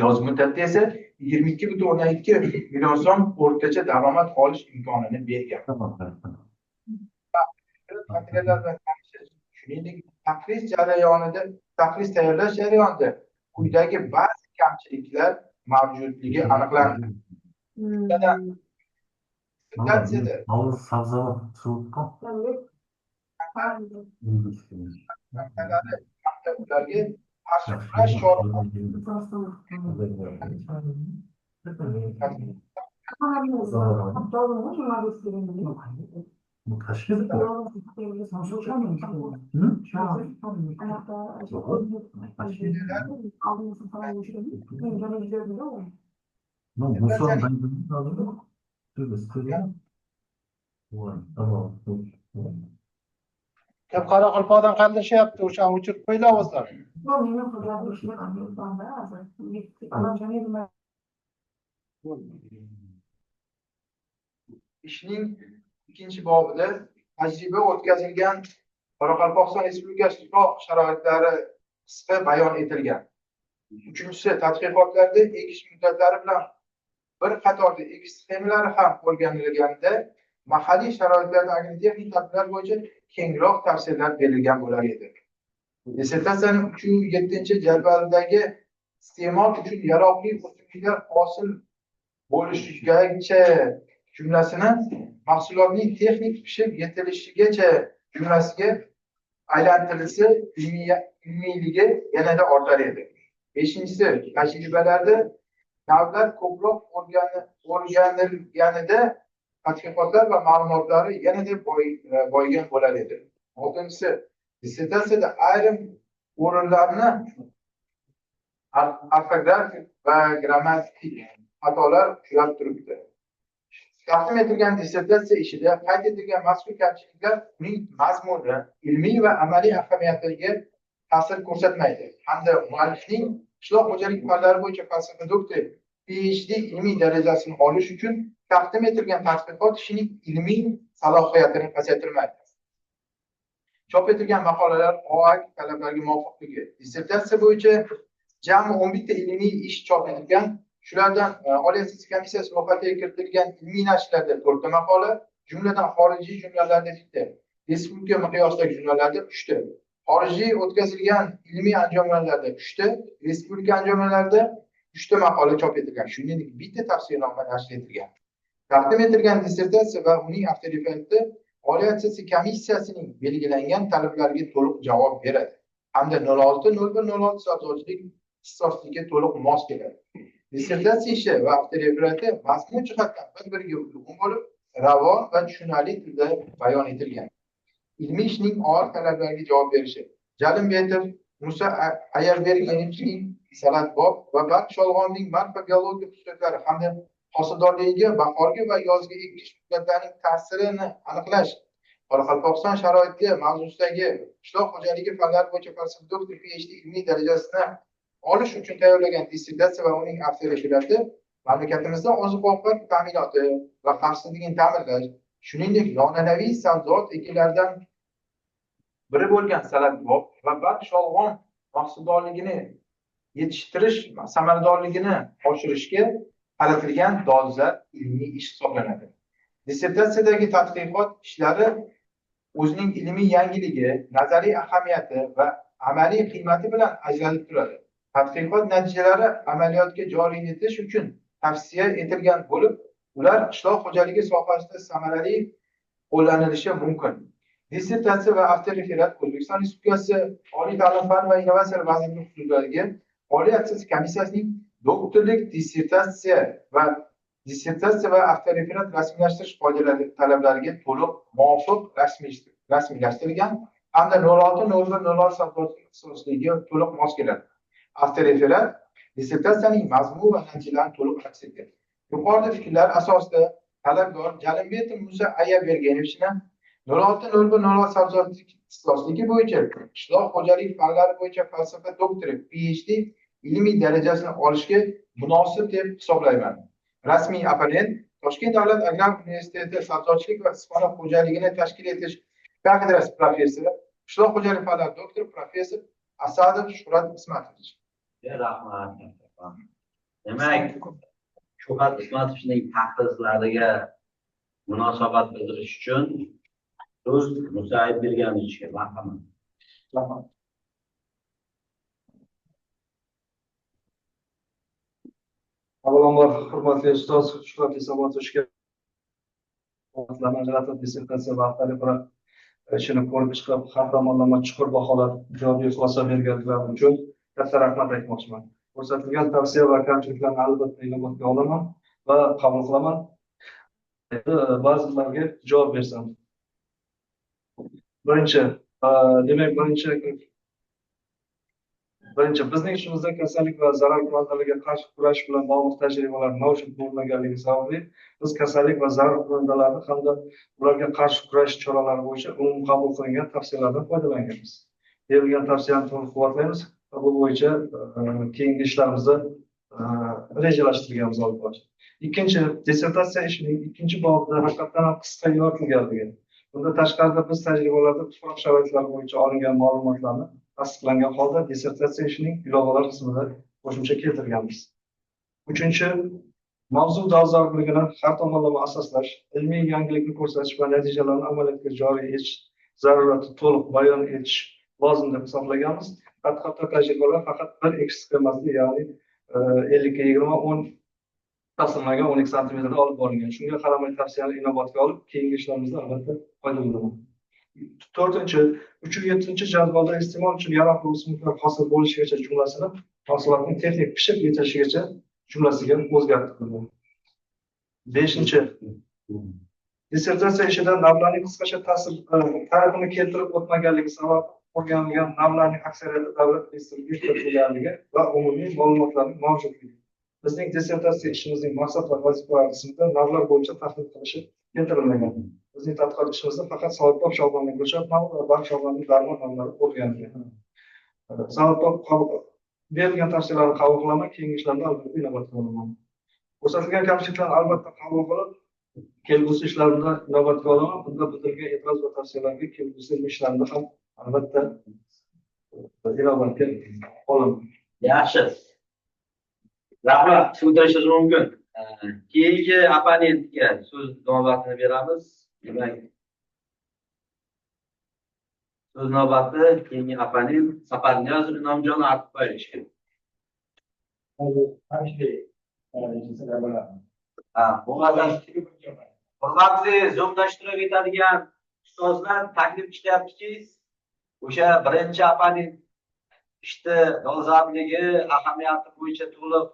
yozgi muddatda esa 22,2 million so'm o'rtacha daromad olish imkonini bergan. Materiallar bilan tanishish, shuningdek, taqriz tayyorlash jarayonida quyidagi ba'zi kamchiliklar mavjudligi aniqlandi. Dissertatsiyada Sabzavot sovuqqa. hamda ularga qarshi kurash choralari Bu kaçtı? Hı? No, bu son ben Tamam. Kim Qoraqalpoqdan qatnashyapti, o'shani o'chirib qo'yinglar ovozlarni. Ishning ikkinchi bobida tajriba o'tkazilgan Qoraqalpog'iston Respublikasi tuproq sharoitlari qisqa bayon etilgan. Uchinchisi, tadqiqotlarda ekish muddatlari bilan bir qatorda ekish sxemalari ham o'rganilganda mahalliy sharoitlarda agrotexnik tadbirlar bo'yicha kengroq tavsiyalar berilgan bo'lar edi. Dissertatsiyaning 3-7-jadvalidagi iste'mol uchun yaroqli o'simliklar hosil bo'lishigacha jumlasini mahsulotning texnik pishib yetilishigacha jumlasiga aylantirilsa, ilmiyligi yanada ortar edi. Beshinchisi, tajribalarda navlar ko'proq o'rganilganida tadqiqotlar va ma'lumotlari yanada boyigan bo'lar edi. Oltinchisi, dissertatsiyada ayrim o'rinlarni orfografik va grammatik xatolar uchrab turibdi. Taqdim etilgan dissertatsiya ishida qayd etilgan mazkur kamchiliklar uning mazmuni, ilmiy va amaliy ahamiyatiga ta'sir ko'rsatmaydi hamda muallifning qishloq xo'jalik fanlari bo'yicha falsafa doktori PhD ilmiy darajasini olish uchun taqdim etilgan tadqiqot ishining ilmiy salohiyatini pasaytirmaydi. Chop etilgan maqolalar OAK talablariga muvofiqligi. Dissertatsiya bo'yicha jami 11 ta ilmiy ish chop etilgan. Shulardan Oliy attestatsiya komissiyasi ro'yxatiga kiritilgan ilmiy nashrlarda 4 ta maqola, jumladan xorijiy jurnallarda 2ta, respublika miqyosidagi jurnallarda 3ta, xorijiy o'tkazilgan ilmiy anjumanlarda 3ta, respublika anjumanlarida 3ta maqola chop etilgan. Shuningdek, bitta tavsiyanoma nashr etilgan. Taqdim etilgan dissertatsiya va uning avtoreferati Oliy attestatsiya komissiyasining belgilangan talablariga to'liq javob beradi hamda 06.01.06 sabzavotchilik ixtisosligiga to'liq mos keladi. Dissertatsiya ishi va avtoreferati mazmun jihatdan bir-biriga uyg'un bo'lib, ravon va tushunarli tilda bayon etilgan. Ilmiy ishning og'ir talablariga javob berishi Jalimbetov Musa Ayarbergenovichning salatbob va barg sholg'omining morfobiologik xususiyatlari hamda hosildorligiga bahorgi va yozgi ekish muddatlarining ta'sirini aniqlash Qoraqalpog'iston sharoitiga mavzusidagi qishloq xo'jaligi fanlari bo'yicha falsafa doktori PhD ilmiy darajasini olish uchun tayyorlagan dissertatsiya va uning avtoreferati mamlakatimizda oziq-ovqat ta'minoti va xavfsizligini ta'minlash, shuningdek, noan'anaviy sabzavot ekinlaridan biri bo'lgan salatbob va barg sholg'om mahsuldorligini yetishtirish samaradorligini oshirishga qaratilgan dolzarb ilmiy ish hisoblanadi. Dissertatsiyadagi tadqiqot ishlari o'zining ilmiy yangiligi, nazariy ahamiyati va amaliy qiymati bilan ajralib turadi. Tadqiqot natijalari amaliyotga joriy etish uchun tavsiya etilgan bo'lib, ular qishloq xo'jaligi sohasida samarali qo'llanilishi mumkin. Dissertatsiya va avtoreferat O'zbekiston Respublikasi Oliy ta'lim, fan va innovatsiyalar vazirligi huzurидagi Oliy attestatsiya komissiyasining doktorlik dissertatsiya va avtoreferat rasmiylashtirish qoidalari talablariga to'liq muvofiq rasmiylashtirilgan hamda 06.01.06 sabzavotchilik ixtisosligiga to'liq mos keladi. Avtoreferat dissertatsiyaning mazmun va natijalarini to'liq aks etadi. Yuqorida fikrlar asosida talabgor Jalimbetov Musa Ayarbergenovichni 06.01.06 sabzavotchilik ixtisosligi bo'yicha qishloq xo'jaligi fanlari bo'yicha falsafa doktori PhD ilmiy darajasini olishga munosib deb hisoblayman. Rasmiy opponent Toshkent davlat agrar universiteti sabzavotchilik va issiqxona xo'jaligini tashkil etish kafedrasi professori, qishloq xo'jaligi fanlari doktori professor Asadov Shuhrat Ismatovich. Rahmat. Demak, Shuhrat Ismatovichning tahdidlariga munosabat bildirish uchun so'z Musa Ayberganovichga marhamat. Rahmat. Avvalambor, hurmatli ustoz Shuhrat Ismatovichga ajratib dissertatsiya va avtoreferat ishini ko'rib chiqib, har tomonlama chuqur baholab, ijobiy xulosa berganliklari uchun katta rahmat aytmoqchiman. Ko'rsatilgan tavsiya va kamchiliklarni albatta inobatga olaman va qabul qilaman. Ba'zilarga javob bersam. Birinchi, demak, birinchi bizning ishimizda kasallik va zararkunandalarga qarshi kurash bilan bog'liq tajribalar mavjud bo'lmaganligi sababli biz kasallik va zararkunandalarni hamda ularga qarshi kurash choralari bo'yicha umum qabul qilingan tavsiyalardan foydalanganmiz. Berilgan tavsiyani to'liq quvvatlaymiz va bu bo'yicha keyingi ishlarimizda rejalashtirganmiz olib borish. Ikkinchi, dissertatsiya ishining ikkinchi bobida haqiqatdan ham qisqa yoritilganligi. Bunda tashqarida biz tajribalarda tuproq sharoitlari bo'yicha olingan ma'lumotlarni tasdiqlangan holda dissertatsiya ishining ilovalar qismida qo'shimcha keltirganmiz. Uchinchi, mavzu dolzarbligini har tomonlama asoslash, ilmiy yangilikni ko'rsatish va natijalarni amaliyotga joriy etish zarurati to'liq bayon etish lozim deb hisoblaganmiz. Tadqiqotda tajribalar faqat bir ekish sxemasida, ya'ni 50 ga 20 10 taqsimlangan 12 santimetrda olib borilgan. Shunga qaramay tavsiyani inobatga olib, keyingi ishlarimizda albatta foydalanaman. To'rtinchi, 3-7 jadvalda iste'mol uchun yaroqli o'simliklar hosil bo'lishigacha jumlasini mahsulotning texnik pishib yetilishigacha jumlasiga o'zgartirildi. Beshinchi, dissertatsiya ishida navlarning qisqacha ta'sir tarixini keltirib o'tmaganligi sabab o'rganilgan navlarning aksariyati davlat reyestriga kiritilganligi va umumiy ma'lumotlarning mavjudligi. Bizning dissertatsiya ishimizning maqsad va vazifalari qismida navlar bo'yicha tahlil qilishi keltirilmagan. Bizning tadqiqot ishimizda faqat soatbop sholg'omning ko'chat navi va barg sholg'omning darmon navlari o'rganilgan. Soatbop berilgan tavsiyalarni qabul qilaman, keyingi ishlarda albatta inobatga olaman. Ko'rsatilgan kamchiliklarni albatta qabul qilib, kelgusi ishlarimda inobatga olaman. Bunda bildirilgan e'tiroz va tavsiyalarga kelgusi ishlarimda ham albatta inobatga olaman. Yaxshi. Rahmat, tushuntirishingiz mumkin. Keyingi opponentga so'z navbatini beramiz. Demak, so'z navbati keyingi opponent Saparniyozov Inomjon Artiqboyevichga. Ha, hurmatli Zoomda ishtirok etadigan ustozlar taklif chiqyaptiki, o'sha birinchi opponent ishni dolzarbligi, ahamiyati bo'yicha to'liq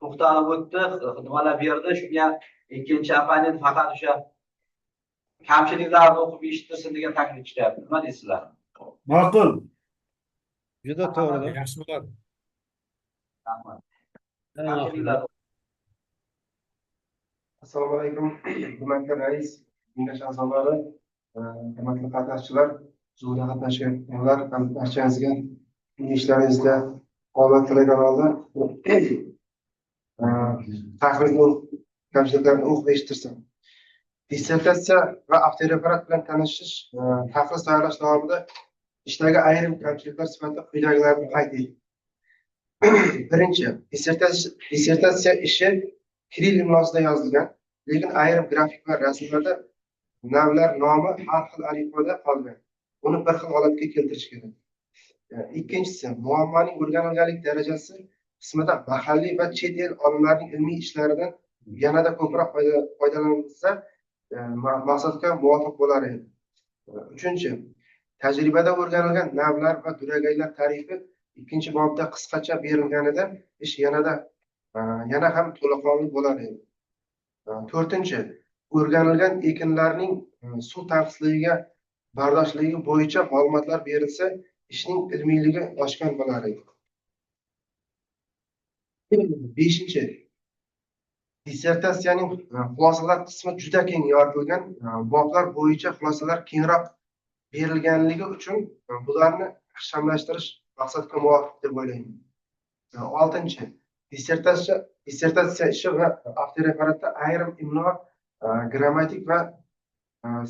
to'xtalib o'tdi, nimalar berdi. Shunga ikkinchi opponent faqat o'sha kamchiliklarni o'qib eshittirsin degan taklif chiqyapti. Nima deysizlar? Ma'qul. Juda to'g'ri. Yaxshi bo'ladi. Rahmat. Kamchiliklar. Assalomu alaykum, hurmatli rais, kengash a'zolari, hurmatli qatnashchilar, Zoomda qatnashganlar, barchangizga ishlaringizda omad tilagan holda tahrirni kamchiliklarni o'qib eshittirsam. Dissertatsiya va avtoreferat bilan tanishish, tahrir tayyorlash davomida ishdagi ayrim kamchiliklar sifatida quyidagilarni qayd etdim. Birinchi, dissertatsiya ishi kirill imlosida yozilgan, lekin ayrim grafik va rasmlarda navlar nomi har xil alifboda qolgan. Uni bir xil holatga keltirish kerak. Ikkinchisi, muammoning o'rganilganlik darajasi qismida mahalliy va chet el olimlarining ilmiy ishlaridan yanada ko'proq foydalanilsa maqsadga muvofiq bo'lar edi. Uchinchi, tajribada o'rganilgan navlar va duragaylar tarifi ikkinchi bobda qisqacha berilganida ish yana ham to'laqonli bo'lar edi. To'rtinchi, o'rganilgan ekinlarning suv tanqisligiga bardoshligi bo'yicha ma'lumotlar berilsa, ishning ilmiyligi oshgan bo'lar edi. Beshinchi, dissertatsiyaning xulosalar qismi juda keng yoritilgan, boblar bo'yicha xulosalar kengroq berilganligi uchun bularni ixchamlashtirish maqsadga muvofiq deb o'ylayman. Oltinchi, dissertatsiya ishi va avtoreferatda ayrim imlo, grammatik va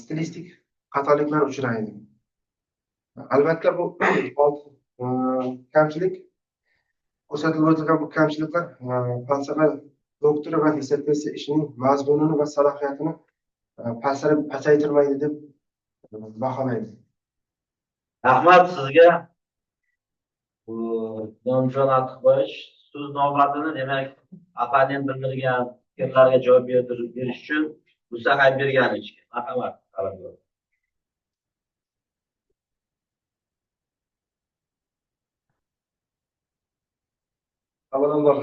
stilistik xatoliklar uchraydi. Albatta bu olti kamchilik ko'rsatib o'tilgan bu kamchiliklar falsafa doktori va dissertatsiya ishining mazmunini va salohiyatini pasaytirmaydi deb baholaydi. Rahmat sizga. Inomjon Artiqboyevich, so'z navbatini demak opponent bildirgan fikrlarga javob berish uchun Musa Qayberganovichga. Marhamat. Avvalambor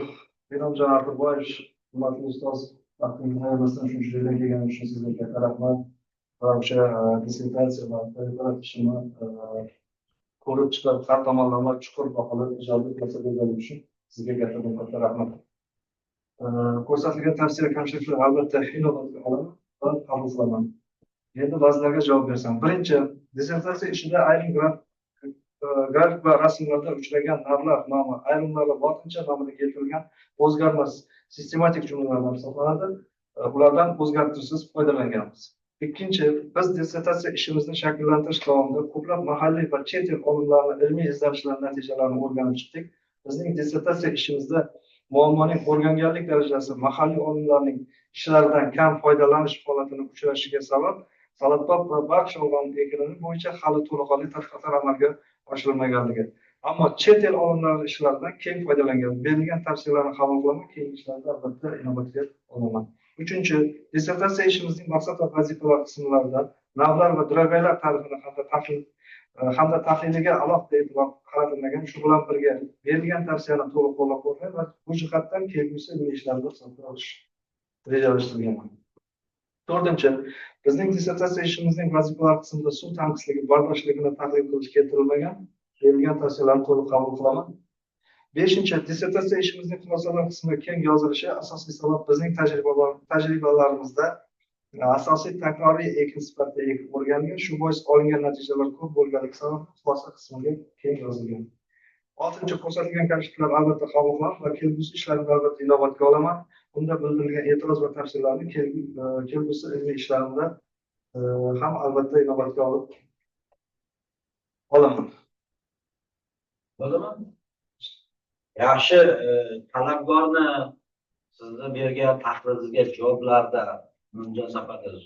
Inomjon Artiqboyevich, hurmatli ustoz, vaqtingizni ayirmasdan shuncha joydan kelganingiz uchun sizga katta rahmat. Va o'sha dissertatsiya va referat ishini ko'rib chiqib, har tomonlama chuqur baholab, ijobiy xulosa berganingiz uchun sizga katta rahmat. Ko'rsatilgan tavsiya kamchiliklar albatta inobatga olaman va qabul qilaman. Endi ba'zilarga javob bersam. Birinchi, dissertatsiya ishida ayrim grafik va rasmlarda uchragan navlar nomi, ayrimlari lotincha nomida keltirilgan o'zgarmas sistematik jumlalardan hisoblanadi. Ulardan o'zgartirishsiz foydalanganmiz. Ikkinchi, biz dissertatsiya ishimizni shakllantirish davomida ko'plab mahalliy va chet el olimlarining ilmiy izlanishlari natijalarini o'rganib chiqdik. Bizning dissertatsiya ishimizda muammoning o'rganganlik darajasi mahalliy olimlarning ishlaridan kam foydalanish holatini uchrashiga sabab salatbop va barg sholg'om ekinini bo'yicha hali to'laqonli tadqiqotlar amalga oshirilmaganligi. Ammo chet el olimlarining ishlaridan keng foydalangan. Berilgan tavsiyalarni qabul qilaman, keyingi ishlarda albatta inobatga olaman. Uchinchi, dissertatsiya ishimizning maqsad va vazifalar qismlarida navlar va duragaylar tarixini hamda tahliliga alohida e'tibor qaratilmagan. Shu bilan birga berilgan tavsiyani to'liq qo'llab-quvvatlayman va bu jihatdan kelgusi ilmiy ishlarda hisobga olish rejalashtirilgan. To'rtinchi, bizning dissertatsiya ishimizning vazifalar qismida suv tanqisligi, bardoshligini tahlil qilish keltirilmagan. Berilgan tavsiyalarni to'liq qabul qilaman. Beshinchi, dissertatsiya ishimizning xulosalar qismi keng yozilishi asosiy sabab bizning tajribalarimizda asosiy takroriy ekin sifatida ekib o'rganilgan. Shu bois olingan natijalar ko'p bo'lganligi sababli xulosa qismiga keng yozilgan. Oltinchi, ko'rsatilgan kamchiliklar albatta qabul qilaman va kelgusi ishlarimda albatta inobatga olaman. Bunda bildirilgan e'tiroz va tavsiyalarni kelgusi ilmiy ishlarimda ham albatta inobatga olib olaman. Bo'ldimi? Yaxshi, talabgorni sizni bergan tahriringizga javoblarda Inomjon Saparov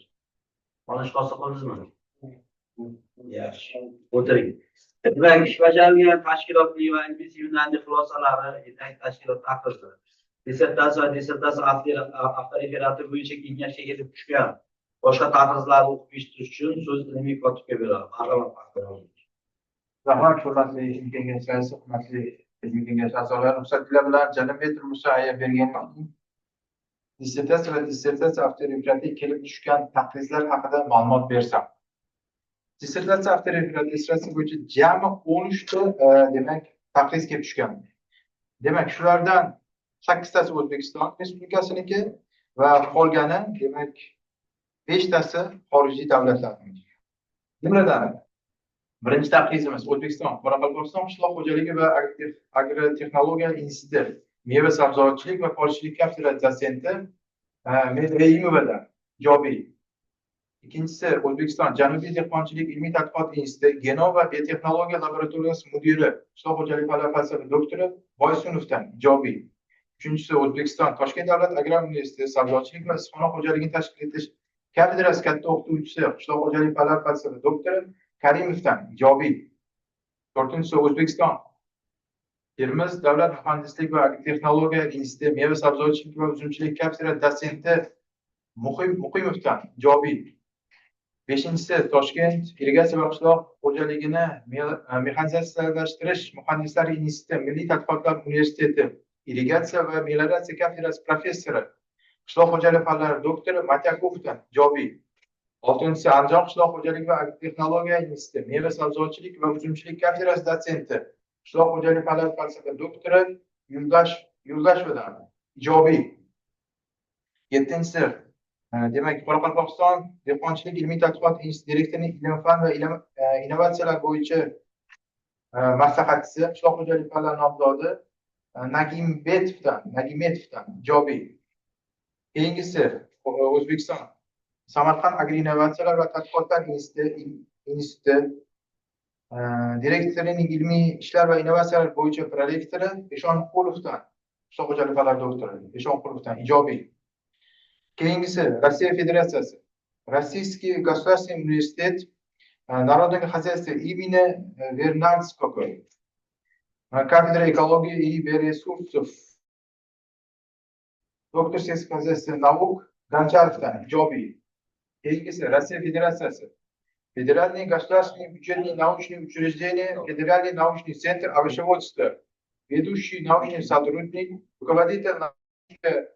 Qonish hosil qildingizmi? Yaxshi. O'tiring. Demak, ish bajarilgan tashkilotning va ilmiy seminarning xulosalari, yetakchi tashkilot taqdiri. Dissertatsiya va dissertatsiya avtoreferati bo'yicha kengashga kelib tushgan boshqa taqrizlarni o'qib eshitish uchun so'z ilmiy kotibga beriladi. Marhamat. Rahmat, hurmatli ilmiy kengash raisi, hurmatli ilmiy kengash a'zolari, ruxsatinglar bilan Janob Musa Ayapbergenovning dissertatsiya va dissertatsiya avtoreferatiga kelib tushgan taqrizlar haqida ma'lumot bersam. Dissertatsiya avtoreferati ijrosi bo'yicha jami 13 ta demak, taqriz kelib tushgan. Demak, shulardan 8 tasi O'zbekiston Respublikasiniki va qolgani, demak, 5 tasi xorijiy davlatlarniki. Jumladan, birinchi taqrizimiz O'zbekiston Qoraqalpog'iston qishloq xo'jaligi va agrotexnologiya instituti meva sabzavotchilik va polchilik kafedrasi dotsenti Medreimovadan ijobiy. Ikkinchisi O'zbekiston Janubiy dehqonchilik ilmiy tadqiqot instituti genom va biotexnologiya laboratoriyasi mudiri, qishloq xo'jaligi fanlari falsafa doktori Boysunovdan ijobiy. Uchinchisi O'zbekiston Toshkent davlat agrar universiteti sabzavotchilik va issiqxona xo'jaligini tashkil etish kafedrasi katta o'qituvchisi, qishloq xo'jaligi fanlari falsafa doktori Karimovdan ijobiy. To'rtinchisi O'zbekiston Termiz davlat muhandislik va agrotexnologiya instituti meva sabzavotchilik va uzumchilik kafedrasi dotsenti Muqimovdan ijobiy. Beshinchisi Toshkent irrigatsiya va qishloq xo'jaligini mexanizatsiyalashtirish muhandislari instituti Milliy tadqiqotlar universiteti irrigatsiya va melioratsiya kafedrasi professori, qishloq xo'jaligi fanlari doktori Matyakovdan ijobiy. Oltinchisi Andijon qishloq xo'jaligi va agrotexnologiya instituti meva sabzavotchilik va uzumchilik kafedrasi dotsenti, qishloq xo'jaligi fanlari falsafa doktori Yuldashevadan ijobiy. Yettinchisi demak, Qoraqalpog'iston dehqonchilik ilmiy tadqiqot instituti direktorining ilm, fan va innovatsiyalar bo'yicha maslahatchisi, qishloq xo'jaligi fanlari nomzodi Nagimetovdan ijobiy. Keyingisi O'zbekiston Samarqand agroinnovatsiyalar va tadqiqotlar instituti direktorining ilmiy ishlar va innovatsiyalar bo'yicha prorektori Eshonqulovdan, qishloq xo'jaligi fanlari doktori Eshonqulovdan ijobiy. Keyingisi Rossiya Federatsiyasi Российский государственный университет народного хозяйства имени Вернадского, кафедра экологии и биоресурсов, доктор сельскохозяйственных наук Гончаровdan ijobiy. Keyingisi Rossiya Federatsiyasi Федеральный государственный бюджетный научный учреждение, Федеральный научный центр овощеводства, ведущий научный сотрудник, руководитель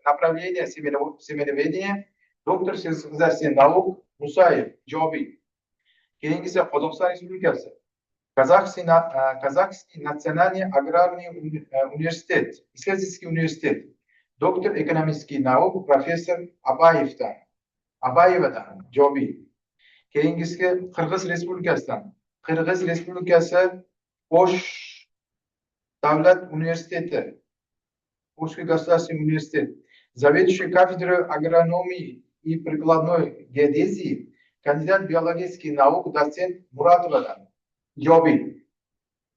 направления семеноведения, доктор сельскохозяйственных наук Musayev ijobiy. Keyingisi Qozog'iston Respublikasi Казахский национальный аграрный университет, исследовательский университет, доктор экономических наук, профессор Abayevadan ijobiy. Keyingisi Qirg'iz Respublikasidan Qirg'iz Respublikasi O'sh davlat universiteti, Ошский государственный университет, заведующий кафедрой агрономии и прикладной геодезии, кандидат биологических наук, доцент Muratovadan ijobiy.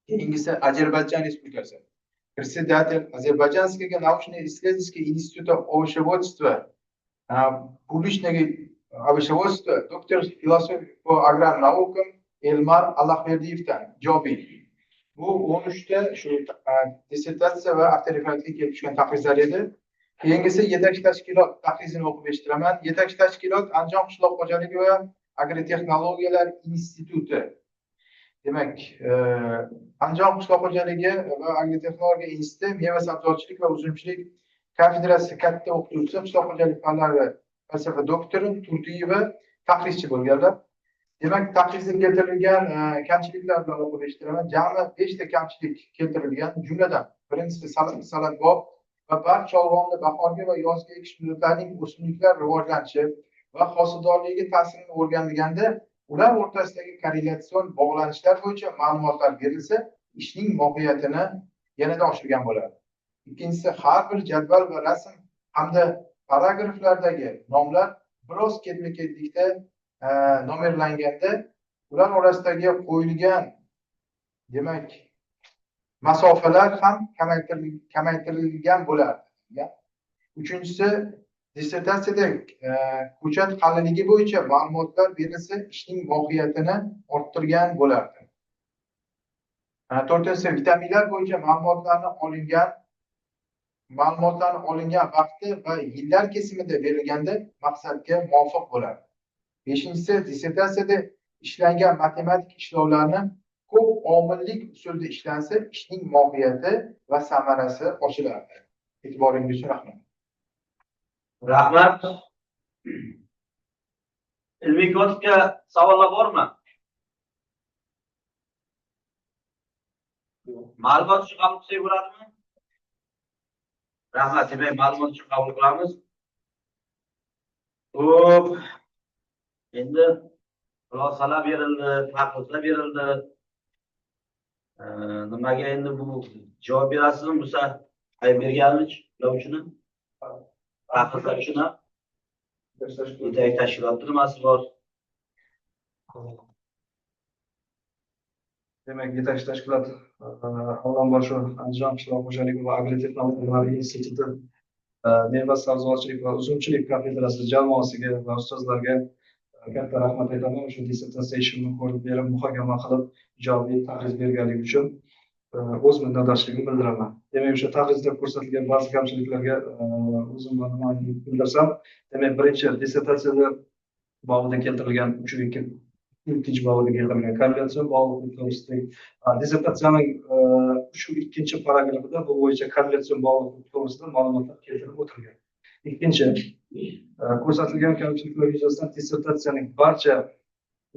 Keyingisi Ozarbayjon Respublikasi председатель Азербайджанского научно-исследовательского института овощеводства, публичного овощеводства, доктор философии по аграрным наукам Elmar Allohberdiyevdan ijobiy. Bu 13 ta shu dissertatsiya va avtoreferatga kelib tushgan taqrizlar edi. Keyingisi yetakchi tashkilot taqrizini o'qib eshittiraman. Yetakchi tashkilot Andijon qishloq xo'jaligi va agrotexnologiyalar instituti. Demak, Andijon qishloq xo'jaligi va agrotexnologiya instituti meva sabzavotchilik va uzumchilik kafedrasi katta o'qituvchisi, qishloq xo'jaligi fanlari falsafa doktori Turdiyeva taqrizchi bo'lganlar. Demak, taqrizda keltirilgan kamchiliklar bilan o'qib eshittiraman. Jami 5 ta kamchilik keltirilgan. Jumladan, birinchisi salatbog' va barg sholg'omni bahorgi va yozgi ekish muddatlarining o'simliklar rivojlanishi va hosildorligiga ta'sirini o'rganilganda ular o'rtasidagi korrelatsion bog'lanishlar bo'yicha ma'lumotlar berilsa, ishning mohiyatini yanada oshirgan bo'ladi. Ikkinchisi, har bir jadval va rasm hamda paragraflardagi nomlar biroz ketma-ketlikda nomerlanganda ular orasidagi qo'yilgan, demak, masofalar ham kamaytirilgan bo'lardi. Uchinchisi, Dissertatsiyada ko'chat qalinligi bo'yicha ma'lumotlar berilsa, ishning mohiyatini orttirgan bo'lardi. To'rtinchisi, vitaminlar bo'yicha ma'lumotlarni olingan vaqti va yillar kesimida berilganda maqsadga muvofiq bo'lardi. Beshinchisi, dissertatsiyada ishlangan matematik ishlovlarni ko'p omillik usulda ishlansa, ishning mohiyati va samarasi oshilardi. E'tiboringiz uchun rahmat. Rahmat. Ilmiy kotibga savollar bormi? Ma'lumot uchun qabul qilsak bo'ladimi? Rahmat, demak ma'lumot uchun qabul qilamiz. Xo'p, endi xulosalar berildi, takliflar berildi. Nimaga endi bu javob berasizmi Musa Ayberganovich uchun? Takliflar uchun ham yetakchi tashkilotni nimasi bor? Demak, yetakchi tashkilot avvalambor shu Andijon qishloq xo'jaligi va agrotexnologiyalar instituti meva sabzavotchilik va uzumchilik kafedrasi jamoasiga va ustozlarga katta rahmat aytaman. Shu dissertatsiya ishimni ko'rib berib, muhokama qilib, ijobiy taxriz berganligi uchun o'z minnatdorchiligimni bildiraman. Demak, o'sha taxrizda ko'rsatilgan ba'zi kamchiliklarga o'zim bildirsam, demak, birinchi dissertatsiyada bobida keltirilgan 3.2 bobida keltirilgan korrelatsion bog'liqlik to'g'risidagi dissertatsiyaning 3.2 paragrafida bu bo'yicha korrelatsion bog'liqlik to'g'risida ma'lumotlar keltirib o'tilgan. Ikkinchi, ko'rsatilgan kamchiliklar yuzasidan dissertatsiyaning barcha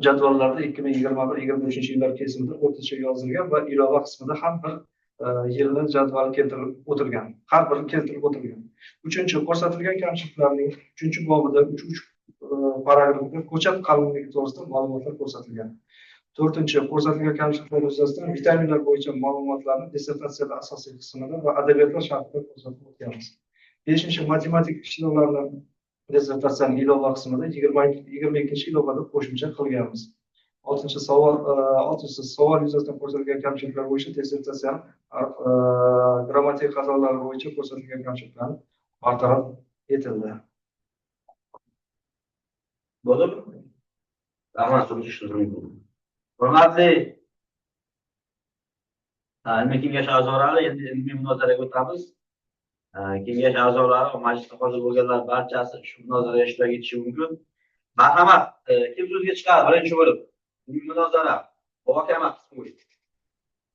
jadvallarda 2021-2023 yillar kesimida o'rtacha yozilgan va ilova qismida ham bir yilni jadvali keltirib o'tilgan. Har biri keltirib o'tilgan. Uchinchi, ko'rsatilgan kamchiliklarning 3-bobida 3.3 paragrafida ko'chat qalinligi to'g'risida ma'lumotlar ko'rsatilgan. To'rtinchi, ko'rsatilgan kamchiliklar yuzasidan vitaminlar bo'yicha ma'lumotlarni dissertatsiyada asosiy qismida va adabiyotlar sharhida ko'rsatib o'tganmiz. Beshinchi, matematik ishlovlarni dissertatsiyaning ilova qismida 22-ilovada qo'shimcha qilganmiz. Oltinchi savol yuzasidan ko'rsatilgan kamchiliklar bo'yicha dissertatsiyaning grammatik xatolari bo'yicha ko'rsatilgan kamchiliklar bartaraf etildi. Bo'ldimi? Rahmat, hurmatli ilmiy kengash a'zolari, endi ilmiy munozaraga o'tamiz. Kengash a'zolari va majlisda hozir bo'lganlar barchasi shu munozaraga ishtirok etishi mumkin. Marhamat, kim so'zga chiqadi birinchi bo'lib? Ilmiy munozara, muhokama qismi bo'yicha.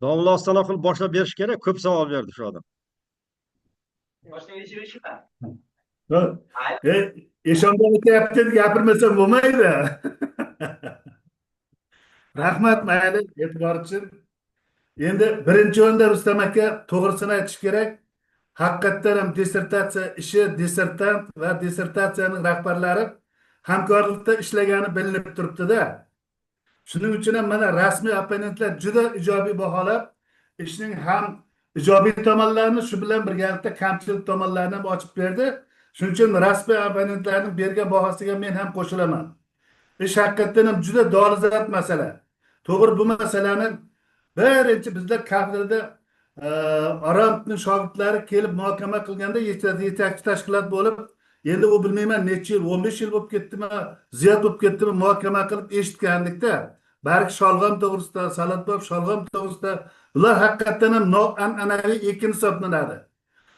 Domla Ostonoqul boshlab berish kerak, ko'p savol berdi shu odam. Boshlayverishmi? Eshonda aytyapti deb gapirmasam bo'lmaydi. Rahmat, mayli, e'tibor uchun. Endi birinchi o'rinda Rustam aka, to'g'risini aytish kerak. Haqiqatdan ham dissertatsiya ishi, dissertant va dissertatsiyaning rahbarlari hamkorlikda ishlagani bilinib turibdi-da. Shuning uchun ham mana rasmiy opponentlar juda ijobiy baholab, ishning ham ijobiy tomonlarini, shu bilan birgalikda kamchilik tomonlarini ham ochib berdi. Shuning uchun rasmiy opponentlarning bergan bahosiga men ham qo'shilaman. Ish haqiqatdan ham juda dolzarb masala. To'g'ri, bu masalani birinchi bizlar kafedrada Aramning shogirdlari kelib muhokama qilganda yetakchi tashkilot bo'lib, endi u bilmayman necha yil, 15 yil bo'lib ketdimi, ziyod bo'lib ketdimi, muhokama qilib eshitgandikda, bark sholg'om to'g'risida, salatbob sholg'om to'g'risida, bular haqiqatdan ham noan'anaviy ekin hisoblanadi.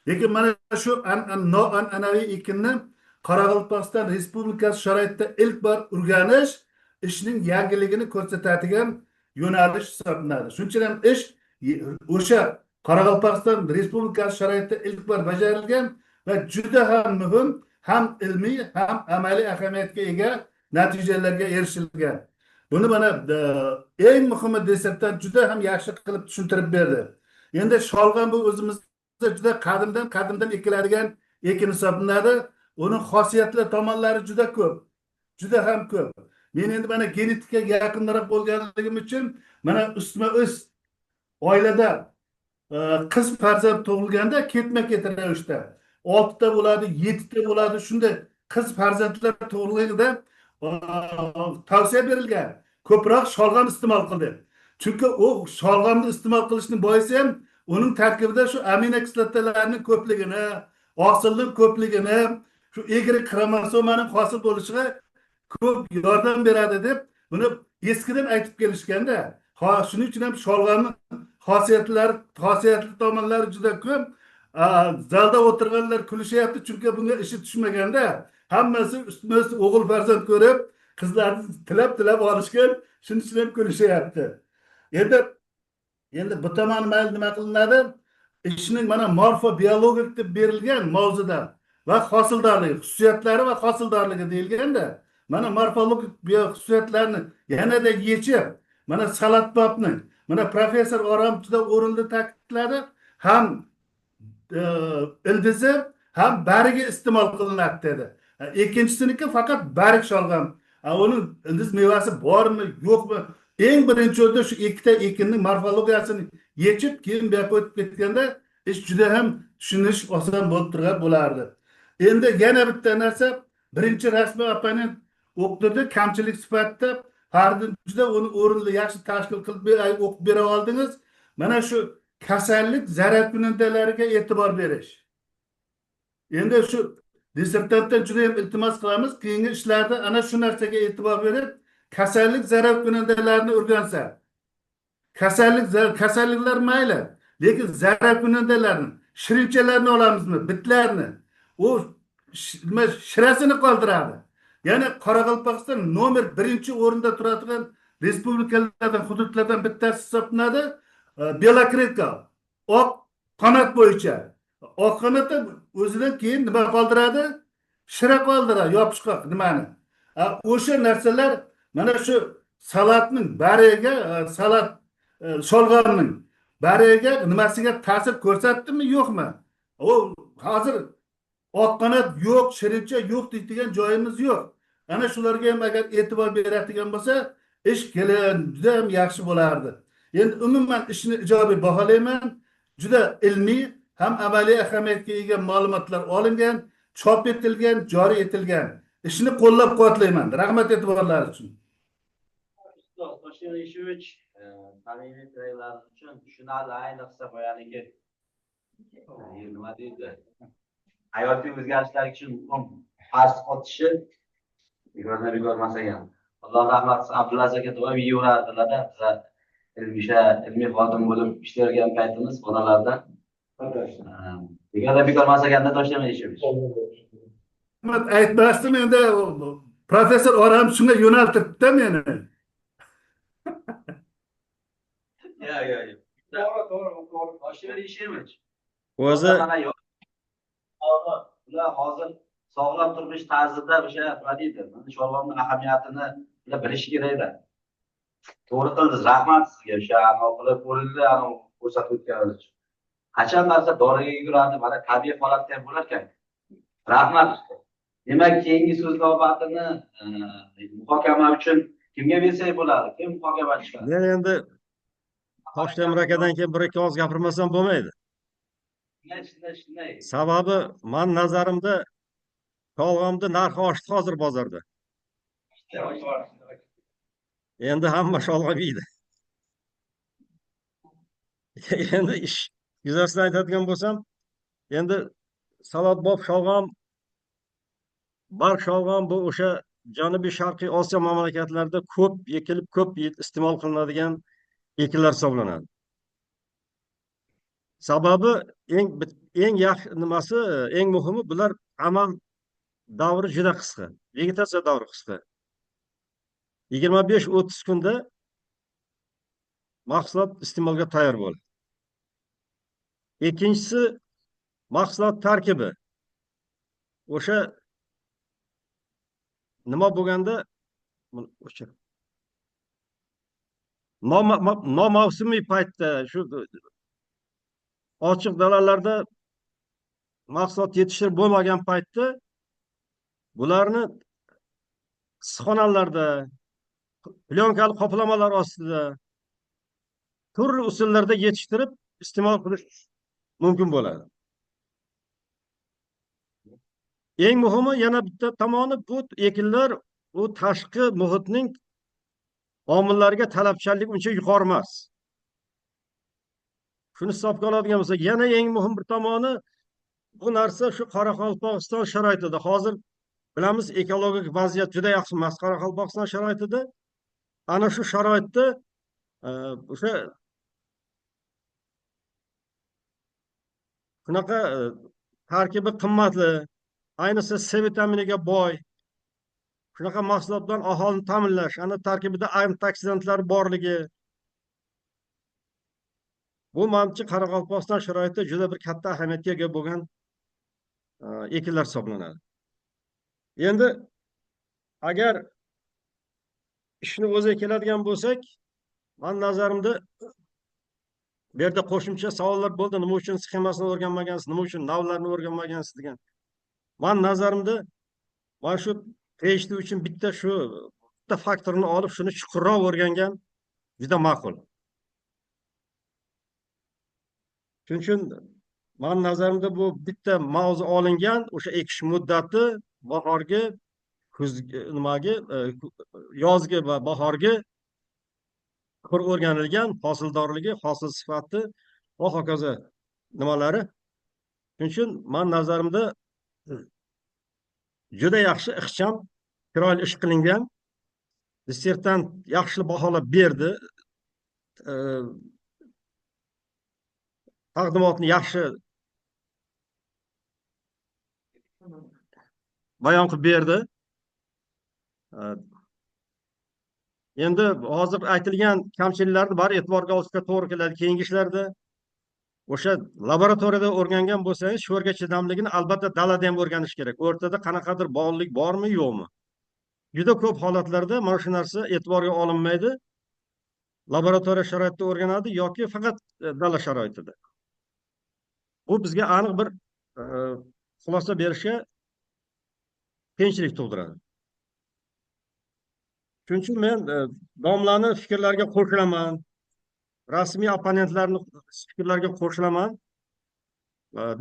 Lekin mana shu noan'anaviy ekinni Qoraqalpog'iston Respublikasi sharoitida ilk bor o'rganish ishning yangiligini ko'rsatadigan yo'nalish hisoblanadi. Shuning uchun ham ish o'sha Qoraqalpog'iston Respublikasi sharoitida ilk bor bajarilgan va juda ham muhim, ham ilmiy, ham amaliy ahamiyatga ega natijalarga erishilgan. Buni mana eng muhimi dissertant juda ham yaxshi qilib tushuntirib berdi. Endi sholg'om bu o'zimizda juda qadimdan ekiladigan ekin hisoblanadi. Uning xosiyatli tomonlari juda ko'p, juda ham ko'p. Men endi mana genetikaga yaqinroq bo'lganligim uchun mana ustma-ust oilada qiz farzand tug'ilganda ketma-ket ravishda 6 ta bo'ladi, 7 ta bo'ladi. Shunday qiz farzandlar tug'ilganda tavsiya berilgan. Ko'proq sholg'om iste'mol qil deb. Chunki u sholg'omni iste'mol qilishning boisi ham uning tarkibida shu aminokislotalarning ko'pligini, oqsilning ko'pligini, Shu Y xromosomaning hosil bo'lishiga ko'p yordam beradi deb buni eskidan aytib kelishganda. Shuning uchun ham sholg'omni xosiyatli tomonlari juda ko'p. Zalda o'tirganlar kulishyapti, chunki bunga ishi tushmaganda. Hammasi ustma-ust o'g'il farzand ko'rib, qizlarni tilab olishgan, shuning uchun ham kulishyapti. Endi bu tomoni mayli nima qilinadi? Ishning mana morfobiologik deb berilgan mavzuda va hosildorligi, xususiyatlari va hosildorligi deyilganda, mana morfologik xususiyatlarni yanada yechib, mana salatbobni, mana professor Orom juda o'rinli ta'kidladi, ham ildizi ham barigi iste'mol qilinadi dedi. Ikkinchisiniki faqat barik sholg'om. Uning ildiz mevasi bormi, yo'qmi? Eng birinchi o'rinda shu ikkita ekinning morfologiyasini yechib, keyin bu yoqqa o'tib ketganda ish juda ham tushunish oson bo'lib turgan bo'lardi. Endi yana bitta narsa, birinchi rasmiy opponent o'qituvchi kamchilik sifatida Fardin juda uni o'rinli yaxshi tashkil qilib o'qib bera oldingiz. Mana shu kasallik zararkunandalariga e'tibor berish. Endi shu dissertantdan juda ham iltimos qilamiz, keyingi ishlarda ana shu narsaga e'tibor berib, kasallik zararkunandalarini o'rgansa. Kasalliklar mayli, lekin zararkunandalarni, shirinchalarni olamizmi, bitlarni, u nima shirasini qoldiradi. Ya'ni Qoraqalpog'iston nomer 1 o'rinda turadigan respublikalardan, hududlardan bittasi hisoblanadi. Belokretka oq qanot bo'yicha. Oq qanotda o'zidan keyin nima qoldiradi? Shira qoldiradi, yopishqoq nimani. O'sha narsalar mana shu salatning bariga, salat sholg'omning bariga nimasiga ta'sir ko'rsatdimi, yo'qmi? U hozir oq qanot yo'q, shirincha yo'q deydigan joyimiz yo'q. Ana shularga ham agar e'tibor beradigan bo'lsa, ish juda ham yaxshi bo'lardi. Endi umuman ishni ijobiy baholayman. Juda ilmiy ham amaliy ahamiyatga ega ma'lumotlar olingan, chop etilgan, joriy etilgan. Ishni qo'llab-quvvatlayman. Rahmat e'tiborlar uchun. Ustoz Toshkent Ishovich, samimiy tilaklaringiz uchun tushunarli, ayniqsa boyaniki nima deydi? Hayotiy o'zgarishlar uchun muhim farz otishi bekordan bekor emas ekan. Alloh rahmat qilsin, Abdulaziz aka doim yeyverardilar-da, biza ilmiy xodim bo'lib ishlayotgan paytimiz xonalarda. Bekordan bekor emas ekanda Toshkent Ishovich. Rahmat aytmasdim, endi professor Oram shunga yo'naltirdi-da meni. Yo. To'g'ri. Toshkent Ishovich. O'zi ular hozir sog'lom turmush tarzida o'sha nima deydi, sholg'omning ahamiyatini ular bilishi kerakda. To'g'ri qildingiz, rahmat sizga o'sha anavi qilib o'rinli anavi ko'rsatib o'tganingiz uchun. Qachon narsa doriga yuguradi, mana tabiiy holatda ham bo'lar ekan. Rahmat. Demak, keyingi so'z navbatini muhokama uchun kimga bersak bo'ladi? Kim muhokama chiqadi? Men endi Toshtemir akadan keyin bir ikki og'iz gapirmasam bo'lmaydi. Shunday. Sababi men nazarimda sholg'omni narxi oshdi hozir bozorda. Endi hamma sholg'om yeydi. Endi ish yuzasidan aytadigan bo'lsam, endi salatbob sholg'om, barg sholg'om bu o'sha Janubiy Sharqiy Osiyo mamlakatlarida ko'p ekilib, ko'p iste'mol qilinadigan ekinlar hisoblanadi. Sababi eng yaxshi nimasi, eng muhimi bular amal davri juda qisqa, vegetatsiya davri qisqa. 25-30 kunda mahsulot iste'molga tayyor bo'ladi. Ikkinchisi mahsulot tarkibi. O'sha nima bo'lganda o'chir. Nomavsumiy paytda shu ochiq dalalarda mahsulot yetishtirib bo'lmagan paytda bularni issiqxonalarda, plyonkali qoplamalar ostida turli usullarda yetishtirib iste'mol qilish mumkin bo'ladi. Eng muhimi yana bitta tomoni bu ekinlar u tashqi muhitning omillariga talabchanlik uncha yuqori emas. Shuni hisobga oladigan bo'lsak, yana eng muhim bir tomoni Bu narsa shu Qoraqalpog'iston sharoitida hozir bilamiz, ekologik vaziyat juda yaxshi emas Qoraqalpog'iston sharoitida. Ana shu sharoitda o'sha shunaqa tarkibi qimmatli, ayniqsa C vitaminiga boy shunaqa mahsulot bilan aholini ta'minlash, ana tarkibida antioksidantlar borligi, bu manimcha Qoraqalpog'iston sharoitida juda bir katta ahamiyatga ega bo'lgan ekinlar hisoblanadi. Endi agar ishni o'ziga keladigan bo'lsak, men nazarimda bu yerda qo'shimcha savollar bo'ldi. Nima uchun sxemasini o'rganmagansiz, nima uchun navlarni o'rganmagansiz degan. Men nazarimda mana shu PhD uchun bitta shu bitta faktorni olib, shuni chuqurroq o'rgangan juda ma'qul. Shuning uchun men nazarimda bu bitta mavzu olingan, o'sha ekish muddati bahorgi, kuzgi, nimagi, yozgi va bahorgi chuqur o'rganilgan, hosildorligi, hosil sifati va hokazo nimalari. Shuning uchun men nazarimda juda yaxshi, ixcham, chiroyli ish qilingan. Dissertant yaxshi baholab berdi. Taqdimotni yaxshi bayon qilib berdi. Endi hozir aytilgan kamchiliklarni bari e'tiborga olishga to'g'ri keladi keyingi ishlarda. O'sha laboratoriyada o'rgangan bo'lsangiz, sho'rga chidamligini albatta dalada ham o'rganish kerak. O'rtada qanaqadir bog'liqlik bormi, yo'qmi? Juda ko'p holatlarda mana shu narsa e'tiborga olinmaydi. Laboratoriya sharoitida o'rganadi yoki faqat dala sharoitida. Bu bizga aniq bir xulosa berishga qiyinchilik tug'diradi. Shuning uchun men domlani fikrlariga qo'shilaman. Rasmiy opponentlarni fikrlariga qo'shilaman.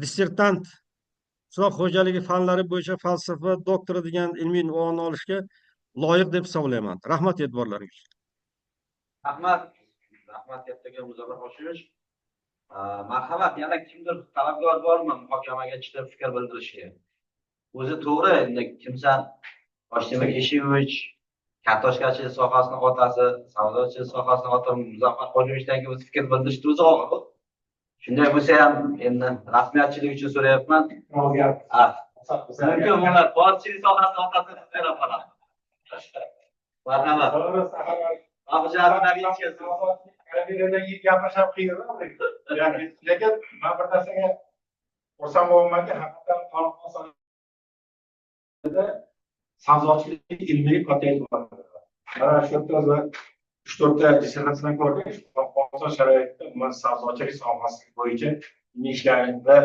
Dissertant qishloq xo'jaligi fanlari bo'yicha falsafa doktori degan ilmiy unvonni olishga loyiq deb hisoblayman. Rahmat e'tiborlaringiz. Rahmat. Rahmat kattaga Muzaffar Hoshimovich. Marhamat, yana kimdir talabgor bormi muhokamaga chiqib fikr bildirishga? O'zi to'g'ri, endi kimsan Toshtemir Eshimovich, kartoshkachilik sohasini otasi, savdochilik sohasini otasi Muzaffar Hoshimovичdan o'zi fikr bildirishni o'zi og'ir. Shunday bo'lsa ham endi rasmiyatchilik uchun so'rayapman. Mumkin ular bozchilik sohasini otasi deb so'rab. Marhamat. Gapirisham qiyin, lekin men bir narsaga xursand bo'lyapmanki, haqiqatan Qoraqalpog'istonda sabzavotchilik ilmiga katta e'tibor beriladi. Mana shu yerda o'zi 3-4 ta dissertatsiyadan ko'rdik, Qoraqalpog'iston sharoitida umuman sabzavotchilik sohasi bo'yicha ilmiy ishlarni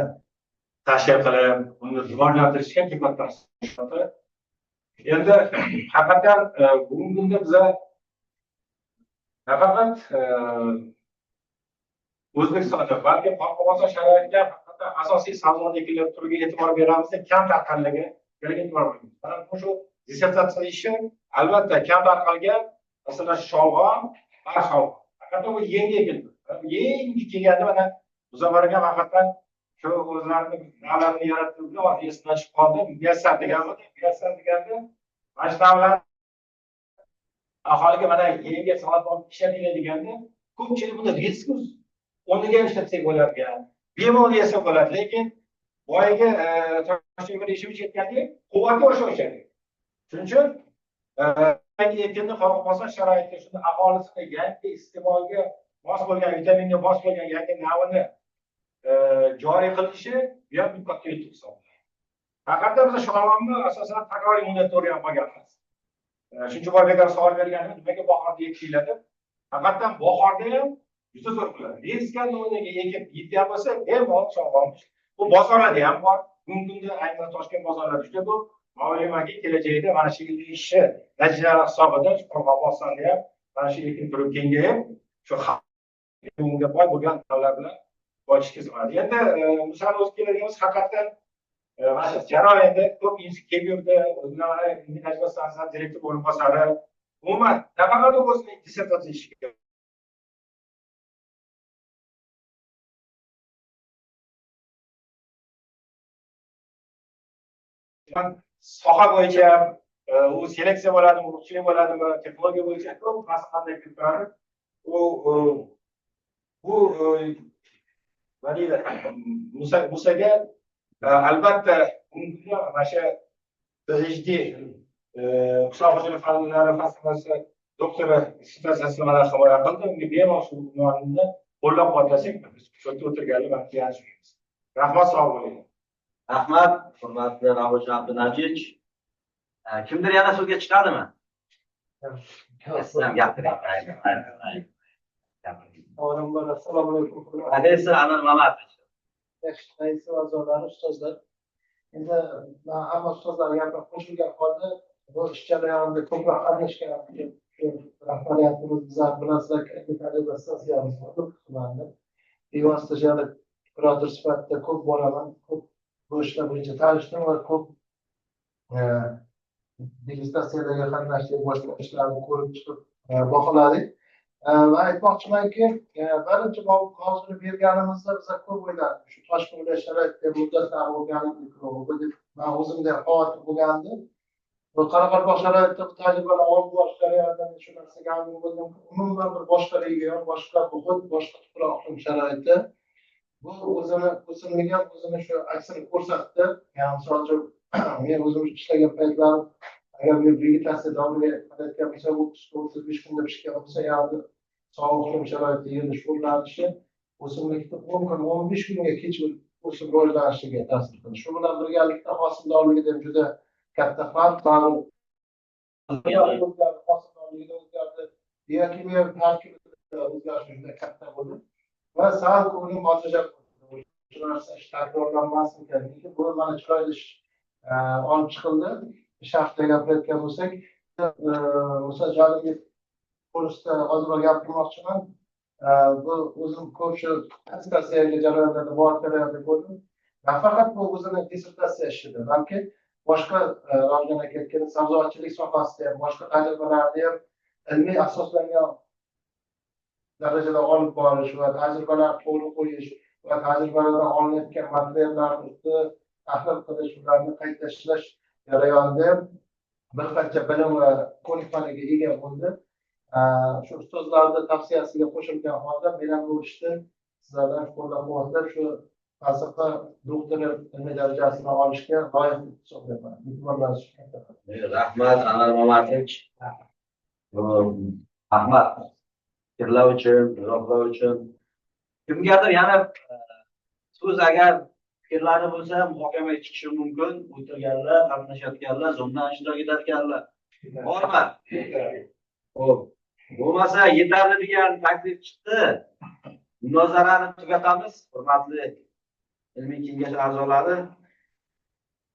tashkil qilib, uni rivojlantirishga katta. Endi haqiqatan bugungi kunda biza nafaqat O'zbekistonda, balki Qoraqalpog'iston sharoitida haqiqatan asosiy sabzavot ekinlar turiga e'tibor beramiz, kam tarqalganligiga e'tibor beramiz. Mana shu dissertatsiya ishi albatta kam tarqalgan, masalan, sholg'om va sholg'om. Haqiqatan bu yangi ekin. Yangi kelganda mana Muzaffar akam haqiqatan shu o'zlarini navlarini yaratib, hozir esidan chiqib qoldi. Muyassar deganmi? Muyassar deganda mana shu navlar aholiga mana yangi salat olib ishlatinglar deganda ko'pchilik buni risk o'rniga ham ishlatsak bo'larkan, bemalol yesa bo'ladi, lekin boyagi Toshtemir Eshimovich aytgandek, quvvatga o'xshashadi. Shuning uchun yangi ekinni Qoraqalpog'iston sharoitida shuni aholisini yangi iste'molga mos bo'lgan, vitaminga mos bo'lgan yangi navini joriy qilishi bu ham katta yutuq hisoblanadi. Haqiqatda biz sholg'omni asosan takroriy muddatda o'rganib qolganmiz. Shuncha bor bekor savol berganim, nimaga bahorda ekishinglar deb. Haqiqatan bahorda ham juda zo'r qiladi. Reskani o'rniga ekib yetgan bo'lsa, bemalol sholg'om. Bu bozorlarda ham bor. Bugungi kunda aynan Toshkent bozorlarida juda ko'p. Men o'ylaymanki, kelajakda mana shu ilmiy ishi natijalari hisobida Qoraqalpog'istonda ham mana shu ekin turi kengayib, shu unga boy bo'lgan navlar bilan boyishga bo'ladi. Endi misol o'zi keladigan bo'lsa, haqiqatan mana shu jarayon endi ko'p inson kelib yurdi. O'zimdan mana ilmiy tajriba stansiyasi direktor o'rinbosari, umuman nafaqat o'zining dissertatsiya ishiga Soha bo'yicha u seleksiya bo'ladimi, urug'chilik bo'ladimi, texnologiya bo'yicha ko'p maslahatlar berib turadi. U bu nima deydi, Musaga albatta mana shu PhD qishloq xo'jalik fanlari falsafasi doktori dissertatsiyasini mana himoya qildi. Unga bemalol shu unvonni qo'llab-quvvatlasak, biz shu yerda o'tirganlar baxtiyor. Rahmat, sog' bo'ling. Rahmat, hurmatli Ravshan Abdunajich. Kimdir yana so'zga chiqadimi? Siz ham gapiring. Avvalambor assalomu alaykum. Alaykum Anil Mamatovich. Raisi va a'zolari, ustozlar. Endi man hamma ustozlar gapga qo'shilgan holda bu ish jarayonida ko'proq qatnashgan rahbariyatimiz bizlar bilasizlar, stansiyamiz bor tumanda. Bevosita kurator sifatida ko'p boraman, ko'p bu ishlar bo'yicha tanishdim va ko'p degustatsiyalarga qatnashdik, boshqa ishlarni ko'rib chiqib baholadik. Va aytmoqchimanki, birinchi mavzuni berganimizda biz ko'p o'yladik. Shu Toshkent viloyat sharoitida muddatlar o'rganib, deb man o'zimda xavotir bo'lgandi. Bu Qoraqalpoq sharoitida bu tajribalar olib borish jarayonida shu narsaga amin bo'ldim. Umuman bir boshqa region, boshqa muhit, boshqa tuproq iqlim sharoiti. Bu o'zini o'simlik ham o'zini shu aksini ko'rsatdi. Ya'ni misol uchun men o'zim ishlagan paytlarim agar bir vegetatsiya davriga qarayotgan bo'lsa, 30-35 kunda pishgan bo'lsa, ya'ni sovuq iqlim sharoitida yerda sho'rlanishi o'simlikni 10 kun, 15 kunga kech o'sib rivojlanishiga ta'sir qiladi. Shu bilan birgalikda hosildorligida ham juda katta farq bor. Hosildorligida o'zgardi, biokimyo tarkibida o'zgarish juda katta bo'ldi va sal ko'nglim xotirjam bo'ldi. Shu narsa ish takrorlanmasin ekan. Bu mana chiroyli ish olib chiqildi. Shaxsda gapirayotgan bo'lsak, Musa Jalilov to'g'risida ozroq gapirmoqchiman. Bu o'zim ko'p shu dissertatsiyaga jarayonlarda bor jarayonda ko'rdim. Nafaqat bu o'zini dissertatsiya ishida, balki boshqa Ravjon aka aytgan sabzavotchilik sohasida ham, boshqa tajribalarda ham ilmiy asoslangan darajada olib borish va tajribalar to'g'ri qo'yish va tajribalardan olinayotgan materiallarni tahlil qilish, ularni qayta ishlash jarayonida bir qancha bilim va ko'nikmalarga ega bo'ldi. Shu ustozlarning tavsiyasiga qo'shilgan holda men ham bu ishni sizlardan qo'llab-quvvatlab shu falsafa doktori ilmiy darajasini olishga loyiq deb hisoblayman. E'tiborlaringiz uchun rahmat, Anvar Mamatovich. Rahmat. Fikrlar uchun, izohlar uchun. Kimgadir yana so'z agar fikrlari bo'lsa, muhokamaga chiqishi mumkin. O'tirganlar, qatnashayotganlar, Zoomdan ishtirok etayotganlar bormi? Xo'p. Bo'lmasa yetarli degan taklif chiqdi. Munozarani tugatamiz, hurmatli ilmiy kengash a'zolari.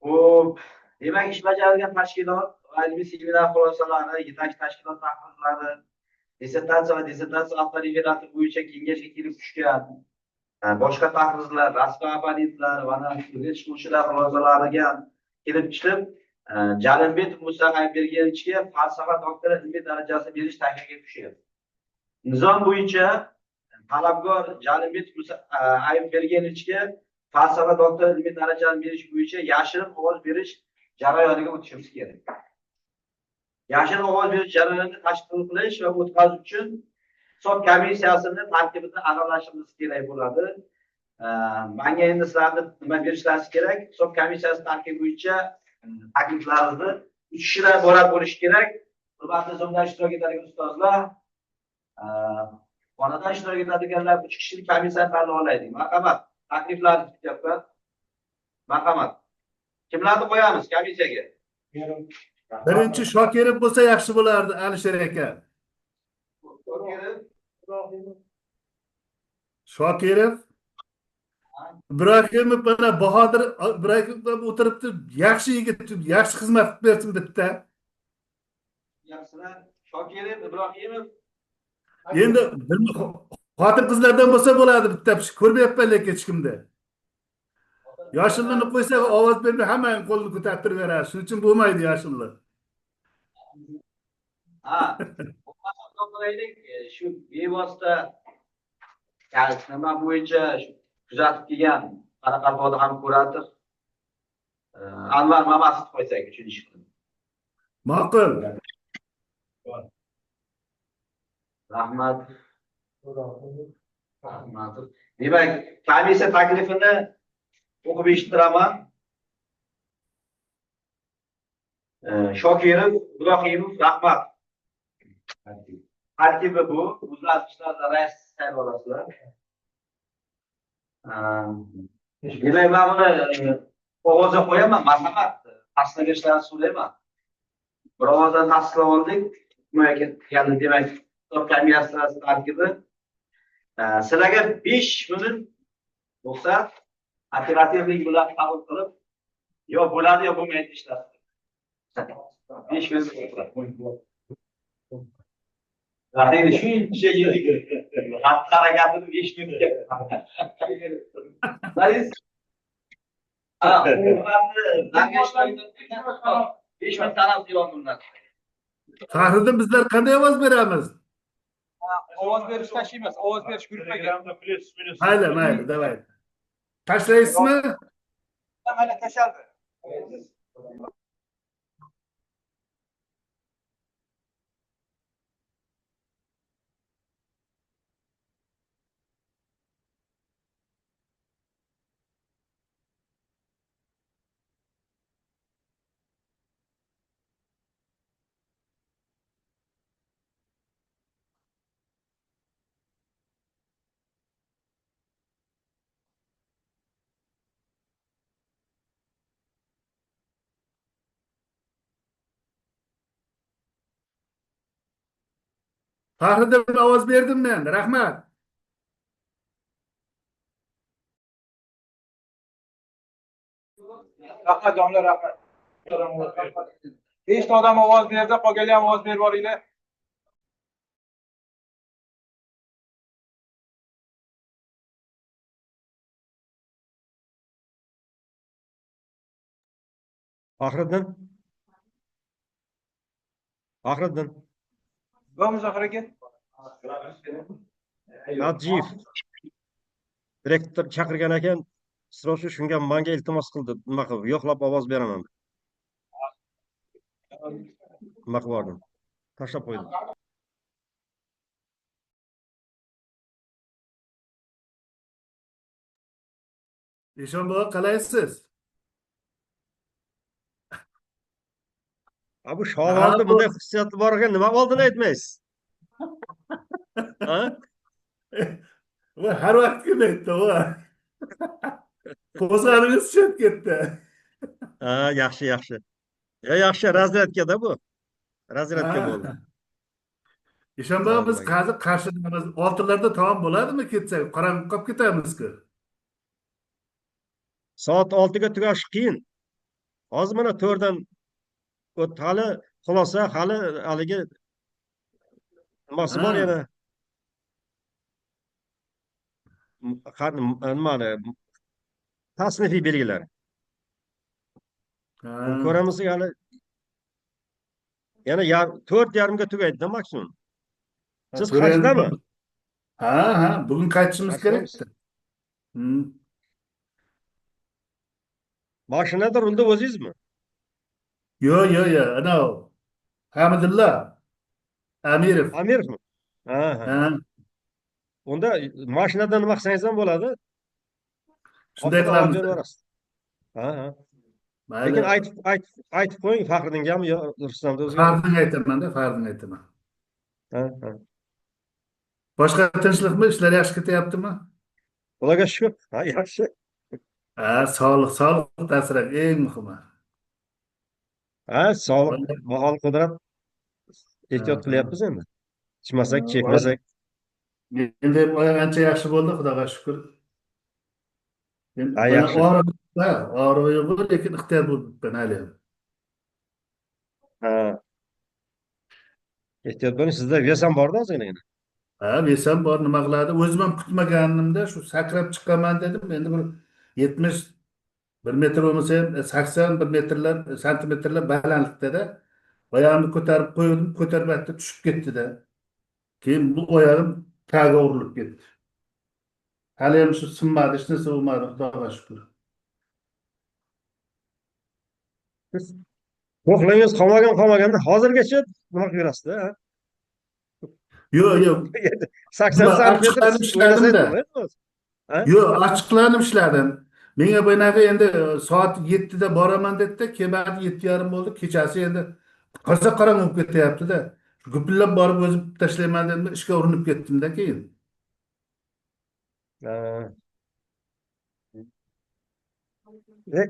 Xo'p, demak, ish bajargan tashkilot va ilmiy seminar xulosalari, yetakchi tashkilot tahlillari, dissertatsiya va dissertatsiya avtoreferati bo'yicha kengashga kelib tushgan boshqa tahrirlar, rasmiy opponentlar va chiquvchilar xulosalariga kelib chiqib, Jalimbetov Musa Aybergevichga falsafa doktori ilmiy darajasini berish taklifiga tushyapti. Nizom bo'yicha talabgor Jalimbetov Musa Aybergevichga falsafa doktori ilmiy darajasini berish bo'yicha yashirin ovoz berish jarayoniga o'tishimiz kerak. Yashirin ovoz berish jarayonini tashkil qilish va o'tkazish uchun hisob komissiyasini tarkibini aniqlashimiz kerak bo'ladi. Menga endi sizlarni nima berishlaringiz kerak? Hisob komissiyasi tarkibi bo'yicha takliflaringizni 3 kishidan iborat bo'lishi kerak. Hurmatli Zoomdan ishtirok etadigan ustozlar, xonadan ishtirok etadiganlar 3 kishilik komissiyani tanlab olaylik. Marhamat, takliflarni kutyapman. Marhamat. Kimlarni qo'yamiz komissiyaga? Birinchi Shokirov bo'lsa yaxshi bo'lardi, Alisher aka. Shokirov, Ibrohimov, mana Bahodir Ibrohimov o'tiribdi, yaxshi yigit, yaxshi xizmat qilib bersin bitta. Yaxshilar, Shokirov, Ibrohimov. Endi xotin qizlardan bo'lsa bo'ladi bitta, ko'rmayapman lekin hech kimda. Yoshilini qo'ysa ovoz bermay hammani qo'lini ko'tarib turaveradi. Shuning uchun bo'lmaydi yoshilli. Ha, shu bevosita nima bo'yicha kuzatib kelgan Qoraqalpoqda ham ko'radir. Anvar Mamatov qo'ysak uchinchi qilib. Ma'qul. Rahmat. Rahmatov. Demak, komissiya taklifini o'qib eshittiraman. Shokirov, Ibrohimov, Rahmat. Tarkibi bu. O'zgartirishlarda rais saylab olasizlar. Demak, men buni ovozga qo'yaman. Marhamat, tasdiq berishlarini so'rayman. Bir ovozdan tasdiqlab oldik. Demak, hisob komissiyasi tarkibi. Sizlarga 5 minut ruxsat, operativlik bilan qabul qilib, yo bo'ladi yo bo'lmaydi ishlar. 5 minut ruxsat. Endi shuncha yillik xatti harakatini 5 minutga. Rais, 5 minut talab qilyapman. Faxriddin, bizlar qanday ovoz beramiz? Ovoz berish tashlaymiz, ovoz berish guruhiga. Mayli, mayli, davay. Tashlaysizmi? Mayli, tashaldi. Faxriddin, ovoz berdim men. Rahmat. Rahmat, domla, rahmat. 5 ta odam ovoz berdi, qolganlar ham ovoz berib boringlar. Faxriddin. Faxriddin. Va Muzaffar aka. Nadjiyev direktor chaqirgan ekan, srochi shunga menga iltimos qildi, nima qilib, yo'qlab ovoz beraman. Nima qilib bordim. Tashlab qo'ydim. Eshon bobo, qalaysiz? Ha, bu Shog'olni bunday xususiyati bor ekan, nima oldin aytmaysiz? Ha? Bu har vaqt kelmaydi, u. Qo'zg'alingiz tushib ketdi. Ha, yaxshi, yaxshi. Ya yaxshi, razryadkada bu. Razryadka bo'ldi. Eshon bobo, biz hozir qarshidamiz. 6larda tamom bo'ladimi ketsak? Qorong'i qolib ketamiz-ku. Soat 6 ga tugashi qiyin. Hozir mana 4 dan o'tdi, hali xulosa, hali haligi nimasi bor yana. Nimani tasnifiy belgilar. Ko'ramiz hali yana 4:30 ga tugaydi maksimum. Siz Qarshdami? Ha, ha, bugun qaytishimiz kerak. Mashinada rulda o'zingizmi? Yo'q, yo'q, yo'q. Ana Hamidulla Amirov. Amirovmi? Ha, ha. Unda mashinada nima qilsangiz ham bo'ladi. Shunday qilamiz. Ha, ha. Lekin aytib qo'ying Faxriddingami yo Rustamda o'ziga? Faxriddinga aytaman-da, Faxriddinga aytaman. Ha, ha. Boshqa tinchlikmi? Ishlar yaxshi ketyaptimi? Xudoga shukr. Ha, yaxshi. Ha, sog'liq, sog'liq asrash eng muhimi. Ha, sog'liq, bahol qudrat ehtiyot qilyapmiz endi. Ichmasak, chekmasak. Endi oyoq ancha yaxshi bo'ldi, Xudoga shukr. Ha, yaxshi. Og'riq yo'q, lekin ehtiyot bo'libman hali ham. Ha. Ehtiyot bo'ling, sizda vес ham borda ozginagina. Ha, vес ham bor, nima qiladi? O'zim ham kutmaganimda shu sakrab chiqaman dedim. Endi bir 71 metr bo'lmasa ham 81 metrlar, santimetrlar balandlikda oyog'imni ko'tarib qo'ydim, ko'tarib tushib ketdi-da. Keyin bu oyog'im taga urilib ketdi. Hali ham shu sinmadi, hech narsa bo'lmadi, Xudoga shukr. Siz to'qligingiz qolmagan qolmaganda hozirgacha nima qilib yurasizda, ha? Yo'q, yo'q. 80 Nima, santimetr achchiqlanib ishladim-da. Ha? Yo'q, achchiqlanib ishladim. Menga bunaqa endi soat 7da boraman dedi-da, kelmadi, 7:30 bo'ldi. Kechasi endi qoza qorong'i bo'lib ketyapti-da. Gupillab borib o'zim tashlayman dedim, ishga urinib ketdim-da keyin. Ha.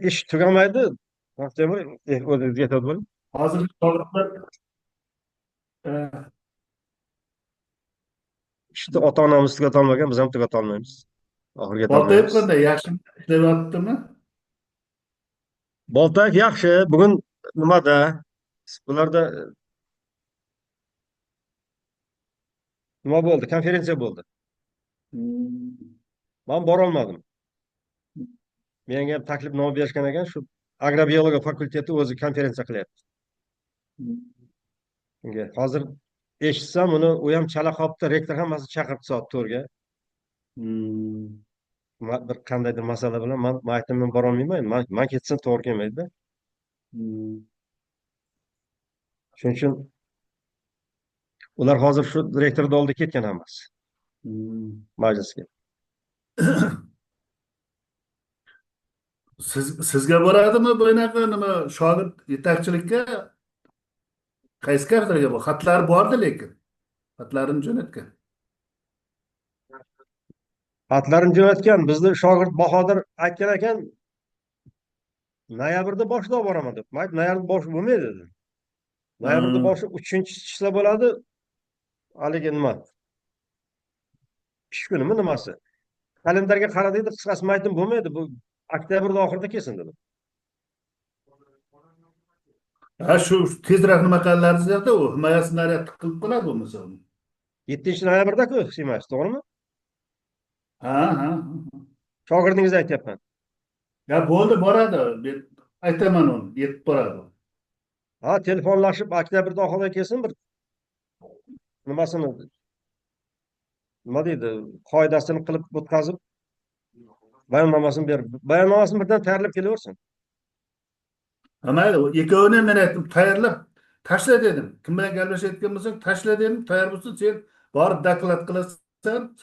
Ish tugamaydi. Temur, o'zingizga aytadi bo'ling. Hozir shogirdlar Ishni ota-onamiz tugatolmagan, biz ham tugatolmaymiz. Oxiriga Boltayev yetolmaymiz. qanday? Yaxshi ishlayaptimi? Boltayev yaxshi. Bugun nimada? Bularda nima bo'ldi? Konferensiya bo'ldi. Men borolmadim. Menga ham taklifnoma berishgan ekan, shu agrobiologiya fakulteti o'zi konferensiya qilyapti. Shunga hozir eshitsam, uni u ham chala qolibdi, rektor hammasi chaqirdi soat 4ga. Bir qandaydir masala bilan man aytdim, men borolmayman, man ketsam to'g'ri kelmaydi-da. Shuning uchun ular hozir shu rektorni oldiga ketgan hammasi. Majlisga. Sizga boradimi bunaqa nima shogird yetakchilikka? Qaysi kafedraga bu? Xatlari bordi lekin. Xatlarini jo'natgan. Xatlarini jo'natgan. Bizni shogird Bahodir aytgan ekan, noyabrda boshida olib boraman deb. Men aytdim, noyabrda boshi bo'lmaydi dedim. Noyabrda boshi 3-chisla bo'ladi. Haligi nima? Ish kunimi nimasi? Kalendarga qara deydi, qisqasi men aytdim, bo'lmaydi, bu oktyabrda oxirida kelsin dedim. Ha, shu tezroq nima qilaringiz u himoyasi naryad qilib qoladi bo'lmasa uni. 7 noyabrda-ku himoyasi, to'g'rimi? Ha, ha. Shogirdingizga aytyapman. Ya bo'ldi, boradi. Men aytaman uni, yetib boradi. Ha, telefonlashib oktyabrda oxirida kelsin, bir nimasini nima deydi, qoidasini qilib o'tkazib, bayonnomasini berib, bayonnomasini birdan tayyorlab kelaversin. Ha, mayli, ikkovini men aytdim, tayyorlab tashla dedim. Kim bilan gaplashayotgan bo'lsang, tashla dedim, tayyor bo'lsin, sen borib doklad qilasan.